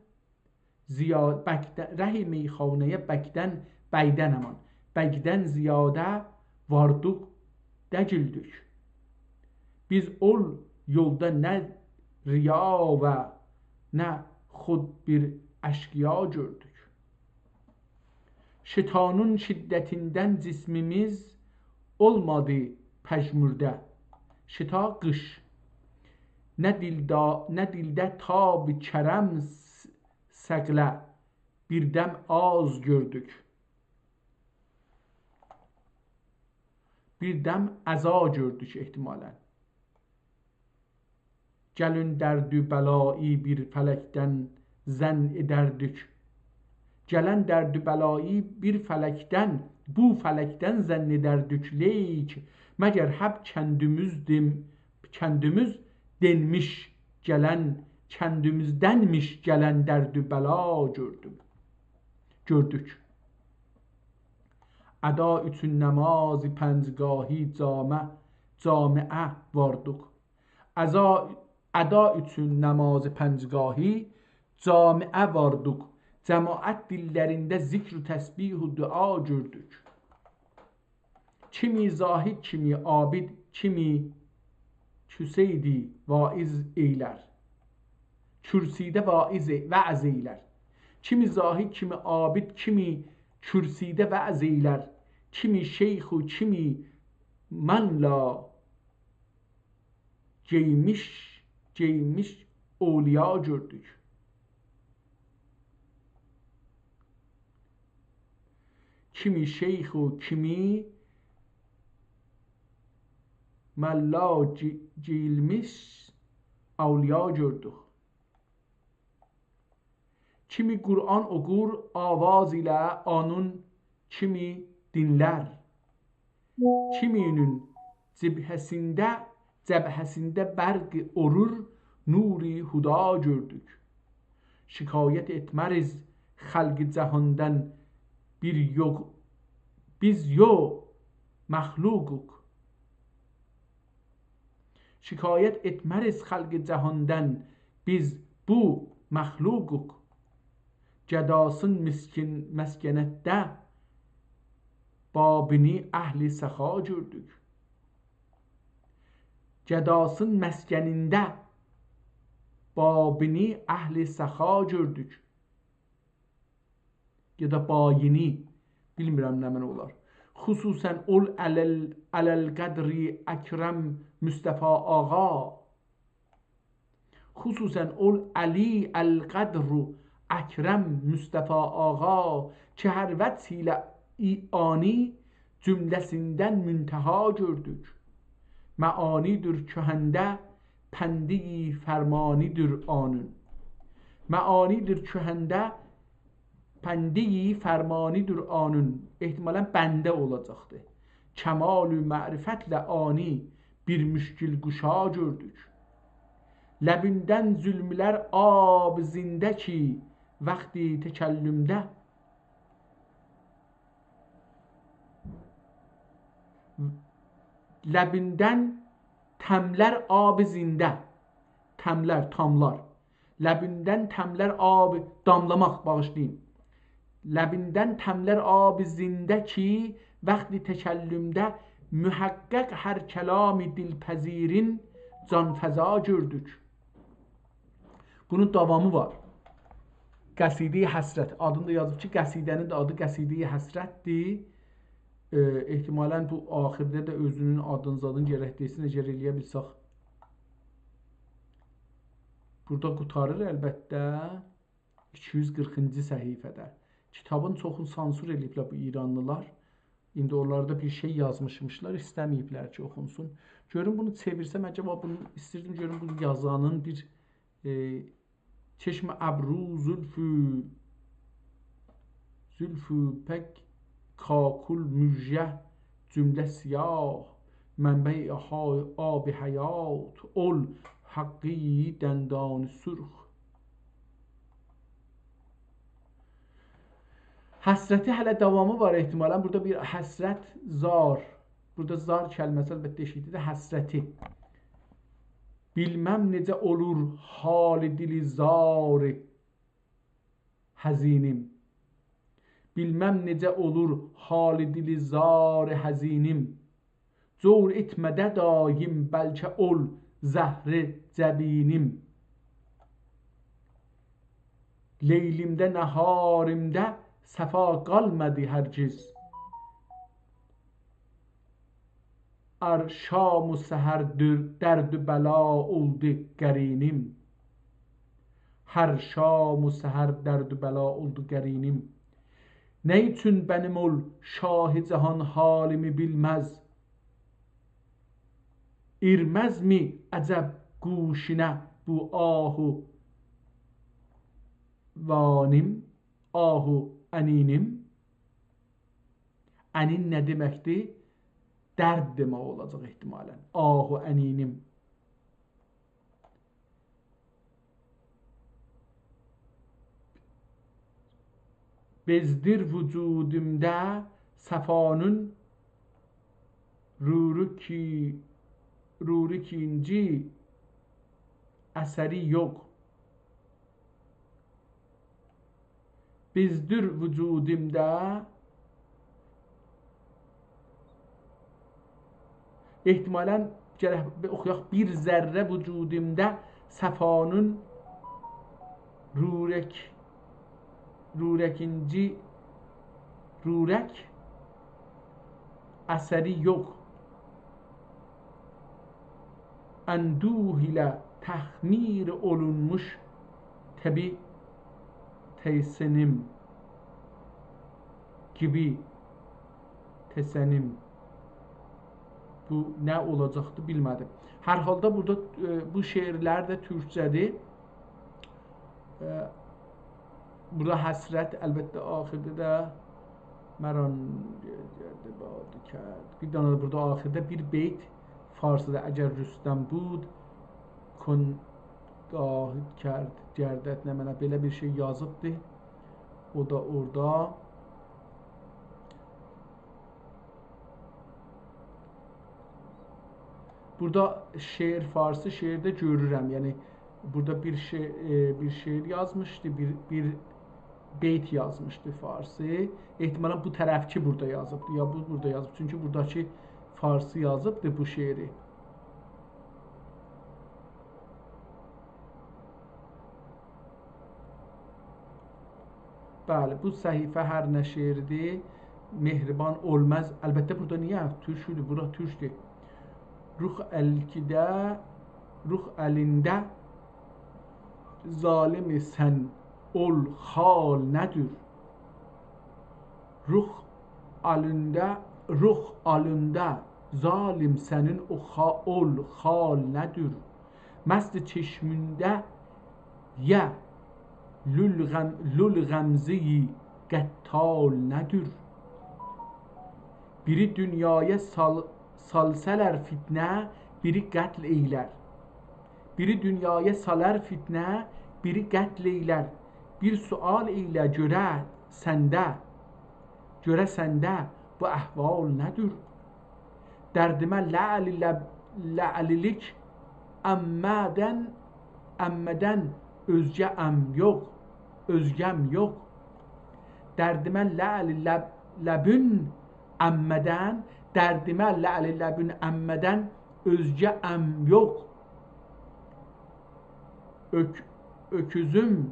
زیا-، بکدن، ره میخانه‌یه بکدن، بیدن همان، بکدن زیاده واردوق، دگیلدیک. بیز اول یولدا نه ریا و نه خود بیر اشقیا گؤردوک. شتانین شدتیندن جسمیمیز اولمادی پژمرده. شتا قیش. نه دیلدا-، نه دیلده تاب کرم س-، سقله بیر دم آز گؤردوک. بیر دم عزا گؤردوک احتمالاً. گلین درد و بلایی بیر فلکدن ظن ائدردیک. گلن درد و بلایی بیر فلکدن، بو فلکدن ظن ائدردیک، لیک مگر حب کندیمیز دئم-، کندیمیز دئنمیش گلن، کندیمیزدنمیش گلن درد و بلا گؤردوم، گؤردوک. ادا اوچون نماز پنجگاهی جامع-، جامعه واردیق. عزا، ادا اوچون نماز پنجگاهی جامعه واردیق. جماعت دیللرینده ذکر و تسبیح و دعا گؤردوک. کیمی زاهد، کیمی عابد، کیمی کورسیده واعظ ائیلر. کورسیده واعظ، وعظ ائیلر. کیمی زاهد، کیمی عابد، کیمی کورسیده وعظ ائیلر. کیمی شیخ و کیمی ملا گئیمیش، گئیمیش اولیا گؤردوک. کیمی شیخ و کیمی ملا گئ-، گئیینمیش اولیا گؤردوک. کیمی قرآن اوقور آواز ایله آنون کیمی دینلر. کیمینین جبهه‌سینده، جبهه‌سینده برق اورور، نور هدا گؤردوک. شکایت ائتمه‌ریز خلق جهاندان، بیر یوخ، بیز یوخ، مخلوقوق. شکایت ائتمه‌ریز خلق جهاندان، بیز بو مخلوقوق. گداسین مسکن-، مسکنتده بابینی اهل سخا گؤردوک. گداسین مسکنینده بابینی اهل سخا گؤردوک. یا دا بایینی، بیلمیرم نمنه اولار. خصوصاً اول علی ال-، علی القدر اکرم مصطفی آقا. خصوصاً اول علی القدر اکرم مصطفی آقا، کی هر وجه ایله ای-، آنی جمله‌سیندن منتها گؤردوک. معانی‌دیر کهنده، پندی فرمانی‌دیر آنون. معانی‌دیر کهنده، پندی فرمانی‌دیر آنون. احتمالاً بنده اولاجاقدیر. کمال معرفتله آنی بیر مشکل‌گشا گؤردوک. لبیندن زلملر آب زنده کی، وقت تکلمده. لبیندن تملر آب زنده. تملر، تاملار. لبیندن تملر آب، داملاماق، باغیشلایین. لبیندن تملر آب زنده کی، وقت تکلمده محقق هر کلام دلپذیرین جان‌فزا گؤردوک. بونون داوامی وار. قصیده‌ی حسرت. آدینی دا یازیب کی، قصیده‌نین ده آدی قصیده‌ی حسرتدیر. ائ، احتمالاً بو آخیرده ده اؤزونون آدینی زادینی گرک دئسین، اگر ائلیه بیلسک. بورادا قوتاریر البته. ایکی یوز قیرخینجی صفحه‌ده. کیتابین چوخون سانسور ائله‌ییبلر بو ایرانلیلار. ایندی اونلاردا بیر شئی یازمیشمیشلار، ایسته‌مه‌ییبلر کی، اوخونسون. گؤروم بونو چئویرسم، عجبا بونو ایستیردیم گؤروم بو یازانین بیر، ائ، چشم ابرو، زلف، زلف پک، کاکل مژه، جمله سیاه، منبع های آب حیات، اول حقی دندان سرخ. حسرتی هله داوامی وار احتمالاً. بورادا بیر حسرت، زار. بورادا زار کلمه‌سی البته ائشیکده‌دیر، حسرتی. بیلمم نئجه اولور حال دل زار حزینیم. بیلمم نئجه اولور حال دل زار حزینیم. جور ائتمه ده دایم، بلکه اول زهر جبینیم. لیلیمده، نهاریمده صفا قالمادی هرگز. ار شام و سحر در-، درد و بلا اولدو قرینیم. هر شام و سحر درد و بلا اولدو قرینیم. نه اوچون بنیم اول شاه جهان حالیمی بیلمز؟ ایرمزمی عجب گوشونه بو آه و وانیم، آه و انینیم؟ انین نه دئمکدیر؟ درد دئمک اولاجاق احتمالاً. آه و انینیم. بزدیر وجودومدا صفانین رورکی-، رورکینجی اثری یوخ. بزدیر وجودومدا، احتمالاً گرک بیر اوخویاق، بیر ذره وجودومدا صفانین رورک، رورکینجی، رورک اثری یوخ. اندوه ایله تخمیر اولونموش طبیع تسنیم، گیبی تسنیم. بو نه اولاجاقدی، بیلمه‌دیم. هر حالدا بورادا، ائ، بو شعرلر ده تورکجه‌دیر. ائ، بورادا حسرت، البته، آخیردا دا مران گلدی، بادی کرد. بیر دنه ده بورادا آخیردا بیر بیت فارسیدا: «اگر رستم بود، کن گاهی کرد گردد»، نمنه، بئله بیر شئی یازیبدی. او دا اورادا. بورادا شعر، فارسی شعر ده گؤرورم. یعنی، بورادا بیر شعر، ائ، بیر شعر یازمیشدی، بیر، بیر بیت یازمیشدی فارسی. احتمالاً بو طرفکی بورادا یازیبدی، یا بو بورادا یازیب. چونکی بوراداکی فارسی یازیبدی بو شعری. بلی، بو صفحه هر نه شعریدیر، مهربان اولماز. البته، بورادا نییه؟ تورکودور، بورا تورکدور. روخ الکیده، روخ الینده ظالیم سن اول خال نه‌دیر؟ روخ آلیندا، روخ آلیندا ظالیم سنین او خا-، اول خال نه‌دیر؟ مست چشمینده یه لول غم-، لول غمزه‌ی قتال نه‌دیر؟ بیری دونیایا سال-، سالسالار فتنه، بیری قتل ائیلر. بیری دونیایا سالار فتنه، بیری قتل ائیلر. بیر سؤال ائیله گؤره سنده، گؤره سنده بو احوال نه‌دیر؟ دردیمه لعل لب-، لعلیلیک اممه‌دن، اممه‌دن اؤزگه‌م یوخ، اؤزگه‌م یوخ. دردیمه لعل لب-، لبون اممه‌دن، دردیمه لعل لبون اممه‌دن اؤزگه‌م یوخ. اؤک-، اؤکوزوم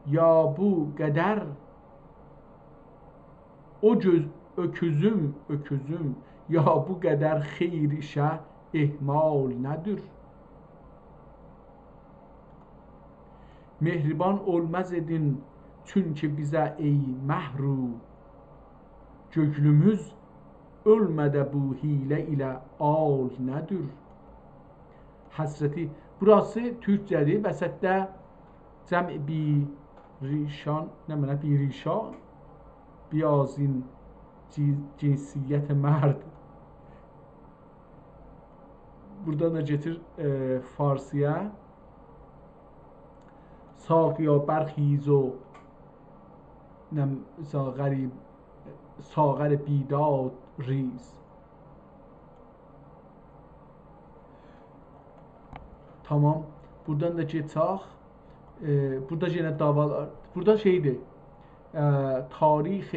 یا بو قدر، او گؤز-، اؤکوزوم، اؤکوزوم، یا بو قدر خیر ایشه اهمال نه‌دیر؟ مهربان اولماز ائدین چونکی بیزه، ای مه رو، گؤگلوموز اؤلمه‌ده بو حیله ایله آل نه‌دیر؟ حسرتی، بوراسی تورکجه‌دیر، وسطده جمع بی ریشان، نمنه، بی ریشان، بیازین جی-، جنسیت مرد. بورادان دا گئتیر، ائ، فارسی‌یا. ساقیا برخیز و نم-، ساغری، ساغر بیداد ریز. تامام. بورادان دا گئچک. ائ، بورادا یئنه دعوالار. بورادا شئیدیر. ائ، تاریخ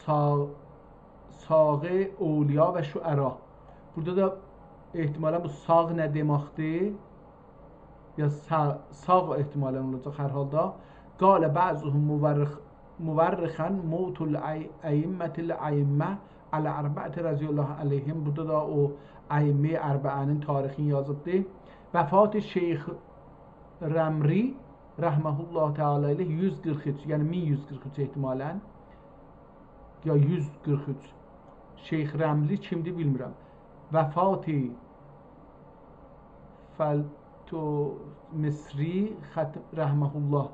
سا-، ساغ اولیا و شعرا. بورادا دا احتمالاً بو ساغ نه دئمکدیر؟ یا سا-، ساغ احتمالاً اولاجاق هر حالدا. قال بعضهم مورخ-، مورخاً موت الأئمة الأئمة الأربعة رضی الله علیهم. بورادا دا او ائمه اربعه‌نین تاریخینی یازیبدی. وفات شیخ رملی رحمة الله تعالی علیه یوز قیرخ اوچ، یعنی مین یوز قیرخ اوچ احتمالاً، یا یوز قیرخ اوچ. شیخ رملی کیمدیر، بیلمیرم. وفات فلتو مصری ختم رحمة الله،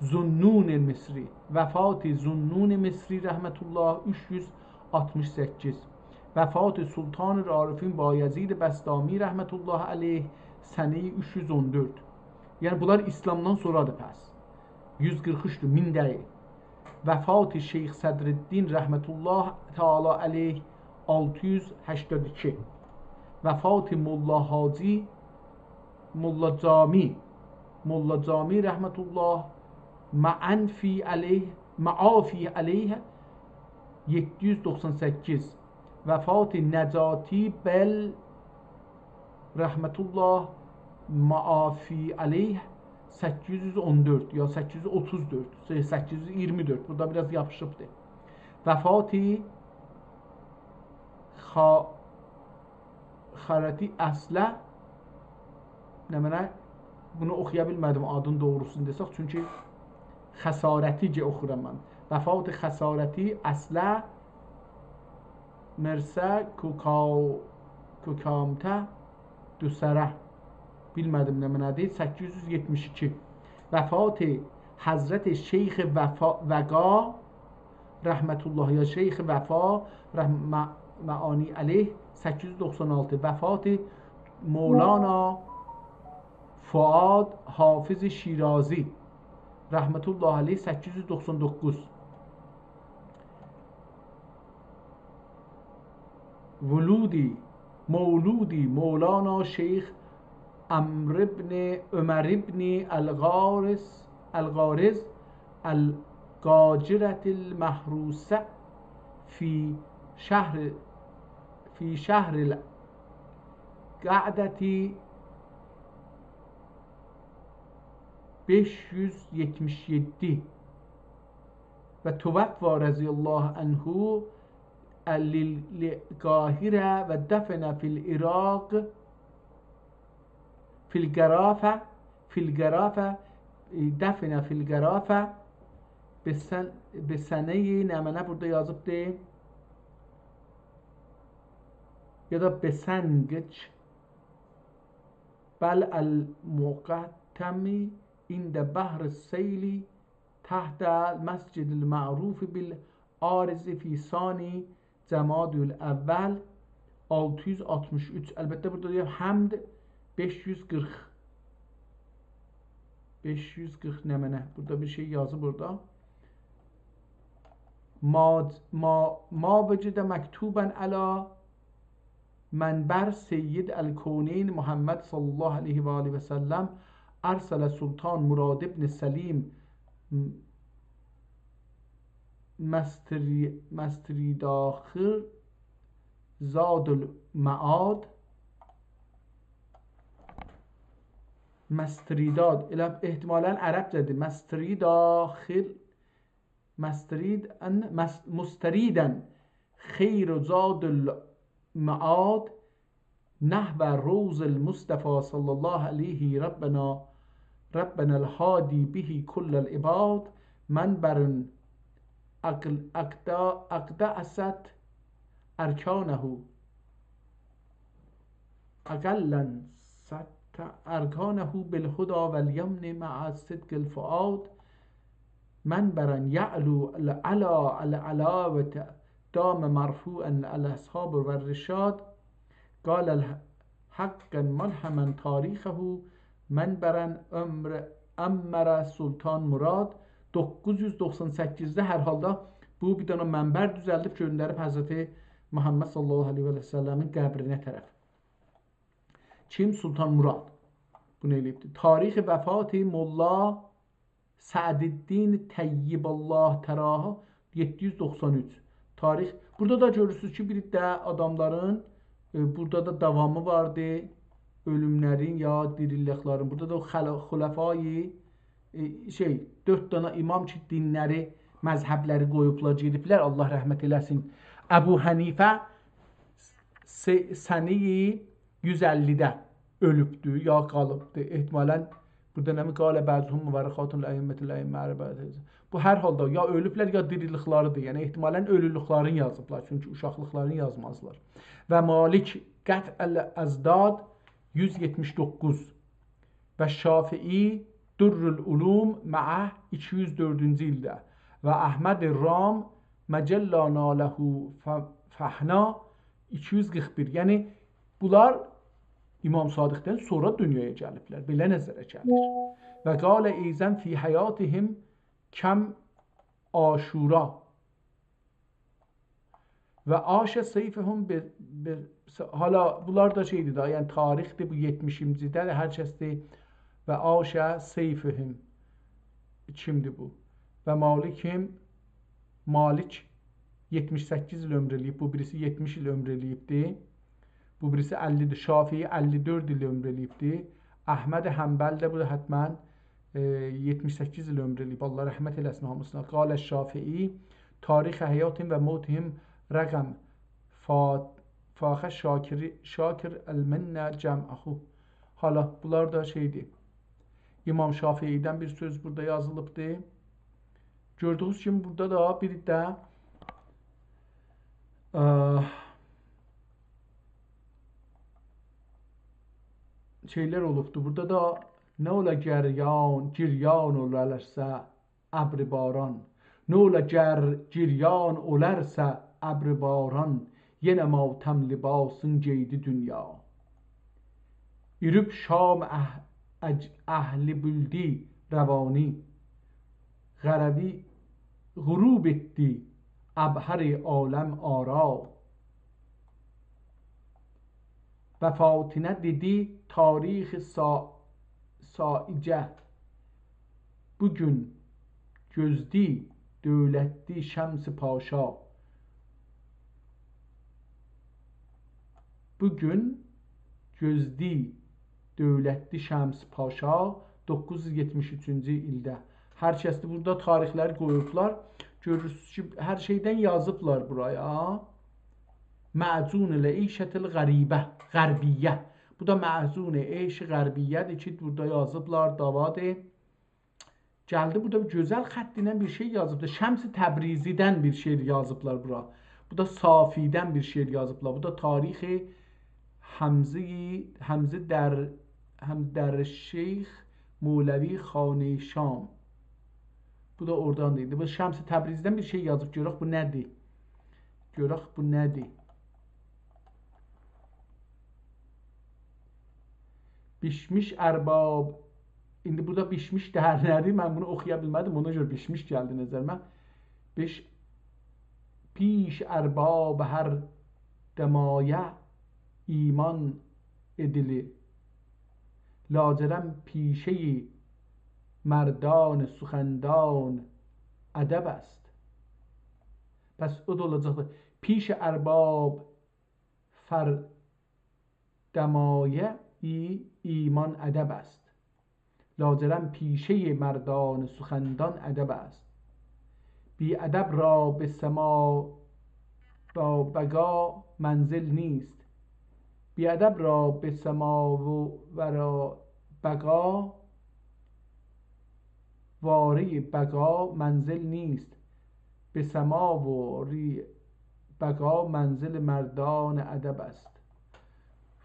ذوالنون مصری. وفات ذوالنون مصری رحمة الله اوچ یوز آلتمیش سککیز. وفات سلطان العارفین بایزید بسطامی رحمة الله علیه سنه‌ی اوچ یوز اون دؤرد. یعنی بونلار اسلامدان سونرادیر پس. یوز قیرخ اوچدور، مین دئییل. وفات شیخ صدرالدین رحمة الله تعالی علیه آلتی یوز هشتاد ایکی. وفات ملا حاجی، ملا جامی، ملا جامی رحمة الله معافی علیه، معافی علیه یئددی یوز دوخسان سککیز. وفات نجاتی بل رحمة الله معافی علیه سککیز یوز اون دؤرد یا سککیز یوز اوتوز دؤرد، شئی، سککیز یوز اییرمی دؤرد. بورادا بیر آز یاپیشیبدیر. وفات خا-، خارتی اصله، نمنه، بونو اوخویا بیلمه‌دیم آدین دوغروسونو دئسک، چونکی خسارتی اوخورام من. وفات خسارتی اصله مرسه کوکا-، کوکامته دوسره. بیلمه‌دیم نمنه‌دیر. سککیز یوز یئتمیش ایکی. وفات حضرت شیخ وفا، وقا، رحمت الله، یا شیخ وفا، رحم-، معانی علیه، سککیز یوز دوخسان آلتی. وفات مولانا فؤاد حافظ شیرازی، رحمت الله علیه، سککیز یوز دوخسان دوققوز. ولودی، مولودی مولانا شیخ عمرو ابن عمر ابن الغارز، الغارز القاجرة المحروسة فی شهر، فی شهر القعدة، بئش یوز یئتمیش یئددی. و توفی رضی الله عنه للقاهرة و دفن فی العراق، فی القرافة، فی القرافة، دفن فی القرافة، به سن-، به سنهٔ نمنه بورادا یازیبدی؟ یا دا به سنگج، بل المقتحم عند بحر السیل تحت المسجد المعروف بالعارض فی ثانی جمادی الاول، آلتی یوز آلتمیش اوچ. البته، بورادا دئییر حمد بئش یوز قیرخ. بئش یوز قیرخ نمنه. بورادا بیر شئی یازیب بورادا. ما، ما، ما وجد مکتوبا علی منبر سید الکونین محمد صلی الله علیه و آله و سلم ارسل سلطان مراد ابن سلیم مستری-، مستریداخر زاد المعاد. مستریداد، ائله احتمالاً عربجه‌دیر. مستریداخر، مسترید، ان، مس-، مستریداً خیر زاد المعاد نحو روض المصطفی صلی الله علیه ربنا، ربنا الهادی به کل العباد، منبر اقل-، اقدا-، اقدست ارکانه، اقلاً ست ارکانه بالهدی والیمن مع صدق الفؤاد، منبراً یعلو العلا العلا و ت-، دام مرفوعاً الاصحاب والرشاد، قال الح-، حقاً ملهماً تاریخه، منبراً عمر-، عمر سلطان مراد. دوققوز یوز دوخسان سککیزده هر حالدا بو بیر دنه منبر دوزلدیب، گؤندریب حضرت محمد صلی الله علیه و سلمین قبرینه طرف. کیم؟ سلطان مراد بونو ائله‌ییبدی. تاریخ وفات ملا سعدالدین طیب الله ثراه، یئددی یوز دوخسان اوچ. تاریخ. بورادا دا گؤرورسونوز کی، بیر ده آداملارین، ائ، بورادا دا داوامی واردی. اؤلوملرین یا دیریلیکلرین. بورادا دا او خل-، خلفای، ائ، شئی، دؤرد دنه امام کی، دینلری، مذهبلری قویوبلار، گئدیبلر، الله رحمت ائله‌سین. ابو حنیفه س-، سنه‌ی یوز اللیده اؤلوبدو، یا قالیبدی. احتمالاً بورادا نمنه، قال بعضهم مورثات الائمة الائمة اربعة. بو هر حالدا یا اؤلوبلر، یا دیریلیکلریدیر. یعنی احتمالاً اؤلولوکلرین یازیبلار، چونکی اوشاقلیقلارین یازمازلار. و مالک قطع الاضداد، یوز یئتمیش دوققوز. و شافعی در العلوم معه، ایکی یوز دؤردونجو ایلده. و احمد رام مجلا ناله ف-، فحنا، ایکی یوز قیرخ بیر. یعنی بونلار امام صادقدن سونرا دونیایا گلیبلر. بئله نظره گلیر. و قال ایضاً فی حیاتهم کم عاشورا. و عاش سیفهم به، به، حالا بونلار دا شئیدیر دا، یعنی تاریخدیر، بو یئتمیشینجیده ده هر کسدیر. و عاش سیفهم. کیمدیر بو؟ و مالکهم، مالک یئتمیش سککیز ایل عؤمور ائله‌ییب، بو بیریسی یئتمیش ایل عؤمور ائله‌ییبدی. بو بیریسی اللی‌دیر. شافعی اللی دؤرد ایل عؤمور ائله‌ییبدی. احمد حنبل ده، بو دا حتماً، ائ، یئتمیش سککیز ایل عؤمور ائله‌ییب. الله رحمت ائله‌سین هامیسینا. قال الشافعی، تاریخ حیاتهم و موتهم رقم فا-، فاخ شاکر، شاکر المنة جمعه. حالا، بونلار دا شئیدیر. امام شافعی‌دن بیر سؤز بورادا یازیلیبدی. گؤردویونوز کیمی، بورادا دا بیر ده، اه، شئیلر اولوبدو. بورادا دا نه اولا گریان، گریان اولارسا ابر باران. نه اولا گر گریان اولارسا ابر باران، یئنه ماتم لباسین گئیدی دونیا. ایروب شام اه-، اج-، اهلی بولدی روانی، غروی غروب ائتدی ابهر عالم آرا. وفاتینه دئدی تاریخ سا-، ساعجه، بو گون گؤزدی دؤولتلی شمس پاشا. بو گون گؤزدی دؤولتلی شمس پاشا، دوققوز یوز یئتمیش اوچونجو ایلده. هر کسدیر، بورادا تاریخلری قویوبلار. گؤرورسونوز کی، هر شئیدن یازیبلار بورایا. معجون العیشة الغریبه، غربیه. بو دا معجون عیش غربیه‌دیر کی، بورادا یازیبلار، داوادیر. گلدی، بورادا بیر گؤزل خط ایله بیر شئی یازیبدی. شمس تبریزی‌دن بیر شعر یازیبلار بورا. بو دا صافی‌دن بیر شعر یازیبلار. بو دا تاریخ حمزه، حمزه در، حمزه در شیخ مولوی خانه شام. بو دا اورادان دا ایدی. بو شمس تبریزی‌دن بیر شئی یازیب. گؤرک بو نه‌دیر؟ گؤرک بو نه‌دیر؟ بیشمیش ارباب. ایندی بورادا بیشمیش دهرلری، من بونو اوخویا بیلمه‌دیم، اونا گؤره بیشمیش گلدی نظریمه. بیش-، پیش ارباب هر دمایه ایمان ائدیلی، لاجرم پیشه‌ی مردان سخندان ادب است. پس او دا اولاجاقدیر. پیش ارباب فر دمایه ای ایمان ادب است، لاجرم پیشه‌ی مردان سخندان ادب است. بی‌ادب را به سما و بقا منزل نیست، بی‌ادب را به سما و ورا بقا، واره‌ی بقا منزل نیست، به سما و ری بقا منزل مردان ادب است.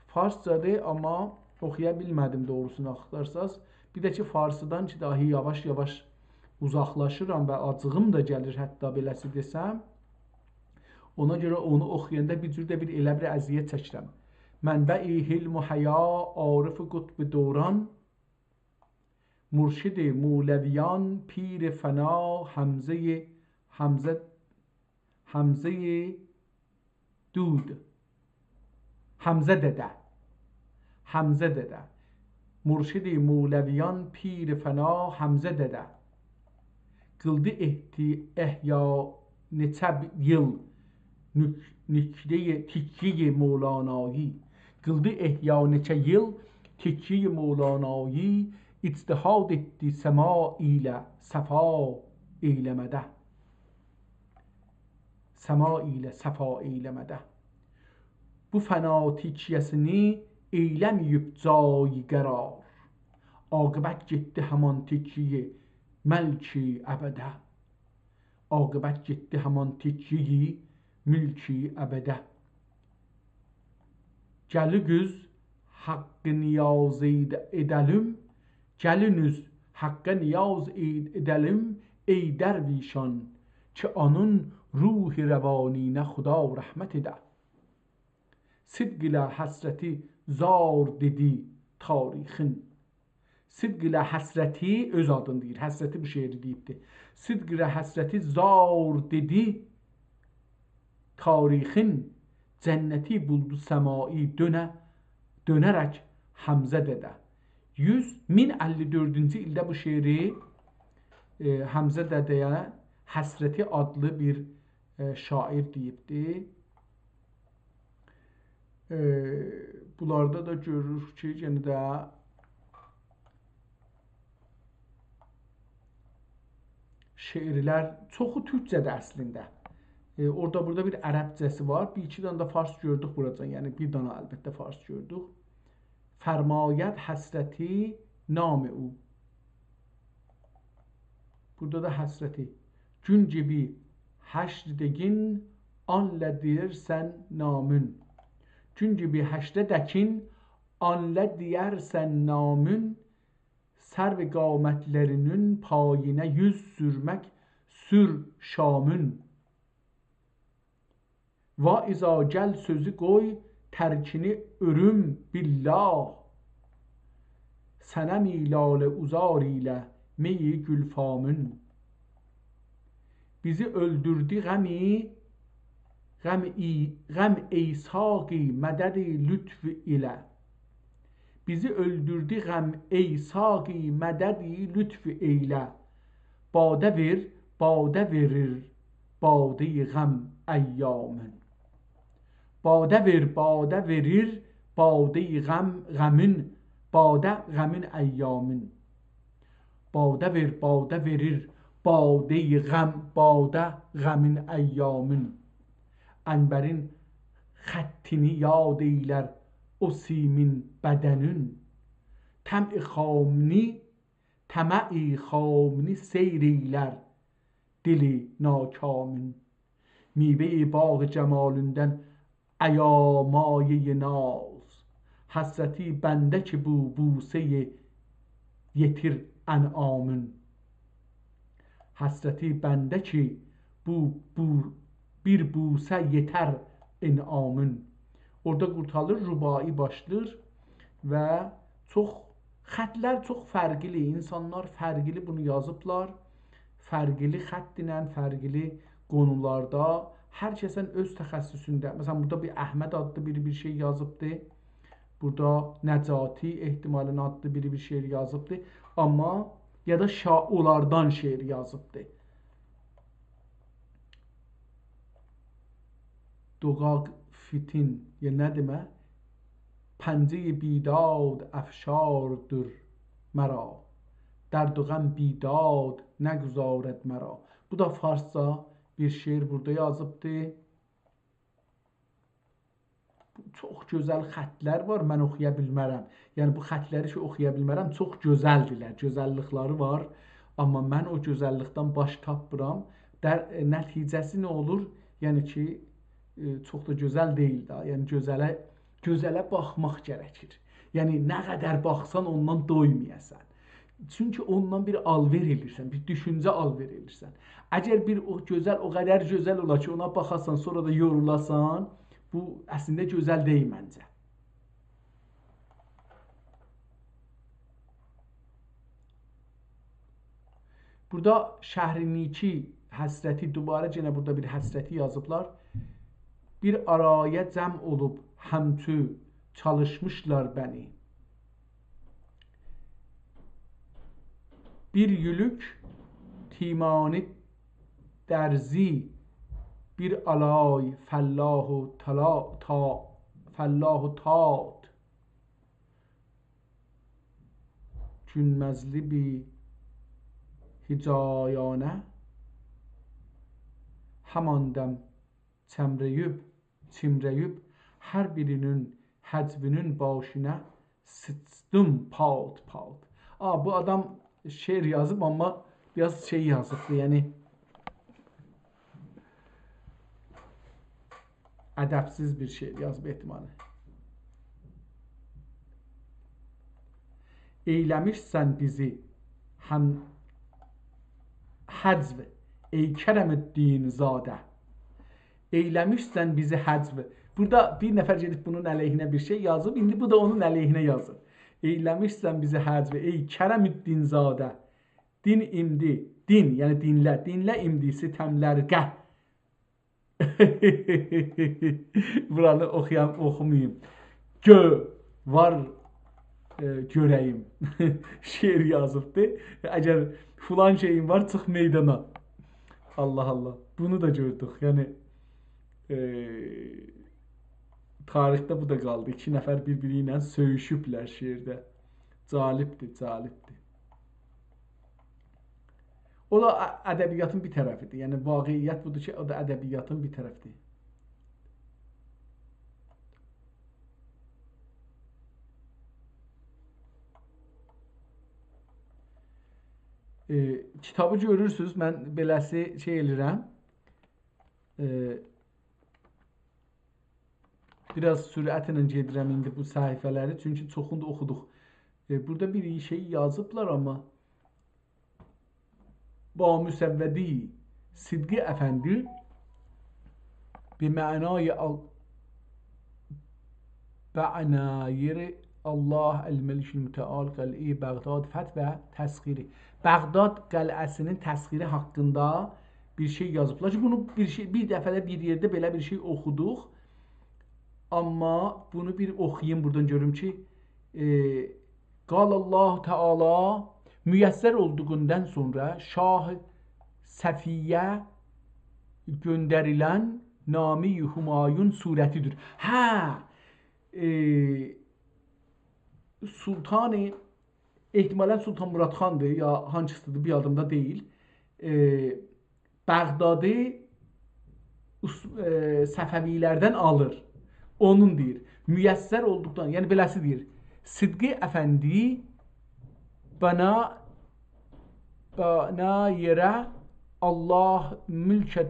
فارسجادیر، آمما اوخویا بیلمه‌دیم دوغروسونو آختارساز. بیر ده کی، فارسیدان کی، داهی یاواش-یاواش اوزاقلاشیرام و آجیغیم دا گلیر، حتی بئله‌سی دئسم. اونا گؤره اونو اوخویاندا بیر جور ده بیر ائله بیر اذیت چکیرم. منبع حلم و حیا، عارف قطب دوران، مرشد مولویان، پیر فنا، حمزه‌ی، حمزه، حمزه‌ی دود. حمزه دده. حمزه دده. مرشد مولویان، پیر فنا، حمزه دده. قیلدی احتی-، احیا نئچه ب-، ییل نوک-، نکته‌ی تکیه‌ی مولانایی. قیلدی احیا نئچه ییل تکیه‌ی مولانایی، اجتهاد ائتدی سما ایله صفا ائیله‌مه‌ده. سما ایله صفا ائیله‌مه‌ده. بو فنا تکیه‌سینی ائیله‌مه‌ییب جای قرار، عاقبت گئتدی همان تکیه‌ی ملک ابده. عاقبت گئتدی همان تکیه‌ی ملک ابده. گلینوز حقه نیاز ائد-، ائده‌لیم، گلینوز حقه نیاز ائد-، ائده‌لیم، ای درویشان، کی آنین روح روانینه خدا رحمت ائده. صدق ایله حسرتی زار دئدی تاریخین. صدق ایله حسرتی، اؤز آدینی دئییر، حسرتی بو شعری دئییبدی. صدق ایله حسرتی زار دئدی تاریخین، جنتی بولدو سمایی دؤنه، دؤنه‌رک حمزه دده. یوز، مین اللی دؤردونجو ایلده بو شعری، ائ، حمزه دده‌یه حسرتی آدلی بیر، ائ، شاعر دئییبدی. ائ، بونلاردا دا گؤروروک کی، یئنه ده شعرلر چوخو تورکجه‌دیر اصلینده. ائ، اورادا بورادا بیر عربجه‌سی وار، بیر ایکی دنه ده فارس گؤردوک بوراجان، یعنی بیر دنه البته فارس گؤردوک. فرماید حسرتی نام او. بورادا دا حسرتی. گون گیبی حشرده‌گین آنله دئییرسن نامون. گون گیبی حشرده‌دکین آنله دئیرسن نامین، سرو قامتلرینین پایینه یوز سورمک سور شامین. واعظا، گل سؤزو قوی، ترکینی اؤروم، بالله. صنمی لاله عذار ایله، میی گلفامین. بیزی اؤلدوردو غمی، غم ای-، غم ای ساقی، مددی لطف ایله. بیزی اؤلدوردو غم، ای ساقی، مددی لطف ایله. باده وئر، باده وئریر، باده‌ی غم ایامین. باده وئر، باده وئریر، باده‌ی غم، غمین، باده غمین ایامین. باده وئر، باده وئریر، باده‌ی غم، باده غمین ایامین. عنبرین خطینی یاد ائیلر او سیمین بدنین. طمع خامینی، طمع خامینی سیر ائیلر دل ناکامین. میوه‌ی باغ جمالیندن ایا مایه‌ی ناز، حسرتی بنده کی بو بوسه‌ی یئتیر انعامین. حسرتی بنده کی بو، بو بیر بوسه یئتر انعامین. اورادا قورتالیر، رباعی باشلاییر و چوخ، خطلر چوخ فرقلی، اینسانلار فرقلی بونو یازیبلار. فرقلی خط ایله، فرقلی قونولاردا. هر کسین اؤز تخصصونده. مثلا، بورادا بیر احمد آدلی بیری بیر شئی یازیبدی. بورادا نجاتی احتمالاً آدلی بیری بیر شعر یازیبدی. آمما یا دا شا-، اونلاردان شعر یازیبدی. دوغاق فیتین، یا نه دئمه؟ پنجه‌ی بیداد افشاردیر مرا، درد و غم بیداد نگذارد مرا. بو دا فارسجا بیر شعر بورادا یازیبدی. چوخ گؤزل خطلر وار، من اوخویا بیلمرم. یعنی، بو خطلری کی، اوخویا بیلمرم، چوخ گؤزلدیرلر، گؤزللیکلری وار. آمما من او گؤزللیکدن باش تاپمیرام. در-، ائ، نتیجه‌سی نه اولور؟ یعنی کی، ائ، چوخ دا گؤزل دئییل ده. یعنی، گؤزله، گؤزله باخماق گرکیر. یعنی، نه قدر باخسان، اوندان دویمایاسان. چونکی اوندان بیر آلوئر ائلیرسن، بیر دوشونجه آلوئر ائلیرسن. اگر بیر او گؤزل، او قدر گؤزل اولا کی، اونا باخاسان، سونرا دا یورولاسان، بو اصلینده گؤزل دئییل منجه. بورادا شهر نیکی حسرتی، دوباره یئنه بورادا بیر حسرتی یازیبلار. بیر آرایا جمع اولوب همچو چالیشمیشلار بنی. بیر یولوک تیمانی درزی، بیر آلای فلاح و تلا-، تا-، فلاح و تات. گونمزلی بیر هجایانه، همان دم چمره‌ییب، چیمره‌ییب، هر بیرینین هجوینین باشینا سیچدیم پات پات. آ، بو آدام شعر یازیب، آمما بیر آز شئی یازیبدی، یعنی ادبسیز بیر شعر یازیب احتمالاً. ائیله‌میشسن بیزی هم هجو، ای کرم‌الدین‌زاده. ائیله‌میشسن بیزی هجو. بورادا بیر نفر گئدیب بونون علیهینه بیر شئی یازیب، ایندی بو دا اونون علیهینه یازیر. ائیله‌میشسن بیزی هجو، ای کرم‌الدین‌زاده. دین ایمدی، دین، یعنی دینله، دینله ایمدی ستملرگه. بورانی اوخویام، اوخوماییم. گؤ، وار، ائ، گؤره‌ییم. شعر یازیبدی. اگر فلان شئیین وار، چیخ میدانا. الله الله. بونو دا گؤردوک. یعنی، ائ، تاریخده بو دا قالدی. ایکی نفر بیر-بیری ایله سؤیوشوبلر شعرده. جالبدیر، جالبدیر. او دا ا-، ادبیاتین بیر طرفیدیر. یعنی، واقعیت بودور کی، او دا ادبیاتین بیر طرفیدیر. ائ، کیتابی گؤرورسونوز، من بئله‌سی شئی ائلیرم. ائ، بیر آز سرعتله گئدیرم ایندی بو صفحه‌لری، چونکی چوخونو دا اوخودوق. ائ، بورادا بیر شئی یازیبلار، آمما با مسوده‌ی صدقی افندی، به معنای ال-، بعنایر الله الملک المتعال قلعه‌ی بغداد فتح و تسخیری. بغداد قلعه‌سینین تسخیری حاقیندا بیر شئی یازیبلار کی، بونو بیر شئی، بیر دفعه ده بیر یئرده بئله بیر شئی اوخودوق. آمما بونو بیر اوخویوم بورادان گؤروم کی، ائ، قال الله تعالی، میسر اولدوغوندان سونرا شاه صفیه گؤندریلن نامه‌ی همایون صورتی‌دیر. هه، ائ، سلطان، احتمالاً سلطان مراد خاندیر، یا هانسیسیدیر، بیر یادیمدا دئییل. ائ، بغدادی عث-، ائ، صفوی‌لردن آلیر. اونون دئییر، میسر اولدوقدان، یعنی بئله‌سی دئییر، صدقی افندی بنا، بنا یئره الله ملک، ائ،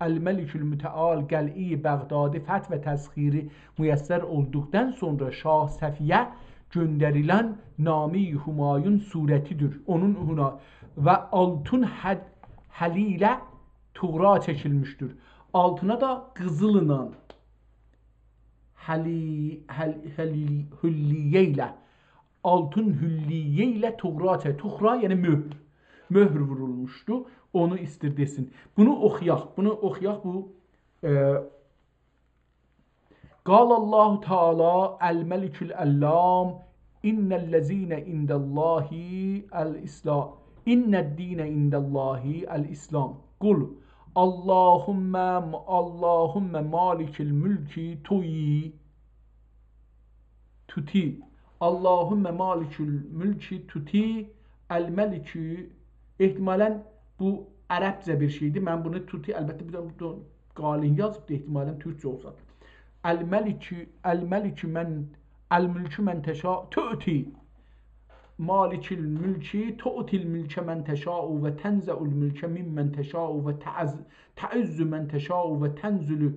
الملک المتعال قلعه‌ی بغدادی فتح و تسخیری میسر اولدوقدان سونرا شاه صفیه گؤندریلن نامه‌ی همایون صورتی‌دیر. اونون هنا و آلتون حد-، حلی ایله طغرا چکیلمیشدیر. آلتینا دا قیزیللا، حلی-، حل-، حلی-، حلیه ایله، آلتون حلیه ایله طغرا چک-، طغرا، یعنی مؤهر. مؤهر وورولموشدو. اونو ایستیر دئسین. بونو اوخویاق، بونو اوخویاق، بو، ائ، قال الله تعالی الملک العلام، ان الذین عند الله الاسلام، ان الدین عند الله الاسلام. قل اللهم، اللهم مالک الملک توی، توتی. اللهم مالک الملک توتی الملک. احتمالاً بو عربجه بیر شئیدیر. من بونو توتی، البته، بیر ده بو دا قالین یازیبدی، احتمالاً تورکجه اولسا. الملک، الملک من، الملک من تشاء، تؤتی. مالک الملک، تؤتی الملک من تشاء و تنزع الملک ممن تشاء و تعز-، تعز من تشاء و تذل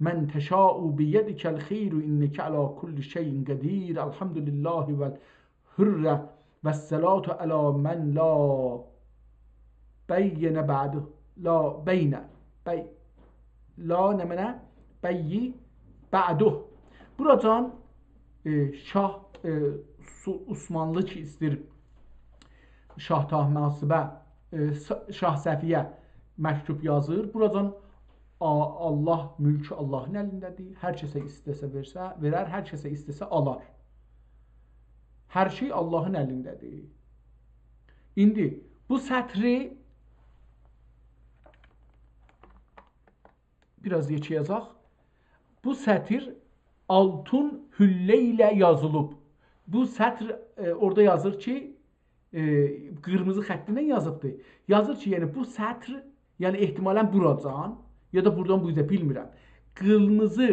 من تشاء، بیدک الخیر انک علی کل شیء قدیر. الحمد لله و الحر و الصلاة علی من لا بین بعده، لا بین، بی-، لا نمنه؟ بی بعده. بوراجان، ائ، شاه، ائ، سو-، عثمانلی کی ایستیر شاه طهماسبه، ائ، س-، شاه صفیه مکتوب یازیر. بوراجان آ-، الله، ملک اللهین الینده‌دیر. هر کسه ایسته‌سه وئرسه، وئرر، هر کسه ایسته‌سه آلار. هر شئی اللهین الینده‌دیر. ایندی بو سطری بیر آز یئکه یازاق. بو سطر آلتون حله ایله یازیلیب. بو سطر، ائ، اورادا یازیر کی، ائ، قیرمیزی خطی ایله یازیبدی. یازیر کی، یعنی بو سطر، یعنی احتمالاً بوراجان، یا دا بورادان بو اوزه، بیلمیرم. قیرمیزی،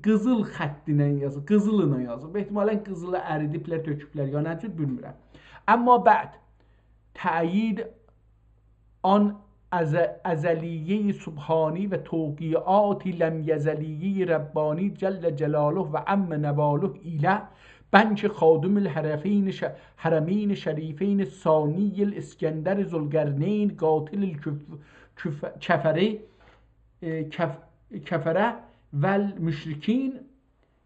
قیزیل خطی ایله یازیب، قیزیل ایله یازیب. احتمالاً قیزیلی اریدیبلر، تؤکوبلر، یا نه جور، بیلمیرم. اما بعد، تأیید آن از-، ازلیه‌ی سبحانی و توقیعات لم یزلیه‌ی ربانی جل جلاله و عم نواله ایله بنک خادم الحرمین ش-، حرمین شریفین ثانی الاسکندر ذوالقرنین قاتل الکف-، کف-، کفره، ائ، کف-، کفره و المشرکین،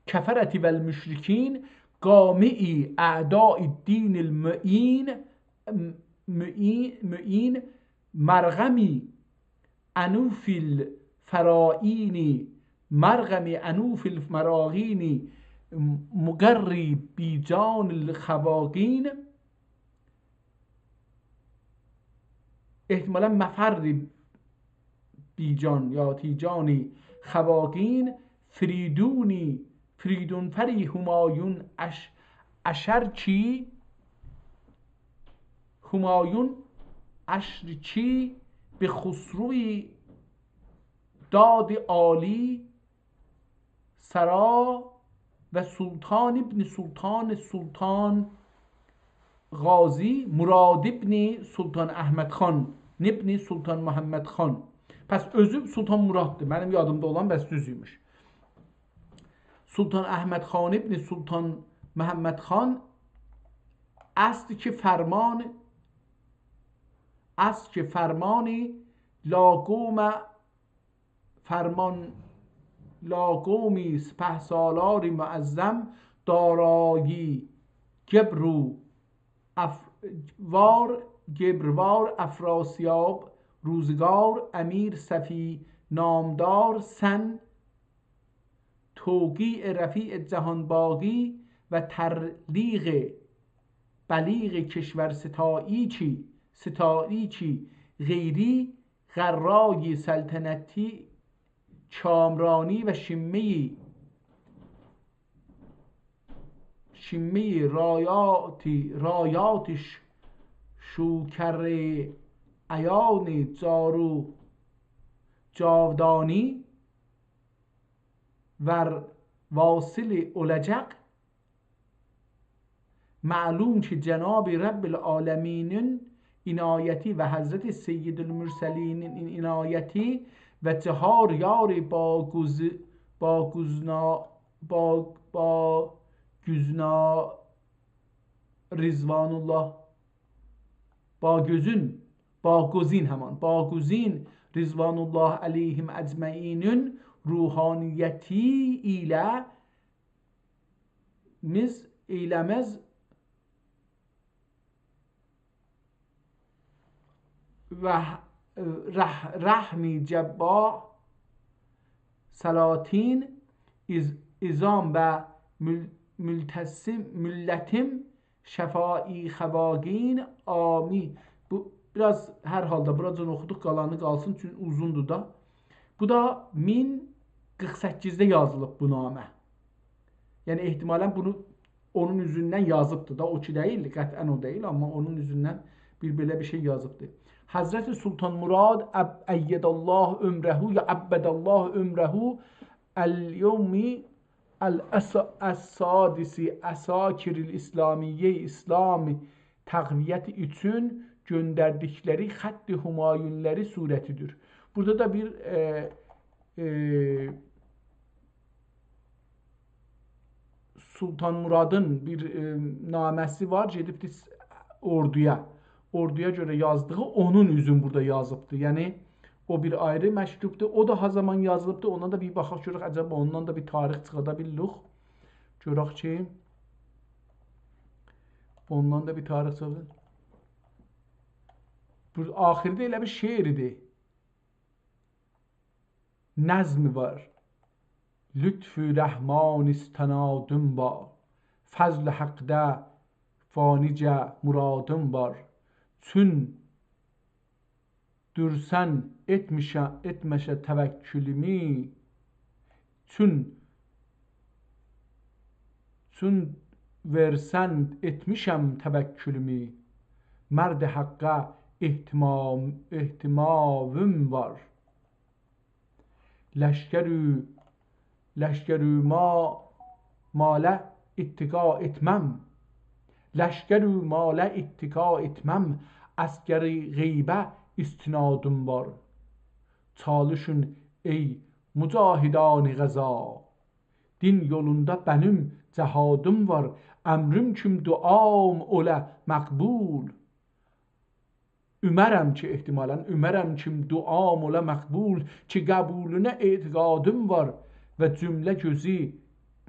کفرة و المشرکین، قامع اعداء الدین المعین، م-، معین، معین، مرغم انوف الفراعین، مرغم انوف المراغین، مقری بیجان الخواقین، احتمالاً مفر بیجان یا تیجان خواقین، فریدون، فریدون فری همایون اش-، اشرکی، همایون اشرکی به خسروی داد عالی سرا و سلطان ابن سلطان سلطان غازی مراد ابن سلطان احمد خان ابن سلطان محمد خان. پس اؤزو سلطان مراددیر. منیم یادیمدا اولان، پس دوز ایمیش. سلطان احمد خان ابن سلطان محمد خان است که فرمان، است که فرمانی لاقوم، فرمان لاقومی سپهسالار معظم، دارایی گبر و اف-، وار، گبروار افراسیاب روزگار، امیر صفی نامدار سن، توقیع رفیع جهانباقی و ترلیق بلیغ کشورستایی چی، ستایی چی غیری، غرای سلطنتی کامرانی و شیمه‌ی، شیمه‌ی رایاتی، رایاتش شوکر عیان جارو جاودانی ور واصل اولاجاق. معلوم کی، جناب رب العالمینین عنایتی و حضرت سیدالمرسلینین عنایتی و چهار یار با گز-، با گزنا-، با، با گزنا-، رضوان الله، با گزین، با گزین همان، با گزین رضوان الله علیهم اجمعینین روحانیتی ایله میز ایله‌مز و رح-، رحمی جبار سلاطین عظ-، عظام و مل-، ملتسم، ملتم شفاعی خواگین آمی. بو، بیر آز هر حالدا بوراجان اوخودوق، قالانی قالسین، چونکی اوزوندور دا. بو دا مین قیرخ سککیزده یازیلیب بو نامه. یعنی، احتمالاً بونو اونون اوزوندن یازیبدی دا، او کی دئییل، قطعاً او دئییل، آمما اونون اوزوندن بیر بئله بیر شئی یازیبدی. حضرت سلطان مراد، اب-، أید الله عمره یا عبد الله عمره، الیوم الاسا-، السادس عساکر الاسلامیه، اسلام تقویتی اوچون گؤندردیکلری خط همایونلری صورتیدیر. بورادا دا بیر، ائ، ائ، سلطان مرادین بیر، ائ، نامه‌سی وار، گئدیبدی س-، اوردویا. اوردویا گؤره یازدیغی اونون اوزون بورادا یازیبدی. یعنی، او بیر آیری مکتوبدور. او دا ها زامان یازیلیبدی، اونا دا بیر باخاق گؤرک، عجبا اوندان دا بیر تاریخ چیخادا بیلیریک. گؤرک کی، اوندان دا بیر تاریخ چیخادا. بو آخیردا ائله بیر شعر ایدی. نظمی وار. لطف رحمان ایستنادیم وار، فضل حقده فانیجه مرادیم وار. چون دورسن ائتمیشه، ائتمه‌شه توکلومو، چون، چون وئرسن ائتمیشم توکلومو، مرد حقه احتمام-، احتماوم وار. لشکرو، لشکرو ما، ماله اتکا ائتمم. لشکرو ماله اتکا ائتمم، عسکر غیبه استنادیم وار. چالیشین ای مجاهدان غزا، دین یولوندا منیم جهادیم وار. امریم کیم دعام اوله مقبول. اومارام کی، احتمالاً، اومارام کیم دعام اولا مقبول، کی قبولونه اعتقادیم وار و جمله گؤزو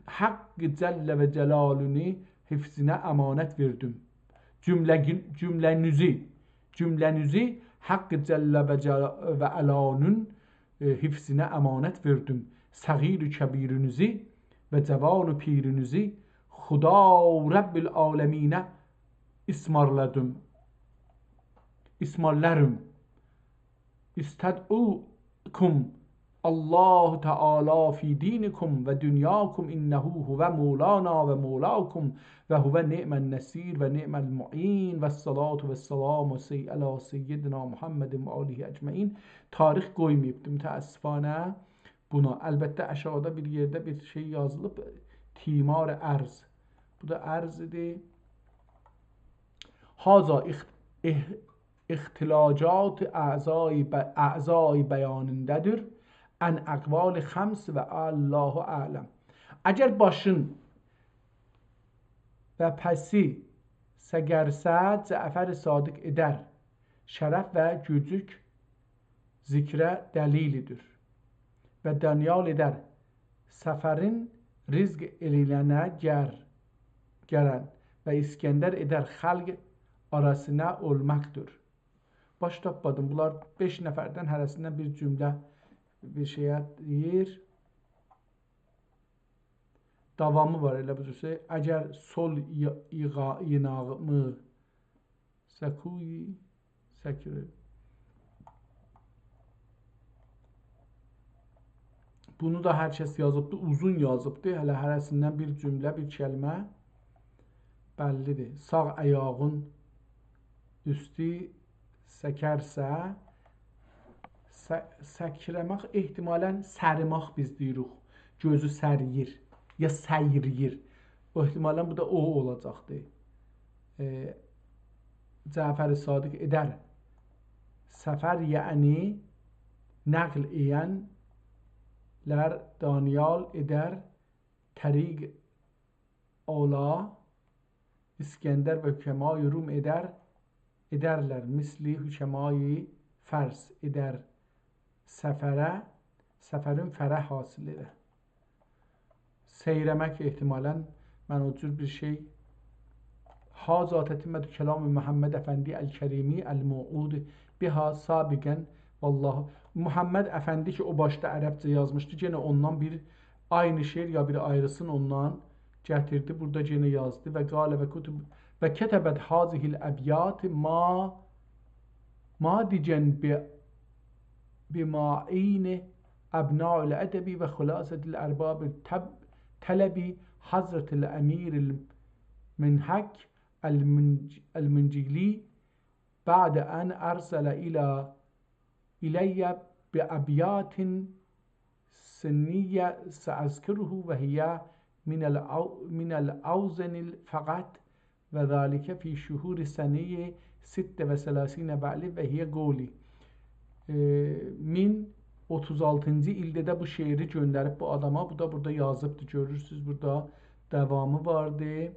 حق جل و جلالینی حفظینه امانت وئردیم. جمله، جمله‌نیزی، جمله‌نیزی حق جل و جل-، و علانین، ائ، حفظینه امانت وئردیم. صغیر و کبیرینیزی و جوان و پیرینیزی خدا رب العالمینه اسمارلادیم. اسمارلاریم. استدعاکم الله تعالی فی دینکم و دنیاکم، انه هو مولانا و مولاکم و هو نعم النصیر و نعم المعین و الصلاة و السلام و سی-، علی سیدنا محمد و آله اجمعین. تاریخ قویماییبدی، متأسفانه. بونا، البته، آشاغیدا بیر یئرده بیر شئی یازیلیب، طیمار ارض. بو دا ارض ایدی. هذا اخ-، اح-، اختلاجات اعضای ب-، اعضای بیاننده‌دیر. عن اقوال خمس و الله اعلم. اگر باشین و پسی سقرسه، جعفر صادق ائدر شرف و گوجوک ذکره دلیلیدیر. و دانیال ائدر صفرین رزق ائلینه گر-، گرن و اسکندر ائدر خلق آراسینا اولماقدیر. باش تاپمادیم. بونلار بئش نفردن هره‌سیندن بیر جمله بیر شئیه دئییر. داوامی وار ائله بو جور شئی. اگر سول ی-، ییغا-، ییناغیمی سکویی سکیریر. بونو دا هر کس یازیبدی، اوزون یازیبدی. هله هره‌سیندن بیر جمله، بیر کلمه بللیدیر. ساغ آیاغین اوستو سکرسه، س-، سکره‌مک احتمالاً سریمک بیز دئییریک. گؤزو سرییر، یا سیرییر. او احتمالاً بو دا او اولاجاقدی. ائ، جعفر صادق ائدر صفر، یعنی نقل ائینلر، دانیال ائدر طریق اولا، اسکندر و حکمای روم ائدر، ائدرلر، مثل حکمای فارس ائدر صفره، صفرین فرح حاصل ائدر. سیره‌مک احتمالاً من او جور بیر شئی. هذا تتمة کلام محمد افندی الکریمی الموعود بها سابقاً. والله، محمد افندی کی، او باشدا عربجه یازمیشدی، یئنه اوندان بیر عینی شعر یا بیر آیریسینی اوندان گتیردی، بورادا یئنه یازدی. و قال و کتب و کتبت هذه الابیات ما، ما دیگن به، به معین ابناء الادب و خلاصة الارباب تب-، طلبی حضرت الامیر المنهک المنج-، المنجلی بعد ان ارسل الی، الی بابیات سنیة سأذکره و هی من الأو-، من الأوزان فقط و ذلک فی شهور سنة ست و ثلاثین بعلی و هی قولی. ائ، مین اوتوز آلتینجی ایلده ده بو شعری گؤندریب بو آداما. بو دا بورادا یازیبدی. گؤرورسونوز، بورادا داوامی واردی.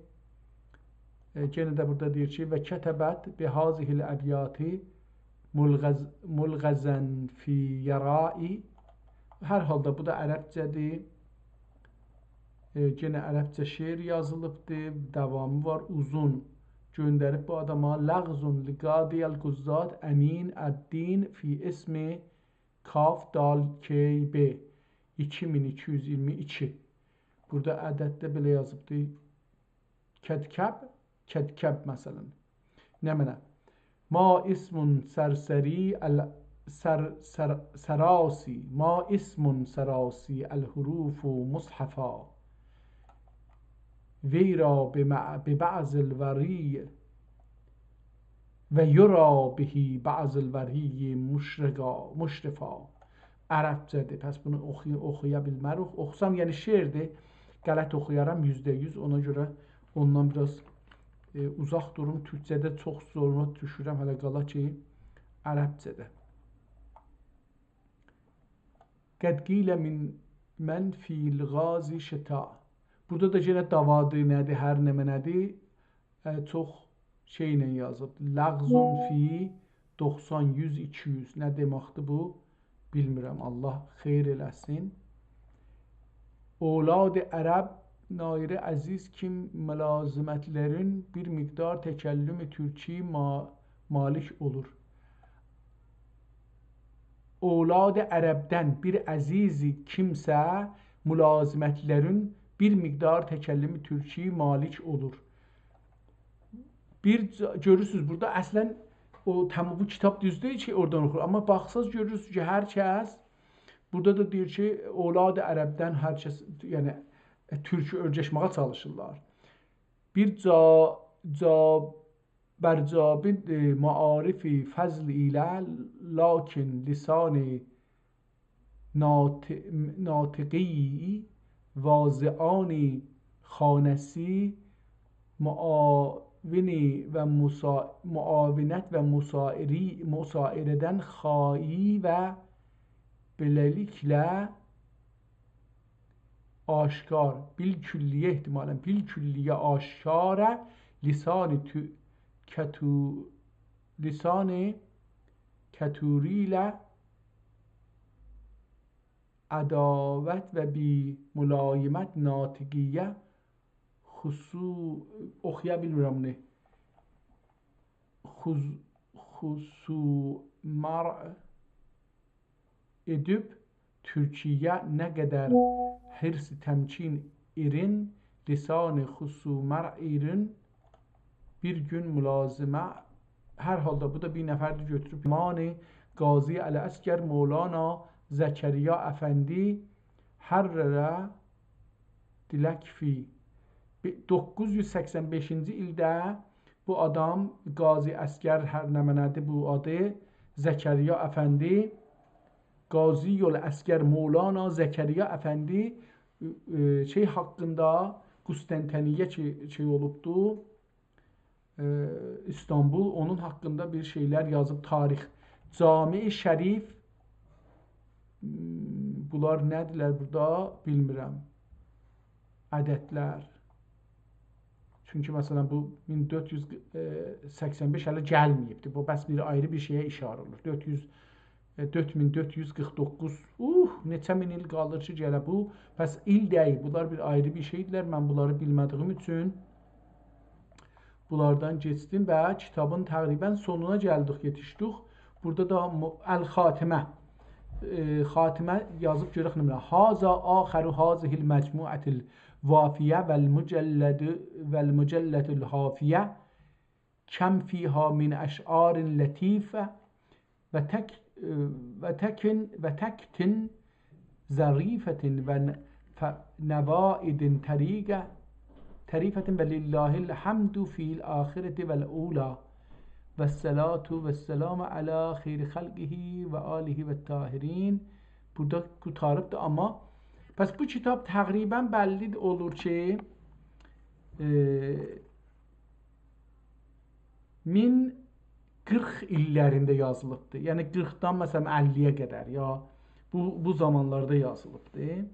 ائ، یئنه ده بورادا دئییر کی، و کتبت بهذه الابیات ملغز-، ملغزاً فی یرائه. هر حالدا بو دا عربجه‌دیر. ائ، یئنه عربجه شعر یازیلیبدیر، داوامی وار، اوزون. گؤندریب بو آداما: لغز لقاضی القضات امین الدین فی اسم کاف دال کی ب، ایکی مین ایکی یوز ایگیرمی ایکی. بورادا عددده بئله یازیبدی. کدکب، کدکب مثلاً. نمنه؟ ما اسم سرسری ال-، سر-، سر-، سراسی، ما اسم سراسی الحروف مصحفا، ویرا بمع-، ببعض الوری و یری به بعض الوری مشرقا، مشرفا. عربجه‌دیر، پس بونو اوخوی-، اوخویا بیلمه‌ریک. اوخوسام، یعنی شعردیر، غلط اوخویارام یوزده یوز، اونا گؤره اوندان بیر آز، ائ، اوزاق دوروم. تورکجه‌ده چوخ زورونا دوشورم، هله قالا کی، عربجه‌ده. قد قیل من، من فی الغاز شتاء. بورادا دا یئنه داوادیر، نه‌دیر، هر نمنه‌دیر. ائ، چوخ شئیله یازیب. لغز فی دوخسان، یوز، ایکی یوز. نه دئمکدیر بو؟ بیلمیرم. الله خیر ائله‌سین. اولاد عرب نایری عزیز کیم ملازمتلرین بیر مقدار تکلم تورکی ما-، مالیک اولور. اولاد عربدن بیر عزیز کیمسه ملازمتلرین بیر مقدار تکلم تورکی مالیک اولور. بیر جا-، گؤرورسونوز، بورادا اصلاً او تمام بو کیتاب دوزدور کی، اورادان اوخور. آمما باخساز گؤرورسونوز کی، هر کس، بورادا دا دئییر کی، اولاد عربدن هر کس، یعنی، ائ، تورکی اؤیرشمه‌یه چالیشیرلار. بیر جا-، جا-، بر جابین، ائ، معارف فضل ایله، لاکن لسان ناط-، ناطقی واضعان خانسی معاونی و مسا-، معاونت و مساعری-، مساعده‌دن خواهی و بئله‌لیکله آشکار، بالکلیه احتمالاً، بالکلیه آشکار لسان تو-، کتو-، لسان کتوری ایله عداوت و بی ملایمت ناطقیه خصو-، اوخویا بیلمیرم بونو. خصو-، خصومرع ائدیب تورکیه نه قدر حرص تمکین ایرین، لسان خصومرع ایرین بیر گون ملازمه، هر حالدا بو دا بیر نفردیر گؤتوروب. امام قاضی الاصغر مولانا زکریا افندی حرر دلکفی. بی-، دوققوز یوز سکسن بئشینجی ایلده بو آدام، قاضی اصغر، هر نمنه‌دیر بو آدی، زکریا افندی، قاضی الاصغر مولانا زکریا افندی، ائ، ائ، شئی حاقیندا، قسطنطنیه کی، شئی اولوبدو، ائ، ایستانبول، اونون حاقیندا بیر شئیلر یازیب، تاریخ. جامع شریف، م، بونلار نه‌دیرلر بورادا، بیلمیرم. عددلر. چونکی، مثلاً، بو مین دؤرد یوز سکسن بئش هله گلمه‌ییبدی. بو، بس بیر آیری بیر شئیه ایشاره اولور. دؤرد یوز، ائ، دؤرد مین دؤرد یوز قیرخ دوققوز، اوه، نئچه مین ایل قالیر کی، گله بو. بس ایل دئییل، بونلار بیر آیری بیر شئیدیرلر. من بونلاری بیلمه‌دیییم اوچون بونلاردان کئچدیم و کیتابین تقریباً سونونا گلدیک، یئتیشدیک. بورادا دا مو-، الخاتمه. ائ، خاتمه یازیب گؤرک نمره. هذا آخر هذه المجموعة الوافیة والمجلد، والمجلة الحافیة، کم فیها من اشعار لطیفة و تک-، و تکن، و تکتن ظریفة و ن-، ف-، نوائد طریقة، طریفة و لله الحمد فی الآخرة و الأولی و الصلاة و السلام علی خیر خلقه و آله و الطاهرین. بورادا قوتاریبدیر، آمما پس بو کیتاب تقریباً بللی اولور کی، ائ، مین قیرخ ایللرینده یازیلیبدیر. یعنی قیرخدان، مثلاً، اللی‌یه قدر، یا بو، بو زامانلاردا یازیلیبدیر.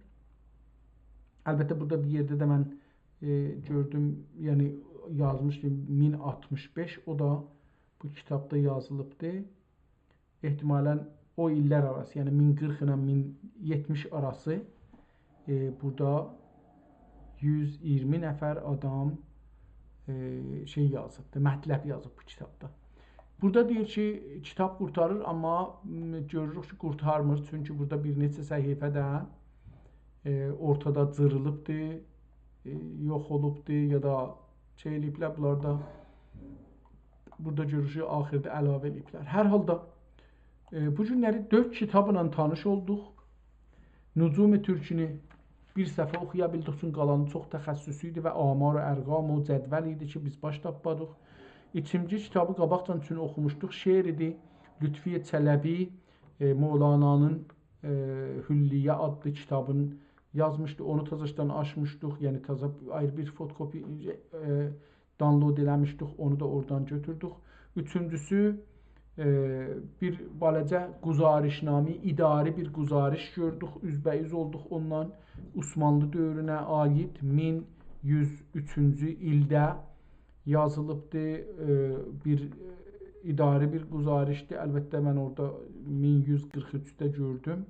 البته، بورادا بیر یئرده ده من، ائ، گؤردوم، یعنی یازمیش کی، مین آلتمیش بئش، او دا بو کیتابدا یازیلیبدیر. احتمالاً او ایللر آراسی، یعنی مین قیرخ ایله مین یئتمیش آراسی، ائ، بورادا یوز اییرمی نفر آدام، ائ، شئی یازیبدی، مطلب یازیب بو کیتابدا. بورادا دئییر کی، کیتاب قورتاریر، آمما، م، گؤروروک کی، قورتارمیر، چونکی بورادا بیر نئچه صفحه ده، ائ، اورتادا جیریلیبدی، ائ، یوخ اولوبدو، یا دا شئی ائله‌ییبلر، بونلار دا بورادا گؤروروک کی، آخیردا علاوه ائله‌ییبلر. هر حالدا، ائ، بو گونلری دؤرد کیتابلا تانیش اولدوق. نجوم تورکونو بیر صفحه اوخویا بیلدیک، چون قالانی چوخ تخصصی ایدی و آمار و ارقام و جدول ایدی کی، بیز باش تاپمادیق. ایکینجی کیتابی قاباقجان اوچون اوخوموشدوق، شعر ایدی. لطفی چلبی، ائ، مولانانین، ائ، حلیه آدلی کیتابین یازمیشدی. اونو تازاشدان آچمیشدیق، یعنی تازا آیری بیر فوتوکوپی، ائ، دانلود ائله‌میشدیک، اونو دا اورادان گؤتوردوک. اوچونجوسو، ائ، بیر بالاجا گزارشنامه، اداری بیر گزارش گؤردوک، اوزبه‌اوز اولدوق اوننان. عثمانلی دؤورونه عایید مین یوز اوچونجو ایلده یازیلیبدی، ائ، بیر اداری بیر گزارشدیر. البته، من اورادا مین یوز قیرخ اوچده گؤردوم.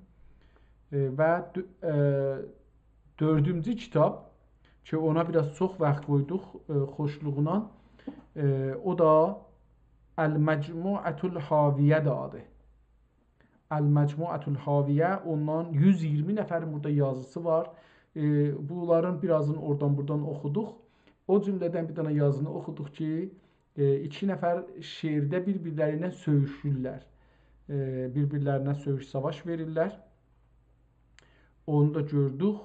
ائ، و دؤ-، ائ، دؤردونجو کیتاب کی، اونا بیر آز چوخ واخت قویدوق، ائ، خوشلوغونا، ائ، او دا المجموعة الحاویه‌دیر آدی. المجموعة الحاویه، اوندان یوز اییرمی نفرین بورادا یازیسی وار. ائ، بونلارین بیر آزینی اورادان بورادان اوخودوق. او جمله‌دن بیر دنه یازینی اوخودوق کی، ائ، ایکی نفر شعرده بیر-بیرلرینه سؤیوشورلر. ائ، بیر-بیرلرینه سؤیوش ساواش وئریرلر. اونو دا گؤردوک.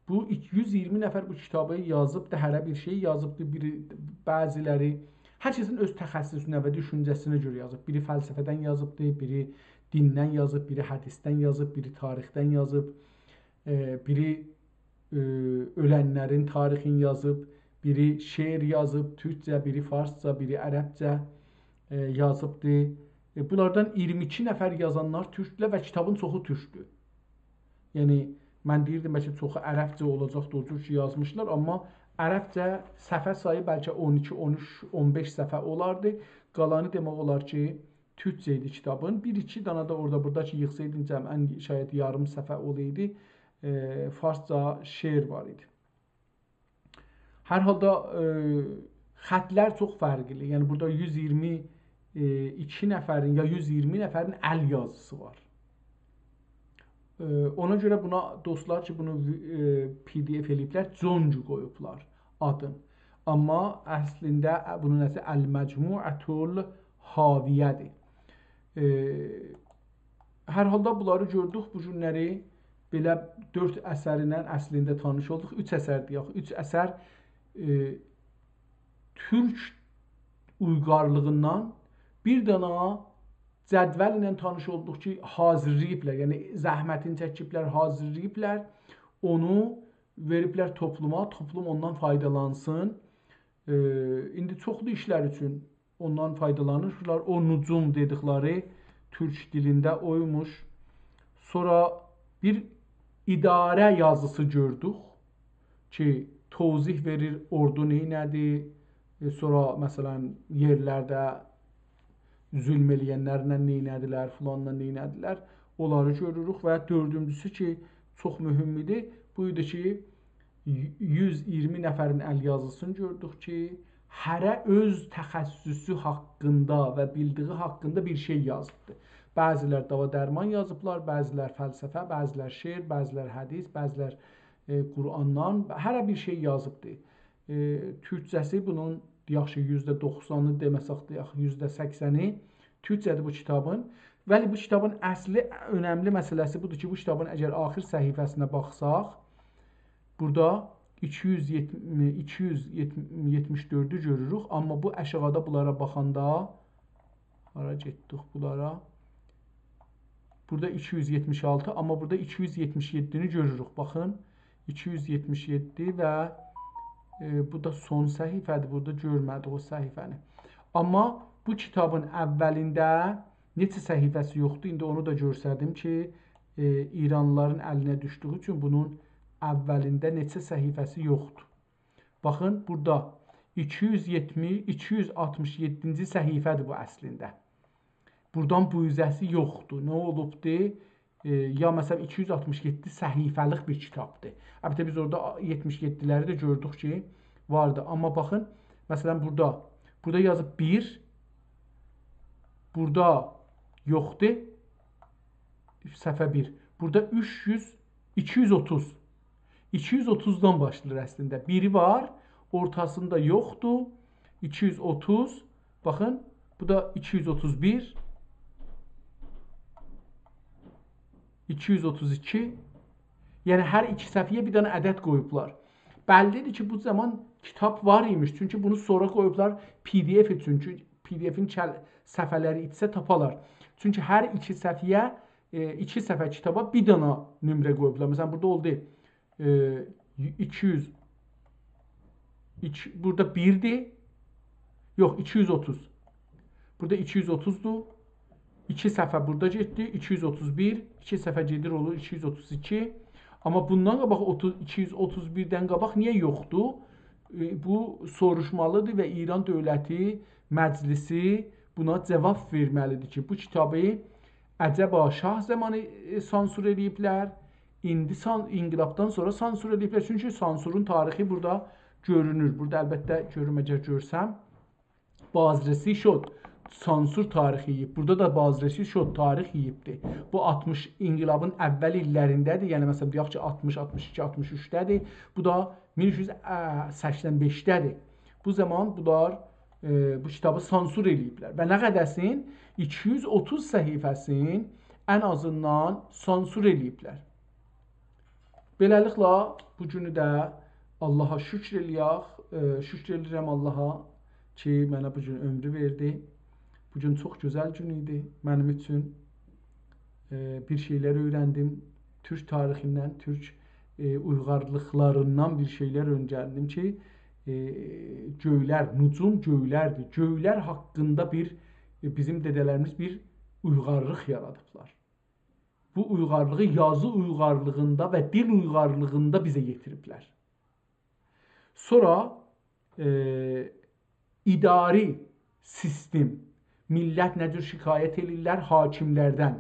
بو ایک-، یوز اییرمی نفر بو کیتابی یازیبدی، هره بیر شئی یازیبدی. بیری، بعضی‌لری، هر کسین اؤز تخصصونه و دوشونجه‌سینه گؤره یازیب. بیری فلسفه‌دن یازیبدی، بیری دیندن یازیب، بیری حدیثدن یازیب، بیری تاریخدن یازیب، ائ، بیری، ائ، اؤلنلرین تاریخینی یازیب، بیری شعر یازیب، تورکجه، بیری فارسجا، بیری عربجه، ائ، یازیبدی. ائ، بونلاردان اییرمی ایکی نفر یازانلار تورکدولر و کیتابین چوخو تورکدور. یعنی، من دئییردیم، بلکه چوخو عربجه اولاجاقدی، او جور کی یازمیشلار، آمما عربجه صفحه سایی بلکه اون ایکی، اون اوچ، اون بئش صفحه اولاردی. قالانی دئمک اولار کی، تورکجه ایدی کیتابین. بیر-ایکی دانا دا اورادا بورادا کی ییغسایدین، جمعاً شاید یاریم صفحه اولایدی. ائ، فارسجا شعر وار ایدی. هر حالدا، ائ، خطلر چوخ فرقلی. یعنی بورادا یوز اییرمی ایکی نفرین یا یوز اییرمی نفرین ال یازیسی وار. ائ، اونا گؤره بونا دوستلار کی، بونو، ائ، PDF ائله‌ییبلر، جونجو قویوبلار آدین. آمما اصلینده بونون آدی المجموعة الحاویه‌دیر. ائ، هر حالدا بونلاری گؤردوک، بو گونلری بئله دؤرد اثرینن اصلینده تانیش اولدوق. اوچ اثر دئیک، اوچ اثر، ائ، تورک اویغارلیغیندان، بیر دانا جدول ایله تانیش اولدوق کی، حاضیرلاییبلار، یعنی زحمتینی چکیبلر، حاضیرلاییبلار، اونو وئریبلر توپلوما، توپلوم اوندان فایدالانسین. ائ، ایندی چوخلو ایشلر اوچون اوندان فایدالانیرلار. او نجوم دئدیکلری تورک دیلینده اویموش. سونرا بیر اداره یازیسی گؤردوک کی، توضیح وئریر، اوردو نئینه‌دی، ائ، سونرا، مثلاً، یئرلرده ظلم ائله‌ینلرله نئینه‌دیلر، فلانلا نئینه‌دیلر، اونلاری گؤروروک. و دؤردونجوسو کی، چوخ مهم ایدی، بو ایدی کی، یوز اییرمی نفرین ال یازیسینی گؤردوک کی، هره اؤز تخصصو حاقیندا و بیلدیگی حاقیندا بیر شئی یازیبدی. بعضیلر داوا درمان یازیبلار، بعضیلر فلسفه، بعضیلر شعر، بعضیلر حدیث، بعضیلر، ائ، قرآندان، هره بیر شئی یازیبدی. ائ، تورکجه‌سی بونون، دئیک کی، یوزده دوخسانی دئمه‌سک، دئیک، یوزده سکسنی تورکجه‌دیر بو کیتابین. ولی بو کیتابین اصلی، اؤنملی مسئله‌سی بودور کی، بو کیتابین اگر آخر صفحه‌سینه باخساق، بورادا ایکی یوز یئتمیش، ایکی یوز یئتمیش دؤردو گؤروروک، آمما بو آشاغیدا بونلارا باخاندا، هارا گئتدیک بونلارا؟ بورادا ایکی یوز یئتمیش آلتی، آمما بورادا ایکی یوز یئتمیش یئددینی گؤروروک. باخین، ایکی یوز یئتمیش یئددی و، ائ، بو دا سون صفحه‌دیر. بورادا گؤرمه‌دیک او صفحه‌نی. آمما بو کیتابین اولینده نئچه صفحه‌سی یوخدور، ایندی اونو دا گؤرسدیم کی، ائ، ایرانلیلارین الینه دوشدویو اوچون بونون اولینده نئچه صفحه‌سی یوخدور. باخین، بورادا ایکی یوز یئتمیش، ایکی یوز آلتمیش یئددینجی صفحه‌دیر بو اصلینده. بورادان بو اوزه‌سی یوخدور. نه اولوبدور؟ ائ، یا، مثلاً، ایکی یوز آلتمیش یئددی صفحه‌لیک بیر کیتابدیر. البته، بیز اورادا یئتمیش یئددیلری ده گؤردوک کی، واردی. آمما باخین، مثلاً، بورادا، بورادا یازیب بیر، بورادا یوخدور، صفحه بیر. بورادا اوچ یوز، ایکی یوز اوتوز. ایکی یوز اوتوزدان باشلاییر اصلینده. بیری وار، اورتاسیندا یوخدور. ایکی یوز اوتوز، باخین، بو دا ایکی یوز اوتوز بیر، ایکی یوز اوتوز ایکی. یعنی هر ایکی صفحه‌یه بیر دنه عدد قویوبلار. بللی‌دیر کی، بو زامان کیتاب وار ایمیش. چونکی بونو سونرا قویوبلار PDF اوچون. چونکی PDFین کل-، صفحه‌لری ایتسه تاپالار. چونکی هر ایکی صفحه‌یه، ائ، ایکی صفحه کیتابا بیر دنه نمره قویوبلار. مثلاً، بورادا اولدو، ائ، ایکی یوز، ایکی، بورادا بیردیر. یوخ، ایکی یوز اوتوز. بورادا ایکی یوز اوتوزدور. ایکی صفحه بورادا گئتدی، ایکی یوز اوتوز بیر، ایکی صفحه گئدیر، اولور ایکی یوز اوتوز ایکی. آمما بوندان قاباق اوتوز، ایکی یوز اوتوز بیردن قاباق نییه یوخدور؟ ائ، بو سوروشمالی‌دیر و ایران دؤولتی مجلسی بونا جاواب وئرمه‌لی‌دیر کی، بو کیتابی عجبا شاه زامانی، ائ، سانسور ائله‌ییبلر، ایندی سان-، انقلابدان سونرا سانسور ائله‌ییبلر. چونکی سانسورون تاریخی بورادا گؤرونور. بورادا البته گؤروم، اگر گؤرسم، بازرسی شد، سانسور تاریخی یئییب. بورادا دا بازرسی شد، تاریخ یئییبدی. بو آلتمیش، انقلابین اول ایللرینده‌دیر. یعنی، مثلاً، دئیک کی، آلتمیش، آلتمیش ایکی، آلتمیش اوچده‌دیر. بو دا مین اوچ یوز سکسن بئشده‌دیر. بو زامان بونلار، ائ، بو کیتابی سانسور ائله‌ییبلر. و نه قده‌سین؟ ایکی یوز اوتوز صفحه‌سین ان آزیندان سانسور ائله‌ییبلر. بئله‌لیکله، بو گونو ده آللاها شکر ائله‌یک. ائ، شکر ائله‌ییرم آللاها کی، منه بو گون عؤمرو وئردی. بو گون چوخ گؤزل گون ایدی منیم اوچون. ائ، بیر شئیلر اؤیرندیم. تورک تاریخیندن، تورک، ائ، اویغارلیقلاریندان بیر شئیلر اؤیرندیم کی، ائ، گؤیلر، نجوم گؤیلردیر. گؤیلر حاقیندا بیر، ائ، بیزیم دده‌لریمیز بیر اویغارلیق یارادیبلار. بو اویغارلیغی یازی اویغارلیغیندا و دیل اویغارلیغیندا بیزه یئتیریبلر. سونرا، ائ، اداری سیستم، میللت نه جور شکایت ائدیرلر حاکملردن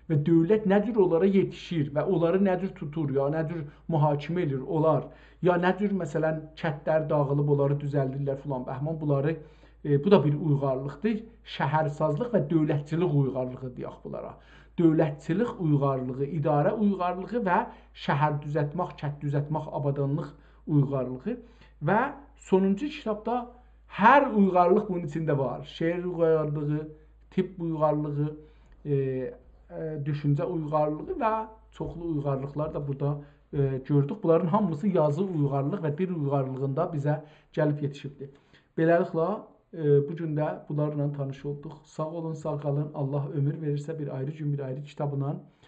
و دؤولت نه جور اونلارا یئتیشیر و اونلاری نه جور توتور، یا نه جور محاکمه ائدیر اونلار، یا نه جور، مثلا، کندلر داغیلیب اونلاری دوزلدیرلر فلان بهمان، بونلاری، ائ، بو دا بیر اویغارلیقدیر. شهرسازلیق و دؤولتچیلیک اویغارلیغی دئیک بونلارا. دؤولتچیلیک اویغارلیغی، اداره اویغارلیغی و شهر دوزلتمک، کند دوزلتمک، آبادانلیق اویغارلیغی. و سونونجو کیتابدا هر اویغارلیق بونون ایچینده وار. شعر اویغارلیغی، طب اویغارلیغی، ائ، ائ، دوشونجه اویغارلیغی و چوخلو اویغارلیقلار دا بورادا، ائ، گؤردوک. بونلارین هامیسی یازی اویغارلیق و دیل اویغارلیغیندا بیزه گلیب یئتیشیبدیر. بئله‌لیکله، ائ، بو گون ده بونلارلا تانیش اولدوق. ساغ اولون، ساغ قالین. الله عؤمور وئریرسه، بیر آیری گون، بیر آیری کیتابلا